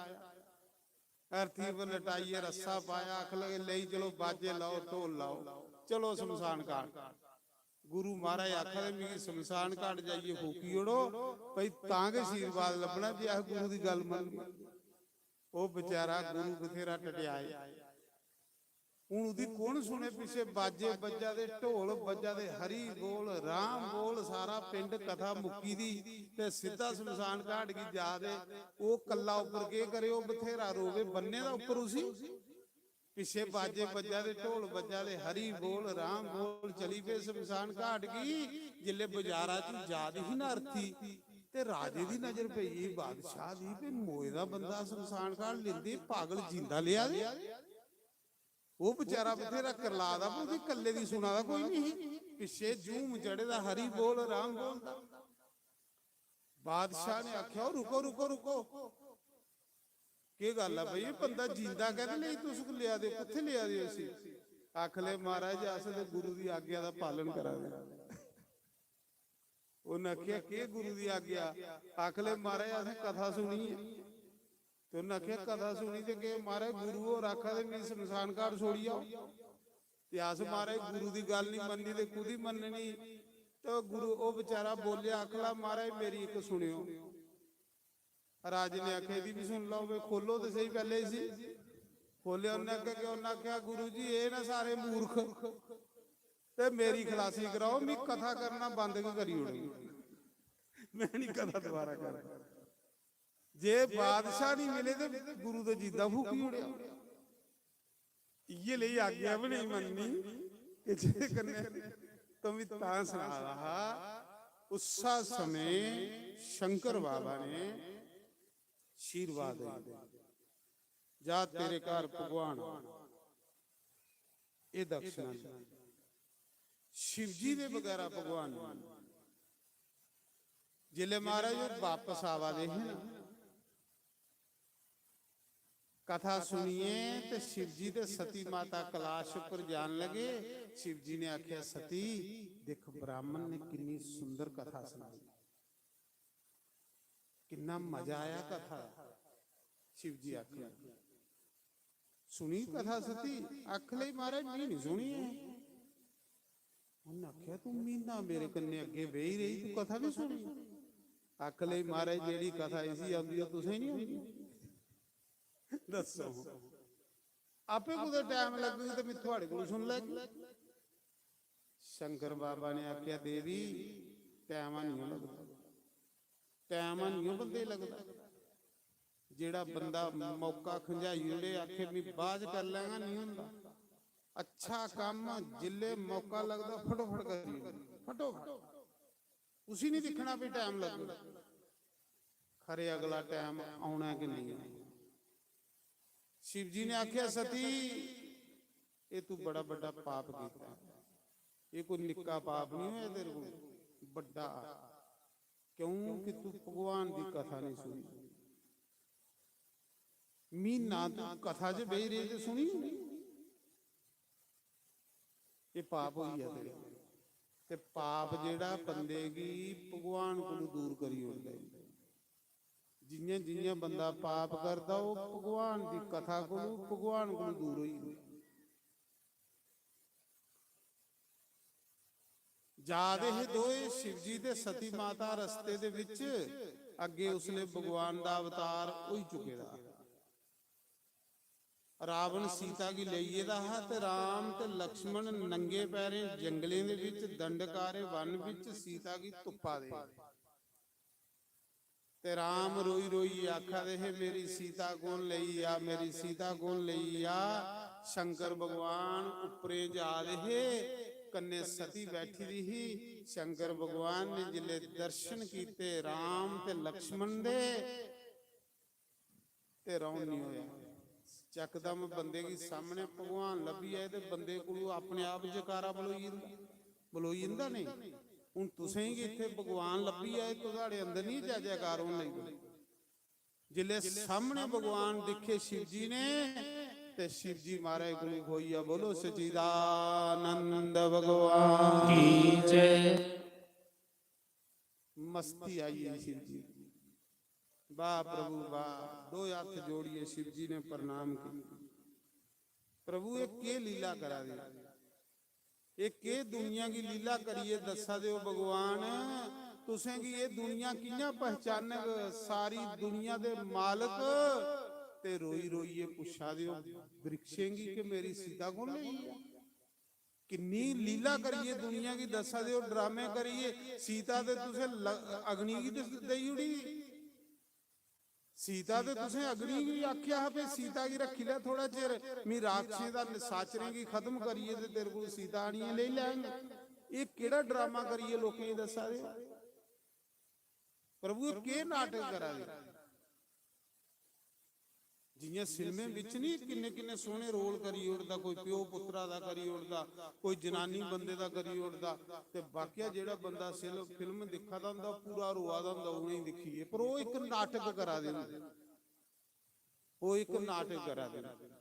अर्थी पर लटाइयै रस्सा पाया, आखन लगे, "लेई चलो, बाजे लाओ, ढोल लाओ, चलो शमशान घाट।" गुरु महाराज आखा दे, "मिगी शमशान घाट जाइयै फूकी ओड़ो, भाई, तां गै आशीर्वाद लब्भना जे अस गुरु दी गल्ल मन्नगे।" ओह् बेचारा गुरु बथेरा टटेआए। हून ओह्दी कौन सुने? पिच्छे बाजे बज्जा दे, ढोल बज्जा दे, "हरि बोल, राम बोल", सारा पिंड, कथा मुक्की दी, ते सिद्धा शमशान घाट गी जा दे। ओह् कल्ला उप्पर केह् करे, ओह् बथेरा रोवे, बन्ने दा उप्पर उसी। पिच्छे बाजे बज्जा दे, ढोल बज्जा दे, "हरि बोल, राम बोल", चली पे शमशान घाट गी। जिसलै बाजारा च जा दी ही ना अर्थी, ते राजे दी नजर पेई गेई बादशाह दी, "पे मोए दा बंदा शमशान घाट लेंदे, पागल जींदा लेआ दे।" ओह् बेचारा बथेरा करला दा, पर ओह्दी कल्ले दी सुना दा कोई निं ही। पिच्छे जूम चढ़े दा, "हरि बोल, राम बोल" दा। बादशाह ने आखेआ, "ओ रुको, रुको, रुको, केह् गल्ल ऐ भाई, एह् बंदा जींदा कैह्‌दे लेई तुस लेआ दे, कुत्थै लेआ दे उसी?" आखले, "महाराज, अस ते गुरु दी आज्ञा दा पालन करा दे।" उ'न्न आखेआ, "केह् गुरु दी आज्ञा?" आखले, "महाराज, असें कथा सुनी ऐ।" ते उ'न्न आखेआ, "कथा सुनी ते केह्?" "महाराज, गुरु होर आखा दे, मिगी शमशान घाट छोड़ी आओ।" ते अस, महाराज, गुरु दी गल्ल निं मन्ननी ते कुदी मन्ननी? ते ओह् गुरु, ओह् बेचारा बोलेआ, आखला, "महाराज, मेरी इक सुनेओ।" राजे ने आखेआ, "एह्‌दी बी सुन लैओ, वे खोलो ते स्हेई पैह्‌ले इसी।" खोलेआ उ'न्नै, आखेआ, "केह्?" उ'न्नै आखेआ, "गुरु जी, एह् ना सारे मूर्ख, ते मेरी खलासी कराओ, मी कथा करना बंद गै करी ओड़ो, में निं कथा दोबारा करना।" जे बादशाह निं मिले ते गुरु ते जींदा फूकी ओड़ेआ। इ'यै लेई आज्ञा बी नेईं मन्ननी कि जेह्‌दे कन्नै, तो मी तां सना दा हा, उस्सा समें शंकर बाबा ने आशीर्वाद दित्ता, "जा, तेरे घर भगवान आ, एह् दक्षिणा ले।" शिव जी दे बगैरा भगवान नेईं। जिसलै महाराज ओह् बापस आवा दे हे ना, कथा सुनियै ते शिव जी ते सती माता कलाश उप्पर जान लगे। शिव जी ने आखेआ, "सती, दिक्ख, ब्राह्मण ने किन्नी सुंदर कथा सनाई, किन्ना मजा आया कथा।" शिव जी आखन लगे, "सुनी कथा सती?" आखन लगी, "महाराज, मी निं सुनी ऐ।" उ'न्न आखेआ, "तूं म्हीना मेरे कन्नै अग्गें बेही रेही, तूं कथा निं सुनी?" आखन लगी, "महाराज, जेह्‌ड़ी कथा इसी औंदी, ओह् तुसें निं औंदी?" दस्सो, आपे कुतै टैम लग्गग ते में थुआढ़े कोल सुन लैगी। शंकर बाबा ने आखेआ, "देवी, टैम निं लगदा, टैम निं बंदे गी लगदा। जेह्‌ड़ा बंदा मौका खंजाई ओड़े, आखे, 'में बाद च करी लैंगा', निं होंदा। अच्छा कम्म जिल्लै मौका लगदा, फटोफट करी ओड़ो, फटोफट।" उसी निं दिक्खना भी टैम लग्गग, खरे अगला टैम औना ऐ कि नेईं औना। शिव जी ने आखेआ, "सती, एह् तूं बड़ा बड्डा पाप कीता। एह् कोई निक्का पाप निं होआ तेरे कोल, बड्डा। क्योंकि तूं भगवान दी कथा निं सुनी। म्हीना तूं कथा च बेही रेही ते सुनी निं।" एह् पाप होई गेआ तेरे। ते पाप जेह्ड़ा बंदे गी भगवान कोलू दूर करी ओड़दा ऐ। जि'यां जि'यां बंदा पाप करदा, ओह् भगवान दी कथा कोलू, भगवान कोलू दूर होई जंदा। जा दे हे दोए, शिवजी ते सती माता रस्ते दे बिच। अग्गे उसले भगवान दा अवतार होई चुके दा हा। रावण सीता गी लेई गेदा हा ते राम ते लक्ष्मण नंगे पैरें जंगलें दे बिच, दंडकारे वन बिच सीता गी तुप्पा दे। ते राम रोई रोई आखा दे हे, "मेरी सीता कौन लेई आ, मेरी सीता कौन लेई आ?" शंकर भगवान उप्परें जा दे हे, कन्नै सती बैठी दी ही। शंकर भगवान ने जिसले दर्शन कीते राम ते लक्ष्मण दे, ते रौन नहीं होया। यकदम बंदे गी सामने भगवान लब्भी जाए ते बंदे कोलू अपने आप जकारा बलोई जंदा, बलोई जंदा नहीं। हुन तुसें गी इत्थे भगवान लब्भी जाए, तुहाड़े अंदर नहीं जय जयकार होन लगी पौंदी। जिसले सामने भगवान दिखे शिव जी ने, ते शिव जी महाराज कोलू खोइया, "बोलो सच्चिदानंद भगवान की जय।" मस्ती आई गई शिव जी। वाह प्रभु वाह, दो हत्थ जोड़िए शिव जी ने प्रणाम किया। "प्रभु, ये केह् लीला करा दे? ये केह् दुनिया की लीला करिए दस्सा दे ओ भगवान? तुसें गी ये दुनिया कि'यां पहचानग? सारी दुनिया दे मालक ते रोई रोइयै पुच्छा दे ओ वृक्षें गी कि मेरी सीता कौन लेई गेआ?" किन्नी लीला करिए दुनिया गी दस्सा दे ओ, ड्रामे करिए। सीता ते तुसें ल-, अग्नि गी दस-, देई ओड़ी। सीता ते तुसें अग्नि गी आखेआ हा, "भई सीता गी रक्खी लै थोड़ा चिर, मी राक्षसें दा निशाचरें गी खत्म करिए ते तेरे कोल सीता आनिए लेई लैंग।" एह् केह्ड़ा ड्रामा करिए लोकें गी दस्सा दे ओ? प्रभु, एह् केह् नाटक करा दे? जियां फिल्में बिच नहीं किन्ने किन्ने सोहने रोल करी ओड़दा, कोई प्यो पुत्तरा दा करी ओड़दा, कोई जनानी बंदे दा करी ओड़दा, ते बाकिया जेह्ड़ा बंदा सिल-, फिल्म दिक्खा दा होंदा, पूरा रोआ दा होंदा उ'नेंगी दिक्खियै, पर ओह् इक नाटक करा दे होंदे, ओह् इक नाटक करा दे होंदे।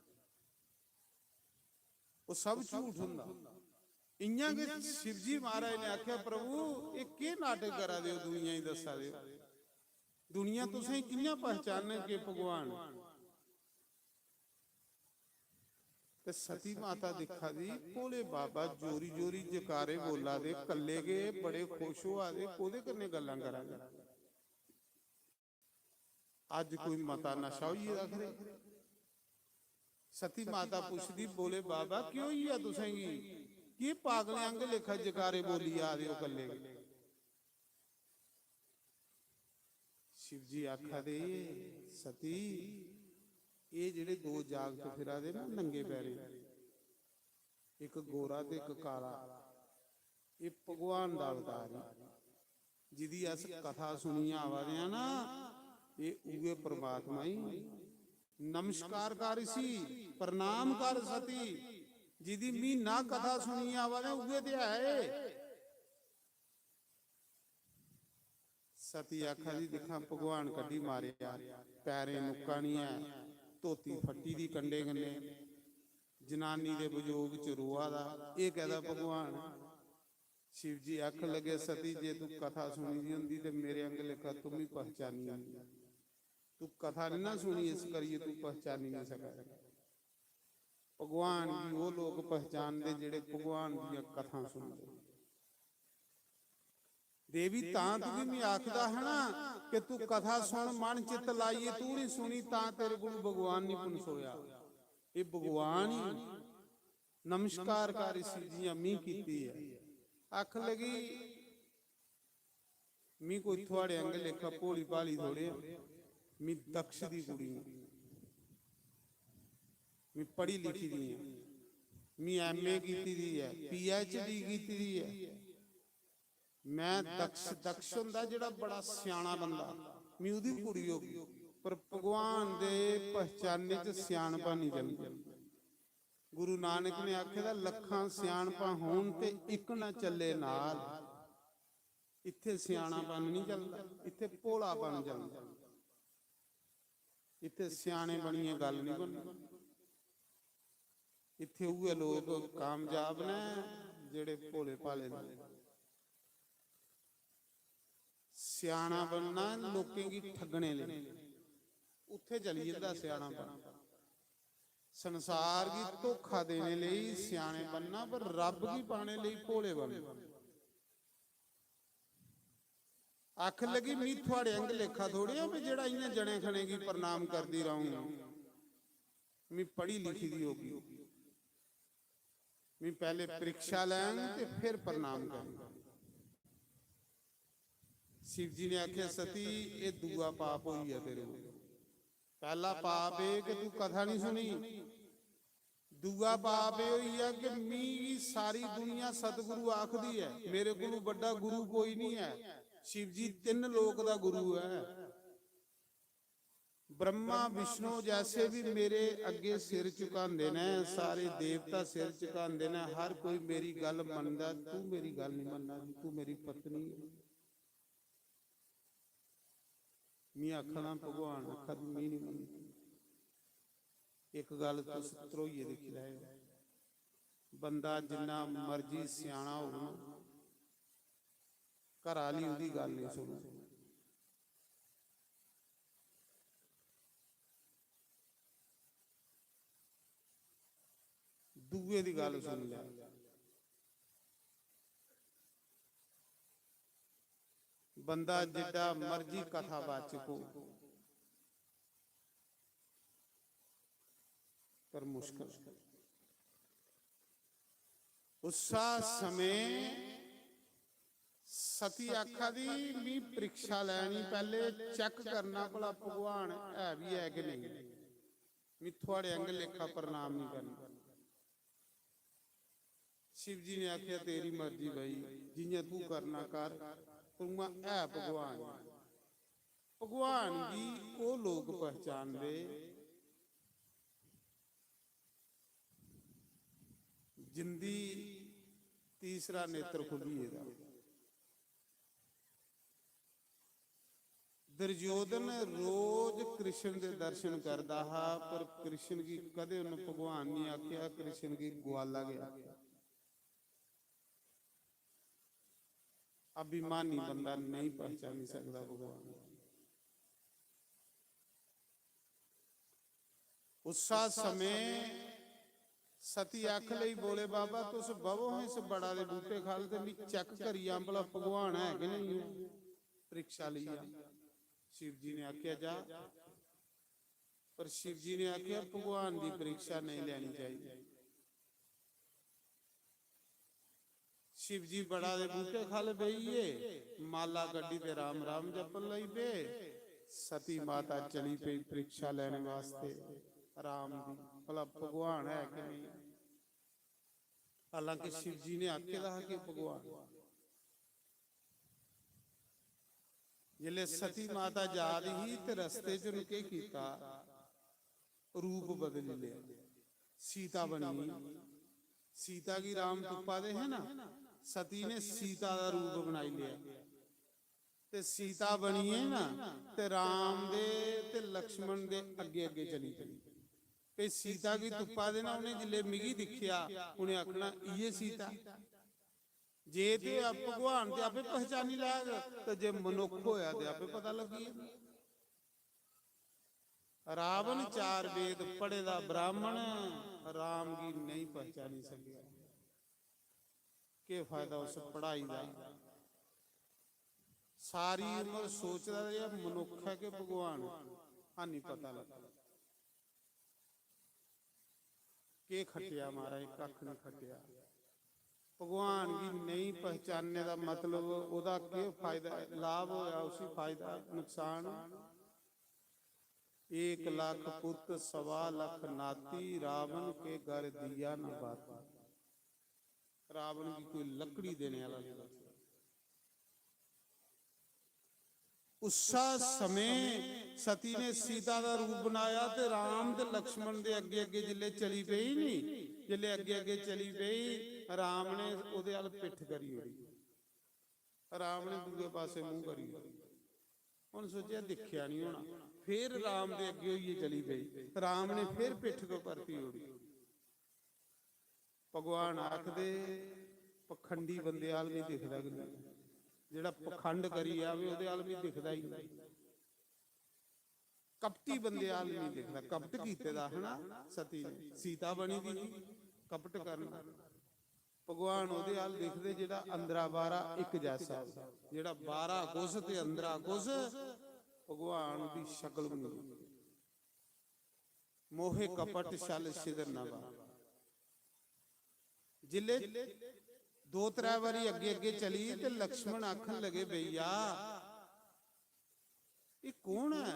ओह् सब झूठ होंदा। इ'यां गै शिवजी महाराज ने आखेआ, "प्रभु, एह् केह् नाटक करा दे ओ, दुनिया गी दस्सा दे ओ? दुनिया तुसें कि'यां पहचानग कि भगवान?" ते सती माता दिक्खा दी, भोले बाबा जोरी जोरी जकारे बोला दे, कल्ले गै बड़े खुश होआ दे, कोह्दे कन्नै गल्लां करा दे? अज्ज कोई मता नशा होई गेदा खरे। सती माता पुछदी, "भोले बाबा, केह् होई गेआ तुसेंगी? केह् पागलें आंगर लेखा जकारे बोली जा दे ओ कल्ले?" शिव जी आखा दे, "सती, एह् जेह्ड़े दो जागत फिरा दे ना नंगे पैरें, इक गोरा ते इक काला, एह् भगवान दा अवतार ऐ। जिदी अस कथा सुनियै आवा दे आं ना, एह् उ'ऐ परमात्मा ही। नमस्कार कर इसी, प्रणाम कर सती, जिदी म्हीना कथा सुनियै आवा दे आं, उ'ऐ ते है एह्।" सती आखा दी, "दिक्खां, भगवान कड्ढी मारेआ, पैरें नुक्का निं ऐ, धोती फट्टी दी कंडे कन्नै, जनानी दे वियोग च रोआ दा, एह् कैह्दा भगवान?" शिव जी आखन लगे, "सती, जे तूं कथा सुनी दी होंदी ते मेरे आंगर लेखा तूं बी पहचानी होंदी। तूं कथा निं ना सुनी, इस करियै तूं पहचानी निं सका।" भगवान गी ओह् लोक पहचानदे जेह्ड़े भगवान दियां कथां सुनदे। देवी, तां तुगी मैं आखदा हा ना कि तू कथा सुन, मन चित्त लाइयै तू नहीं सुनी, तां तेरे कोल भगवान नहीं पनसोया। ये भगवान ही। नमस्कार कर इसी, जियां मी कीती है। आख लगी, "मी कोई थुआड़े आंगे लेखा भोली भाली थोड़े आं, मी दक्ष दी कुड़ी आं, मी पढ़ी लिखी दी आं, मी एम ए कीती दी ऐ, पी एच डी कीती दी ऐ, मैं दक्ष।" दक्ष होंदा जेह्ड़ा बड़ा स्याना बंदा, मी ओह्दी कुड़ी होगी। पर भगवान दे पहचाने च स्यानपा निं चलदा। गुरु नानक ने आखे दा, "लक्खां स्यानपां होन ते इक ना चले नाल।" इत्थे स्यानापन निं चलदा, इत्थे भोलापन चलदा। इत्थे स्याने बनियै गल्ल निं बनदी। इत्थे उ'ऐ लोक कामयाब न जेह्ड़े भोले भाले न। स्याना बनना लोकें गी ठगने लेई, उत्थे चली जंदा स्याना बनना। संसार गी धोखा देने लेई स्याने बनना, पर रब गी पाने लेई भोले बनना। आखन लगी, "मी थुआड़े आंग लेखा थोड़ी आं, भी जेड़ा इ'यां जने खने गी प्रणाम करदी रहूं, मी पढ़ी लिखी दी होगी, मी पहले परीक्षा लैंग ते फिर प्रणाम करंग।" शिव जी ने आखेआ, "सती, एह दूआ पाप होई गेआ तेरे कोल। पहला पाप एह कि तू कथा नहीं सुनी, दूआ पाप एह होई गेआ कि मी सारी दुनिया सतगुरु आखदी ऐ, मेरे कोलू बड्डा गुरु कोई नहीं है। शिव जी तिन्न लोक दा गुरु है। ब्रह्मा विष्णु जैसे भी मेरे अग्गे सिर झुकांदे ने, सारे देवता सिर झुकांदे ने, हर कोई मेरी गल मनदा, तू मेरी गल नहीं मनना, तू मेरी पत्नी है।" मी आखा दा भगवान आखा दी, मी नहीं मनदी। एक गल तुस ध्रोइयै दिक्खी लैओ, बंदा जिन्ना मर्जी स्याना होग ना, घर आह्ली ओह्दी गल्ल नहीं सुनदी। दूए दी गल्ल सुनी लै। बंदा जिड्डा मर्जी कथावाचक हो, पर मुश्किल। उस्सा समें सती आखा दी, "मी परीक्षा लैनी, पैह्ले चेक करना भला भगवान है बी है कि नेईं। मी थुआड़े आंगर लेखा प्रणाम निं करना।" शिव जी ने आखेआ, "तेरी मर्जी भाई, जि'यां तू करना कर, पर उ'आं है भगवान।" भगवान गी ओह् लोक पहचानदे जिंदी तीसरा नेत्र खु'ल्ली गेदा। दुर्योधन रोज कृष्ण दे दर्शन करदा हा, पर कृष्ण गी कदें उन्न भगवान नहीं आखेआ, कृष्ण गी ग्वाला गै आखेआ। अभिमानी बंदा नहीं पहचानी सकदा भगवान गी। उस्सा समें सती आख लई, "भोले बाबा, तुस बवो हां इस बड़ा दे बूटे ख'ल्ल ते मी चेक करी जां भला भगवान है कि नेईं ऐ, परीक्षा लेई जां।" शिव जी ने आखेआ, "जा।" पर शिव जी ने आखेआ, "भगवान दी परीक्षा नेईं लैनी चाहिदी।" शिव जी बड़ा दे बूटे ख'ल्ल बेही गे, माला कड्ढी ते राम राम जपन लगी पे। सती माता चली पेई परीक्षा लैने वास्ते राम दी, भला भगवान है कि नेईं। हालांकि शिव जी ने आखे दा हा कि भगवान। जिसलै सती माता जा दी ही ते रस्ते च उ'नें केह् कीता? रूप बदली लेआ, सीता बनी गेई। सीता गी राम तुप्पा दे हे ना, सती ने सीता दा रूप बनाई लेआ ते सीता बनी गेई ना, ते राम दे ते लक्ष्मण दे अग्गे अग्गे चली पेई। ते सीता गी तुप्पा दे ना, उ'नें जिसलै मिगी दिक्खेआ, उ'नें आखना, "इ'यै सीता।" जे ते भगवान ते आपे पहचानी लैग, ते जे मनुक्ख होया ते आपे पता लग्गी जाना। रावण चार वेद पढ़े दा ब्राह्मण राम गी नहीं पहचानी सकेआ। केह् फायदा उस पढ़ाई दा? सारी उम्र सोचदा रेहा, मनुक्ख ऐ कि भगवान, हानी पता लग्गा। केह् खट्टेआ महाराज, कक्ख निं खट्टेआ। भगवान गी नेईं पहचानने दा मतलब ओह्दा केह् फायदा, लाभ होआ उसी, फायदा नुकसान? एक लाख पुत सवा लाख नाती, रावण के घर दिया न बाती। रावण गी कोई लकड़ी देने आह्ला नेईं बचेआ। उस्सा समें सती ने सीता दा रूप बनाया ते राम ते लक्ष्मण दे अग्गे अग्गे जिसलै चली पेई नी, जिसलै अग्गे अग्गे चली पेई, राम ने ओह्दे अल पिट्ठ करी ओड़ी। राम ने दूए पासे मूंह करी ओड़ी। उ'न्न सोचेआ दिक्खेआ निं होना, फिर राम दे अग्गे होइयै चली पेई। राम ने फिर पिट्ठ को परती ओड़ी। भगवान आखदे, "पखंडी बंदे आल निं दिखदा कि नेईं?" जेह्ड़ा पखंड करी जावे, ओह्दे अल बी दिखदा ही नहीं। कपटी बंदे अल नहीं दिखदा। कपट कीते दा है ना सती ने, सीता बनी दी ही, कपट करना। भगवान ओह्दे अल दिखदे जेह्ड़ा अंदरा बाहरा इक जैसा होऐ, जेह्ड़ा बाहरा कुछ ते अंदरा कुछ, भगवान दी शकल बनी दी। मोहे कपट छल छिद्र न बावे। जिल्ले दो त्रै बारी अग्गे अग्गे चली ते लक्ष्मण आखन लगे, "भैया, ये कौन है?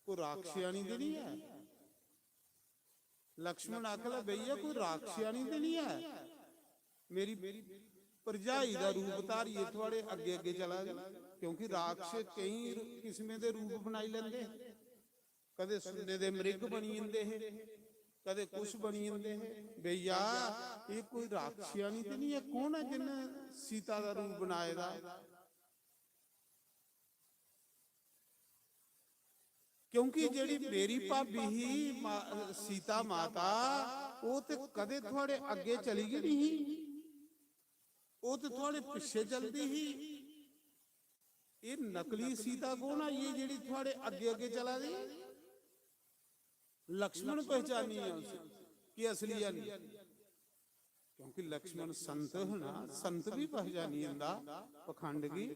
कोई राक्षियानी ते नहीं है?" लक्ष्मण आखन लगे, "भैया, कोई राक्षियानी ते नहीं है? मेरी भरजाई दा रूप धारियै थुआड़े अग्गे अग्गे चला दी।" क्योंकि राक्षस केई किस्में दे रूप बनाई लैंदे। कदे सुन्ने दे मृग बनी जंदे हे, कदे कुछ बनी जंदे हे। भैया, ये कोई राक्षियानी ते नहीं है? कौन है जिन्न सीता दा रूप बनाए दा? क्योंकि जेह्ड़ी मेरी भाभी ही मा-, सीता माता, ओह् ते कदे थुआड़े अग्गे चली गै नहीं ही, ओह् ते थुआड़े पिच्छे चलदी ही। ये नकली सीता कौन आई है जेह्ड़ी थुआड़े अग्गे अग्गे चला दी? लक्ष्मण पहचानी है उसी कि असली है नहीं, क्योंकि लक्ष्मण संत है ना, संत भी पहचानी जंदा पखंड गी।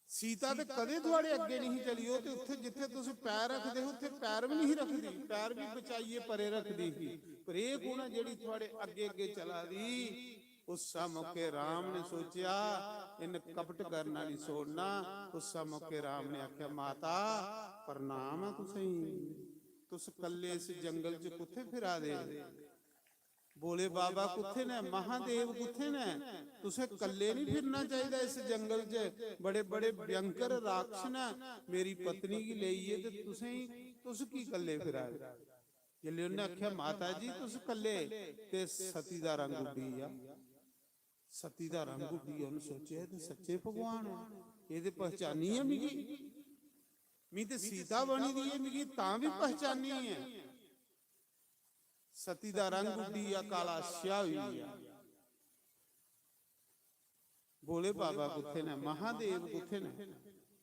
सीता ते कदें थुआड़े अग्गे नहीं चली, ओह् ते उत्थे जित्थे तुस पैर रखदे हो, उत्थे पैर भी नहीं रखदी, पैर भी बचाइयै परे रखदी ही। पर एह् कौन ऐ जेह्ड़ी थुआड़े अग्गे अग्गे चला दी? उस मौके राम ने सोचेआ, "इन्न कपट करना नहीं छोड़ना।" उस मौके राम ने आखेआ, "माता, प्रणाम ऐ तुसेंगी, तुस कल्ले इस जंगल च कुत्थे फिरा दे? भोले बाबा कुत्थे ने? महादेव कुत्थे ने? तुसें कल्ले नहीं फिरना चाहिदा इस जंगल च, बड़े बड़े भयंकर राक्षस ने, मेरी पत्नी गी लेइयै ते तुसेंगी, तुस की कल्ले फिरा दे?" जिसलै उन्नै आखेआ, "माता जी, तुस कल्ले," ते सती दा रंग उड्डी गेआ। सती दा रंग उड्डी गेआ। उन्नै सोचेआ, "एह् ते सच्चे भगवान ऐ, एह् ते पहचानी ऐ मिगी। मी ते सीता बनी दी ऐ, मिगी तां बी पहचानी ऐ।" सती दा रंग उड्डी गेआ, काला स्याह होई गेआ। "भोले बाबा कुत्थे ने? महादेव कुत्थे ने?"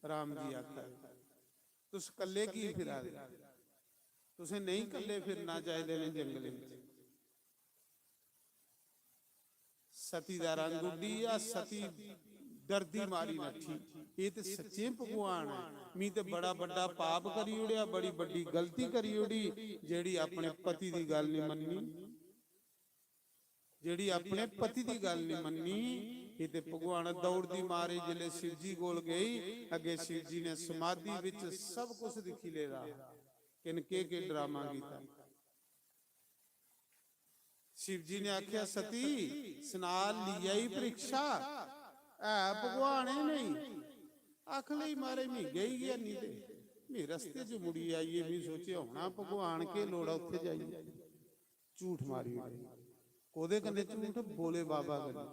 राम जी आखा दे, "तुस कल्ले की फिरा दे? तुसें नहीं कल्ले फिरना चाहिदे ने जंगलें च।" सती दा रंग उड्डी गेआ, सती डरदी मारी नट्ठी। "एह् ते सच्चे भगवान ऐ, मी ते बड़ा बड्डा पाप करी ओड़ेआ, बड़ी बड्डी गलती करी ओड़ी, जेह्ड़ी अपने पति दी गल्ल नहीं मन्नी, जेह्ड़ी अपने पति दी गल्ल नहीं मन्नी।" एह् ते भगवान दौड़दी मारी जिसलै शिव जी कोल गई, अग्गें शिव जी ने समाधि बिच सब कुछ दिक्खी लेदा, किन केह् केह् ड्रामा कीता। शिव जी ने आखेआ, "सती, सना, ली आई परीक्षा, है भगवान ऐ नहीं?" आखन लगी, "महाराज, मी गई गै नहीं ते मी रस्ते च मुड़ी आई ऐ, मी सोचेआ होना भगवान, केह् लोड़ ऐ उत्थे जाइयै?" झूठ मारी ओड़ेआ। कोह्दे कन्नै झूठ? भोले बाबा कन्नै।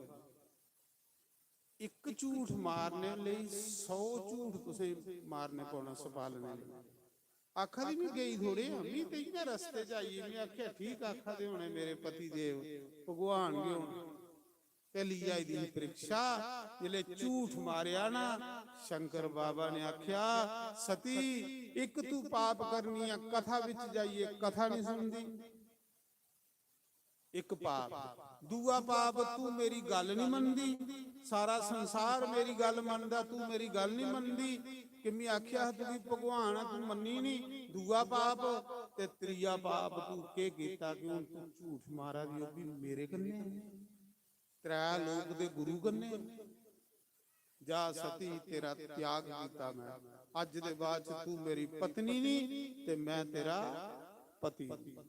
इक झूठ मारने लेई सौ झूठ तुसें मारने पौना सपालने लेई। आखा दी, "मी गेई थोड़े आं, मी ते इ'यां रस्ते च आई, में आखेआ ठीक आखा दे होने मेरे पति देव, भगवान गै होने।" ते ली आई दी ही परीक्षा। जिसलै झूठ मारेआ ना, शंकर बाबा ने आखेआ, "सती, इक तू पाप करनी ऐ, कथा बिच जाइयै कथा नहीं सुनदी।" इक पाप। दूआ पाप, तू मेरी गल्ल नहीं मनदी। सारा संसार मेरी गल्ल मनदा, तू मेरी गल्ल नहीं मनदी कि मैं आखेआ हा तुगी भगवान ऐ, तू मन्नी नहीं। दूआ पाप। ते त्रीया पाप, तू केह् कीता कि हून तू झूठ मारा दी, ओह् बी मेरे कन्नै, त्रै लोक दे गुरु कन्नै? जा सती, तेरा त्याग कीता मैं। अज्ज दे बाद च तू मेरी पत्नी नहीं ते मैं तेरा पति नहीं।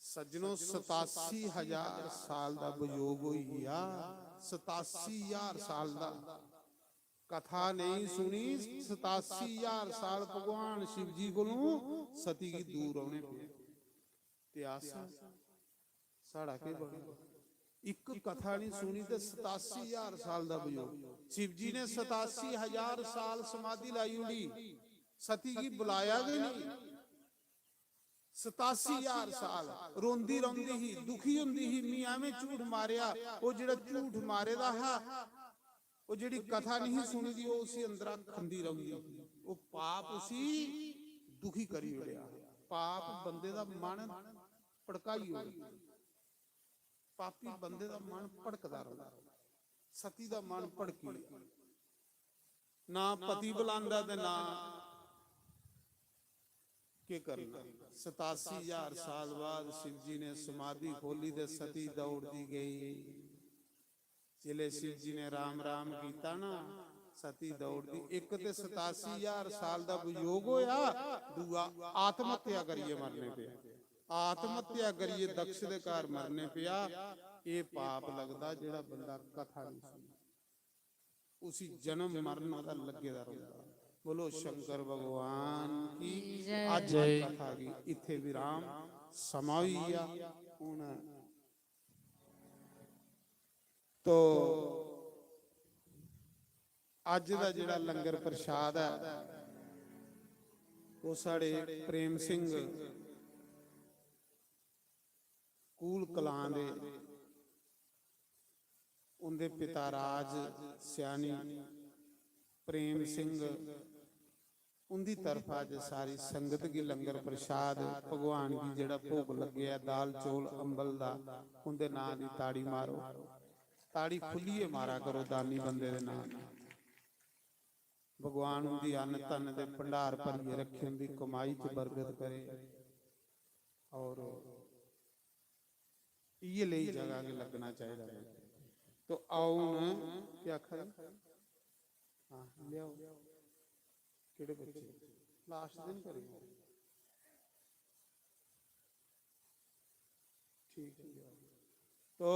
सज्जनो, सतासी हजार साल दा वियोग होई गया। सतासी हजार साल दा। कथा नहीं सुनी, सतासी हजार साल भगवान शिव जी कोलों सती गी दूर रौहने पे। ते अस, साढ़ा केह् बनना? इक कथा नहीं सुनी ते सतासी हजार साल दा वियोग। शिव जी ने सतासी हजार साल समाधि लाई ओड़ी, सती गी बुलाया गै नहीं। सतासी हजार साल रोंदी रौंदी ही, दुखी हुंदी ही, "मी एवें झूठ मारेआ।" ओह् जेह्ड़ा झूठ मारे दा हा, ओह् जेह्ड़ी कथा नहीं सुनी दी, ओह् उसी अंदरा खंदी रौंदी ही। ओह् पाप उसी दुखी करी ओड़ेआ। पाप बंदे दा मन भड़काई ओड़दा। पापी बंदे दा मन भड़कदा रौंह्दा। सती दा मन भड़की गेआ। ना पति बुलांदा ते ना केह् करना। सतासी हजार साल बाद शिव जी ने समाधि खोली ते सती दौड़दी गई। जिसलै शिव जी ने राम राम कीता ना, सती दौड़दी। इक ते सतासी हजार साल दा वियोग होया, दूआ आत्म हत्या करियै मरने पेआ। आत्म हत्या करियै दक्ष दे घर मरने पेआ। एह् पाप लगदा जेह्ड़ा बंदा कथा नहीं सुनदा, उसी जन्म मरण ओह्दा लग्गे दा रौंह्दा। बोलो शंकर भगवान की। जय। अज्ज दी कथा गी इत्थै विराम, समां होई गेआ। हून तो अज्ज दा जेह्ड़ा लंगर प्रसाद ऐ, ओह् साढ़े प्रेम सिंह कूल कलां दे, उं'दे पिता राज स्यानी प्रेम सिंह, उं'दी तरफा अज्ज सारी संगत गी लंगर प्रसाद, भगवान गी जेह्ड़ा भोग लग्गेआ, दाल चौल अंबल दा, उं'दे नांऽ दी ताड़ी मारो। ताड़ी खुल्लियै मारा करो दानी बंदे दे नांऽ दी। भगवान उं'दी अन्न धन दे भंडार भरियै रक्खे, उं'दी कमाई च बरकत करे। और इ'यै लेई जगह गी लग्गना चाहिदा। तो आओ हून केह् आखा दे? हां, लेआओ। केह्ड़े बच्चे? लास्ट दिन करेओ। ठीक है। तो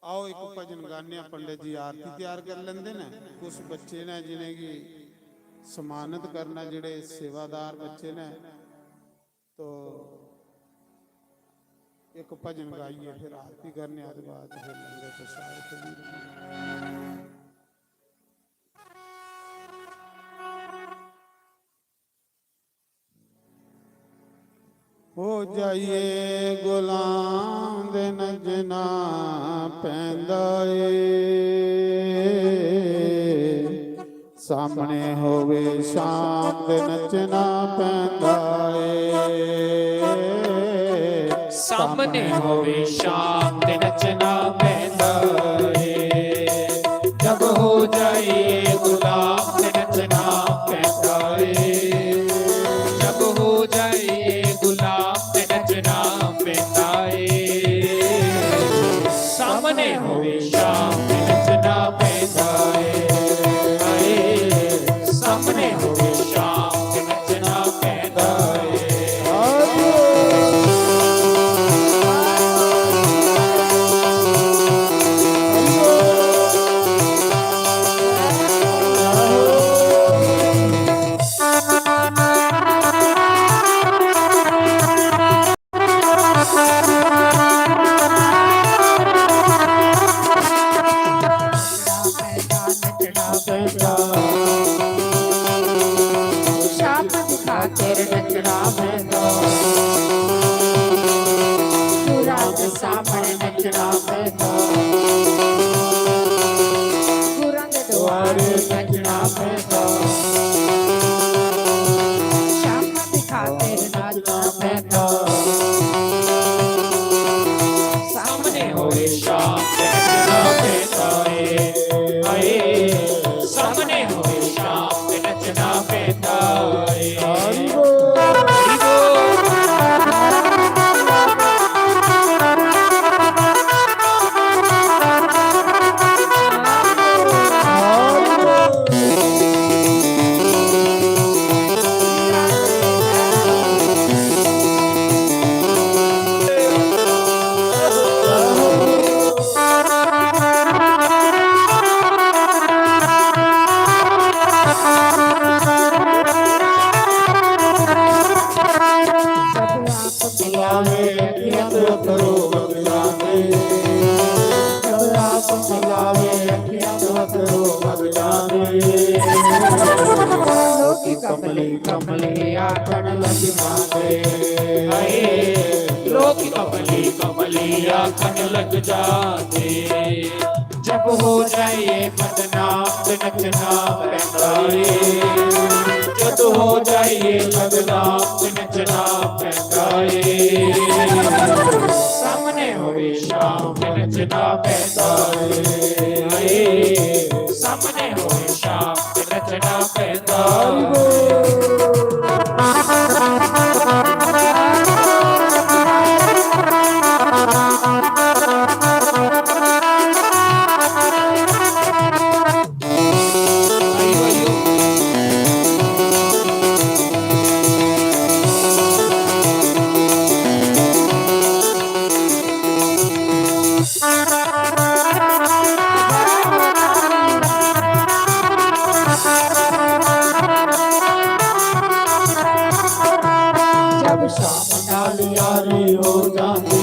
आओ इक भजन गाने आं। पंडित जी आरती त्यार कर लेंदे न। कुछ बच्चे न जिनेंगी सम्मानित करना, जेह्ड़े सेवादार बच्चे न। तो इक भजन गाइयै फिर आरती करने आं, ओह्दे बाद फिर लंगर प्रसाद चली। हो जाइए गुलाम दे नचना पैंदा ਏ। ਸਾਹਮਣੇ ਹੋਵੇ ਸ਼ਾਮ ਦੇ ਨੱਚਣਾ ਪੈਂਦਾ ਏ। ਸਾਹਮਣੇ ਹੋਵੇ ਸ਼ਾਮ ਦੇ ਨੱਚਣਾ ਪੈਂਦਾ ਏ। ਜਬ ਹੋ ਜਾਈਏ ਗੁਲਾਮ ਤੇ ਨੱਚਣਾ ਪੈਂਦਾ ਏ। ਜਬ ਹੋ ਜਾਈਏ ਗੁਲਾਮ ਤੇ ਨੱਚਣਾ ਪੈਂਦਾ ਏ। ਸਾਹਮਣੇ ਹੋਵੇ ਸ਼ਾਮ ਤੇ ਨੱਚਣਾ ਪੈਂਦਾ ਏ। ਹਾਏ, ਸਾਹਮਣੇ ਹੋਵੇ ਸ਼ਾਮ ਤੇ ਨੱਚਣਾ ਪੈਂਦਾ ਏ। ਸ਼ਾਮ ਦੀ ਖਾਤਰ ਨੱਚਣਾ ਪੈਂਦਾ। ਗੁਰਾਂ ਦੇ ਸਾਹਮਣੇ ਨੱਚਣਾ ਪੈਂਦਾ। ਗੁਰਾਂ ਦੇ ਦੁਆਰੇ ਨੱਚਣਾ ਪੈਂਦਾ। ਸ਼ਾਮ ਦੀ ਖਾਤਰ ਨੱਚਣਾ ਪੈਂਦਾ। ਸਾਹਮਣੇ ਹੋਵੇ ਸ਼ਾਮ ਤੇ ਨੱਚਣਾ ਪੈਂਦਾ ਏ। ਹਾਏ, ਸਾਹਮਣੇ ਹੋਵੇ ਸ਼ਾਮ ਤੇ ਨੱਚਣਾ ਪੈਂਦਾ ਏ। ਹਰੀ ਬੋਲ। कमली कमली आखण लग जाते। हाय, लोग कमली कमली आखण लग जाते। जब हो जाइए बदनाम ते नचना पैंदा रे। जब हो जाइए बदनाम ते नचना पैंदा रे। सामने होए शाम ते नचना पैंदा रे। हाय, सामने होए शाम ते नचना पैंदा। जब शाम नाल यारी हो जाती,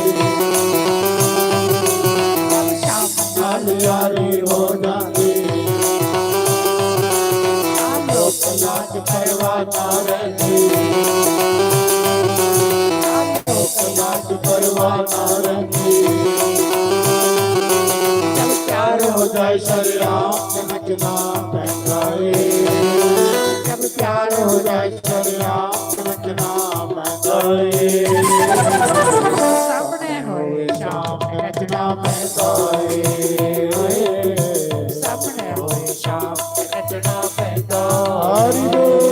जब शाम नाल यारी हो जाती, लोक लाज परवाह ना रहिंदी, लोक लाज परवाह ना रहिंदी। जब प्यार हो जाए सरेआम, समझना पैंदा रे। जब प्यार हो जाए सरेआम, समझना पैंदा रे। सामने होए शाम, समझना पैंदा रे। सामने होए शाम, समझना पैंदा। हरि बोल।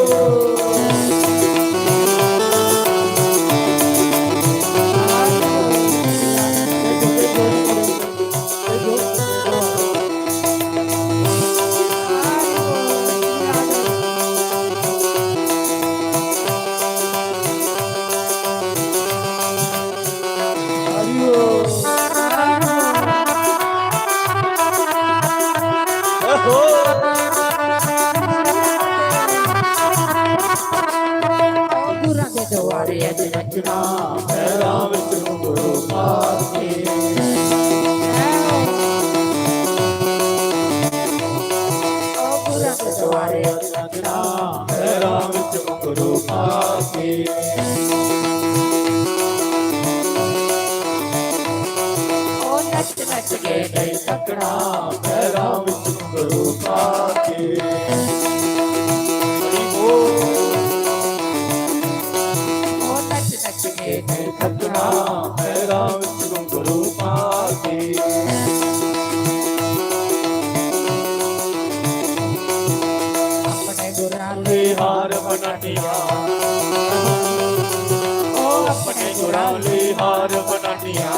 गुरां दे दुआरे अज नचना, पैरां विच घुंघरू पा के। ओ गुरां दे दुआरे अज नचना, पैरां विच घुंघरू पा के। ओ नच नच के नहीं थकना, पैरां विच घुंघरू पा के। हरि बोल। ओ नच नच के नहीं थकना, पैरां विच घुंघरू पा के। अपने गुरां दे हार बनानिया, ओ अपने गुरां दे हार बनानिया।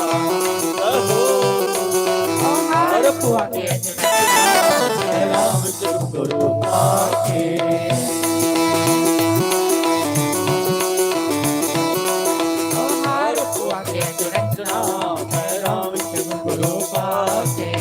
ओ हार पुआ के राम चंद्र आके। ओ हार पुआ के रचना राम चंद्र आके।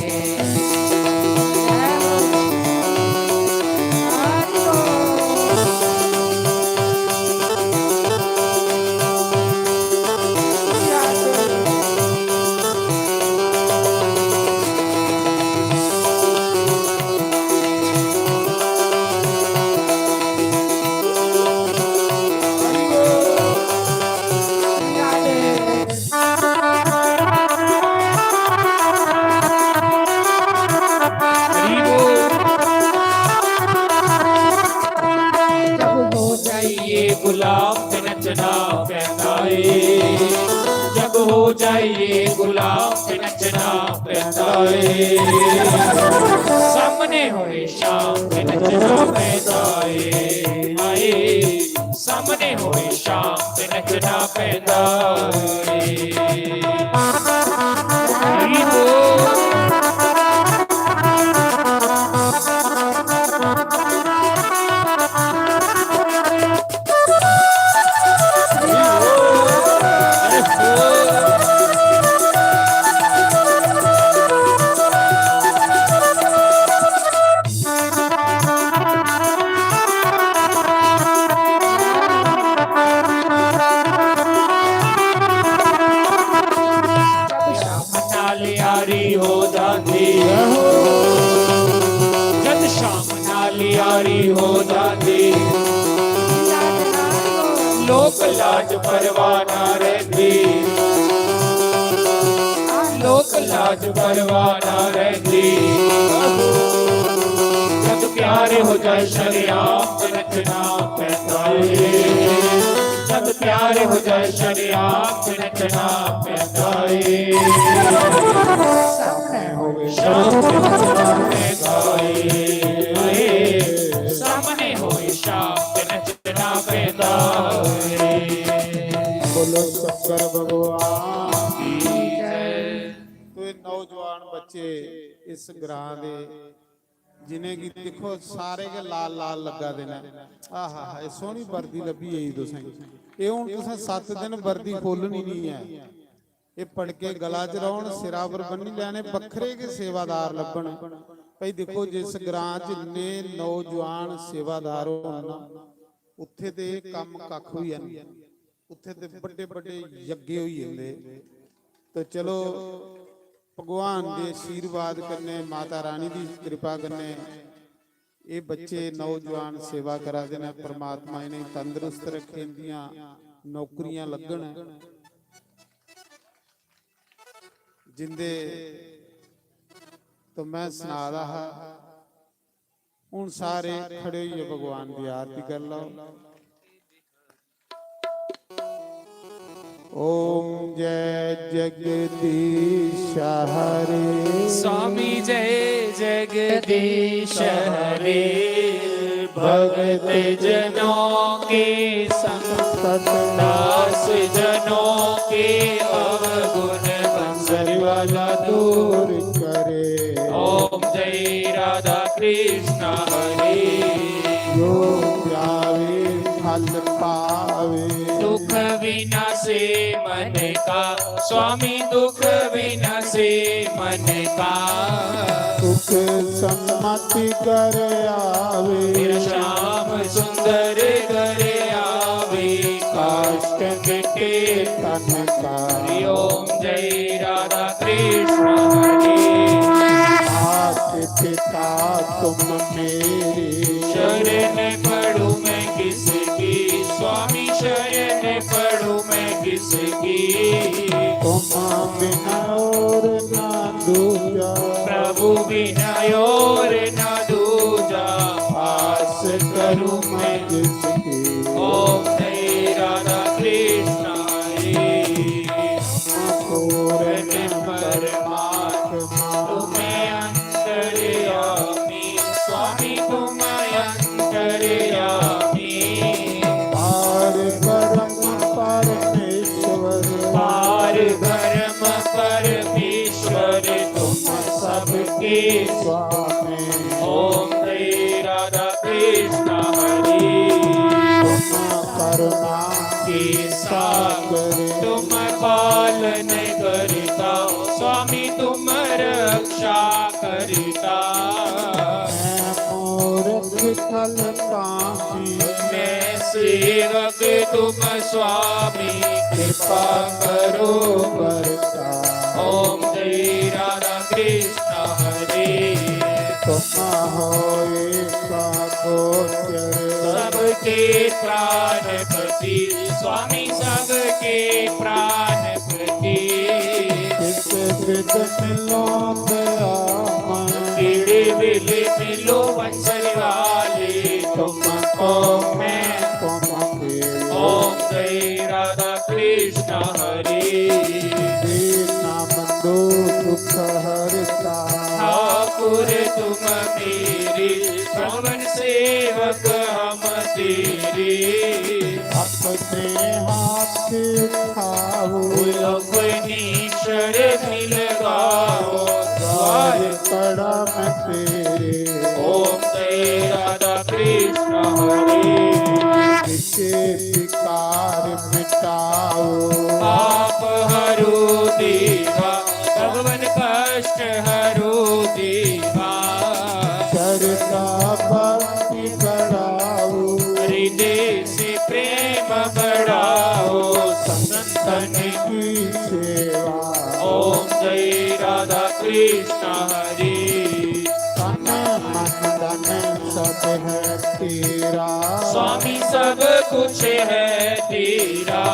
जब हो जाइए गुलाम ते नचना पैंदा ए, जब हो जाइए गुलाम ते नचना पैंदा ए, सामने होए शाम ते नचना पैंदा ए, हाय, सामने होए शाम ते नचना पैंदा ए। लाज परवाह ना रहंदी, लोक लाज परवाह ना रहंदी। जद प्यार हो जाए शरेआम ते नचना पैंदा ਏ। जद प्यार हो जाए शरेआम ते नचना पैंदा ਏ। सामने होवे शाम ते नचना पैंदा ਏ। सामने होवे शाम ते नचना पैंदा ਏ। बोलो शंकर भगवान की जय। तो ये नौजवान बच्चे इस ग्रां दे, जिन्हें की देखो सारे के लाल लाल लग्गा दे ने। आहा हा, ये सोहनी वर्दी लब्भी गेई तुसें। ये हुन तुसें सत्त दिन वर्दी खोलनी नहीं है। ये पड़के गला च रौहन, सिरा पर बन्नी लैने, बक्खरे के सेवादार लब्भन। भाई देखो, जिस ग्रां च इन्ने नौजवान सेवादार होन ना, उत्थे ते एह् कम्म कक्ख बी है नहीं। उत्थे ते बड्डे बड्डे यज्ञ होई जंदे। तो चलो, भगवान दे आशीर्वाद कन्नै, माता रानी दी कृपा कन्नै एह् बच्चे नौजवान सेवा करा दे न। परमात्मा इ'नेंगी तंदरुस्त रखे, इंदियां नौकरियां लग्गन। जिंदे तो मैं सना दा हा, हुन सारे खड़े होइयै भगवान दी आरती करी लैओ। ओम जय जगदीश हरे। स्वामी जय जगदीश हरे। भगत जनों के संकट, दास जनों के अवगुण, बंसरी वाला दूर करे। ओम जय राधा कृष्ण हरे। जो ध्यावे फल पावे। दुख विनाशे मन का, स्वामी दुख विनाशे मन का। सुख सम्मति घर आवे। मेरा श्याम सुंदर घर आवे। कष्ट मिटे तन का। हरि ओम जय राधा कृष्ण हरे। मात पिता तुम मेरे। शरण पड़ूं मैं किसकी, स्वामी शरण पड़ूं मैं किसकी। तुम बिना और ना दूजा। प्रभु बिना और ना दूजा। आस करूं मैं जिसकी। ओम जय राधा कृष्ण हरे। पूर्ण परमात्मा तुम्हें अंतर्यामी, स्वामी तुम अंतर्यामी। पार ब्रह्म परमेश्वर। पार ब्रह्म परमेश्वर तुम सबके स्वामी। ओम श्री राधा कृष्ण हरे। तुम करुणा के सागर। तुम पालन करता, स्वामी तुम रक्षा करता। मैं मूर्ख खल कामी। मैं सेवक तुम स्वामी, कृपा करो करता। ओम श्री राधा कृष्ण हरे। तुम हो एक गोचर। सबके प्राणपति, स्वामी सबके प्राणपति। किस विध मिलो दयामय। किड़े विधि मिलो बंसरी वाले, तुमको मैं तुमके। ओम श्री राधा कृष्ण हरे। दीन बंधु दुख हरता। ठाकुर तुम मेरे, पवन सेवक हम तेरे। अपने हाथ उठाओ। अपनी शरण लगाओ। द्वार पड़ा मैं तेरे। ओम श्री राधा कृष्ण हरे। विषय विकार मिटाओ। पाप हरो देवा, भगवन कष्ट हरो देवा। श्रद्धा भक्ति बढ़ाओ। हृदय से प्रेम बढ़ाओ। संतन की सेवा। ओम श्री राधा कृष्ण हरे। तन मन धन सब है तेरा। स्वामी सब कुछ है तेरा।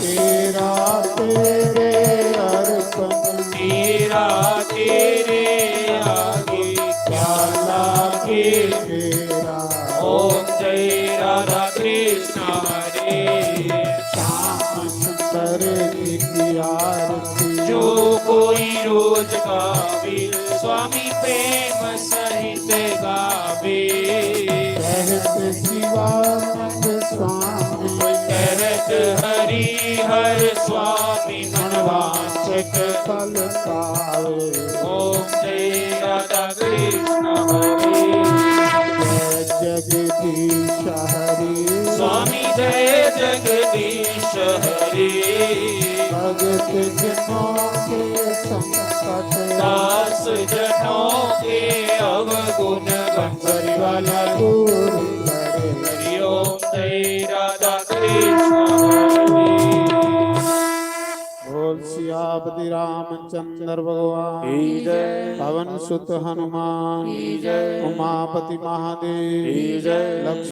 तेरा तेरे अर्पण। तेरा तेरे आगे। प्याला के तेरा। ओम जय राधा कृष्ण हरे। श्याम सुंदर जी की आरती। जो कोई रोज गावे, स्वामी प्रेम सहित गावे। कहत शिवानंद स्वामी। कहत हरि हर स्वामी मनवांछित। फल पावे। ओम जय राधा कृष्ण हरे। जय जगदीश हरे। स्वामी जय जगदीश हरे। भगत जनों के संकट। दास जनों के अवगुण गंभीर वाला दूर करे। हरि ओम जय राधा कृष्ण हरे। बोल सियापति रामचंद्र भगवान। की जय। पवन सुत हनुमान। की जय। उमापति महादेव। की जय। लक्ष्मी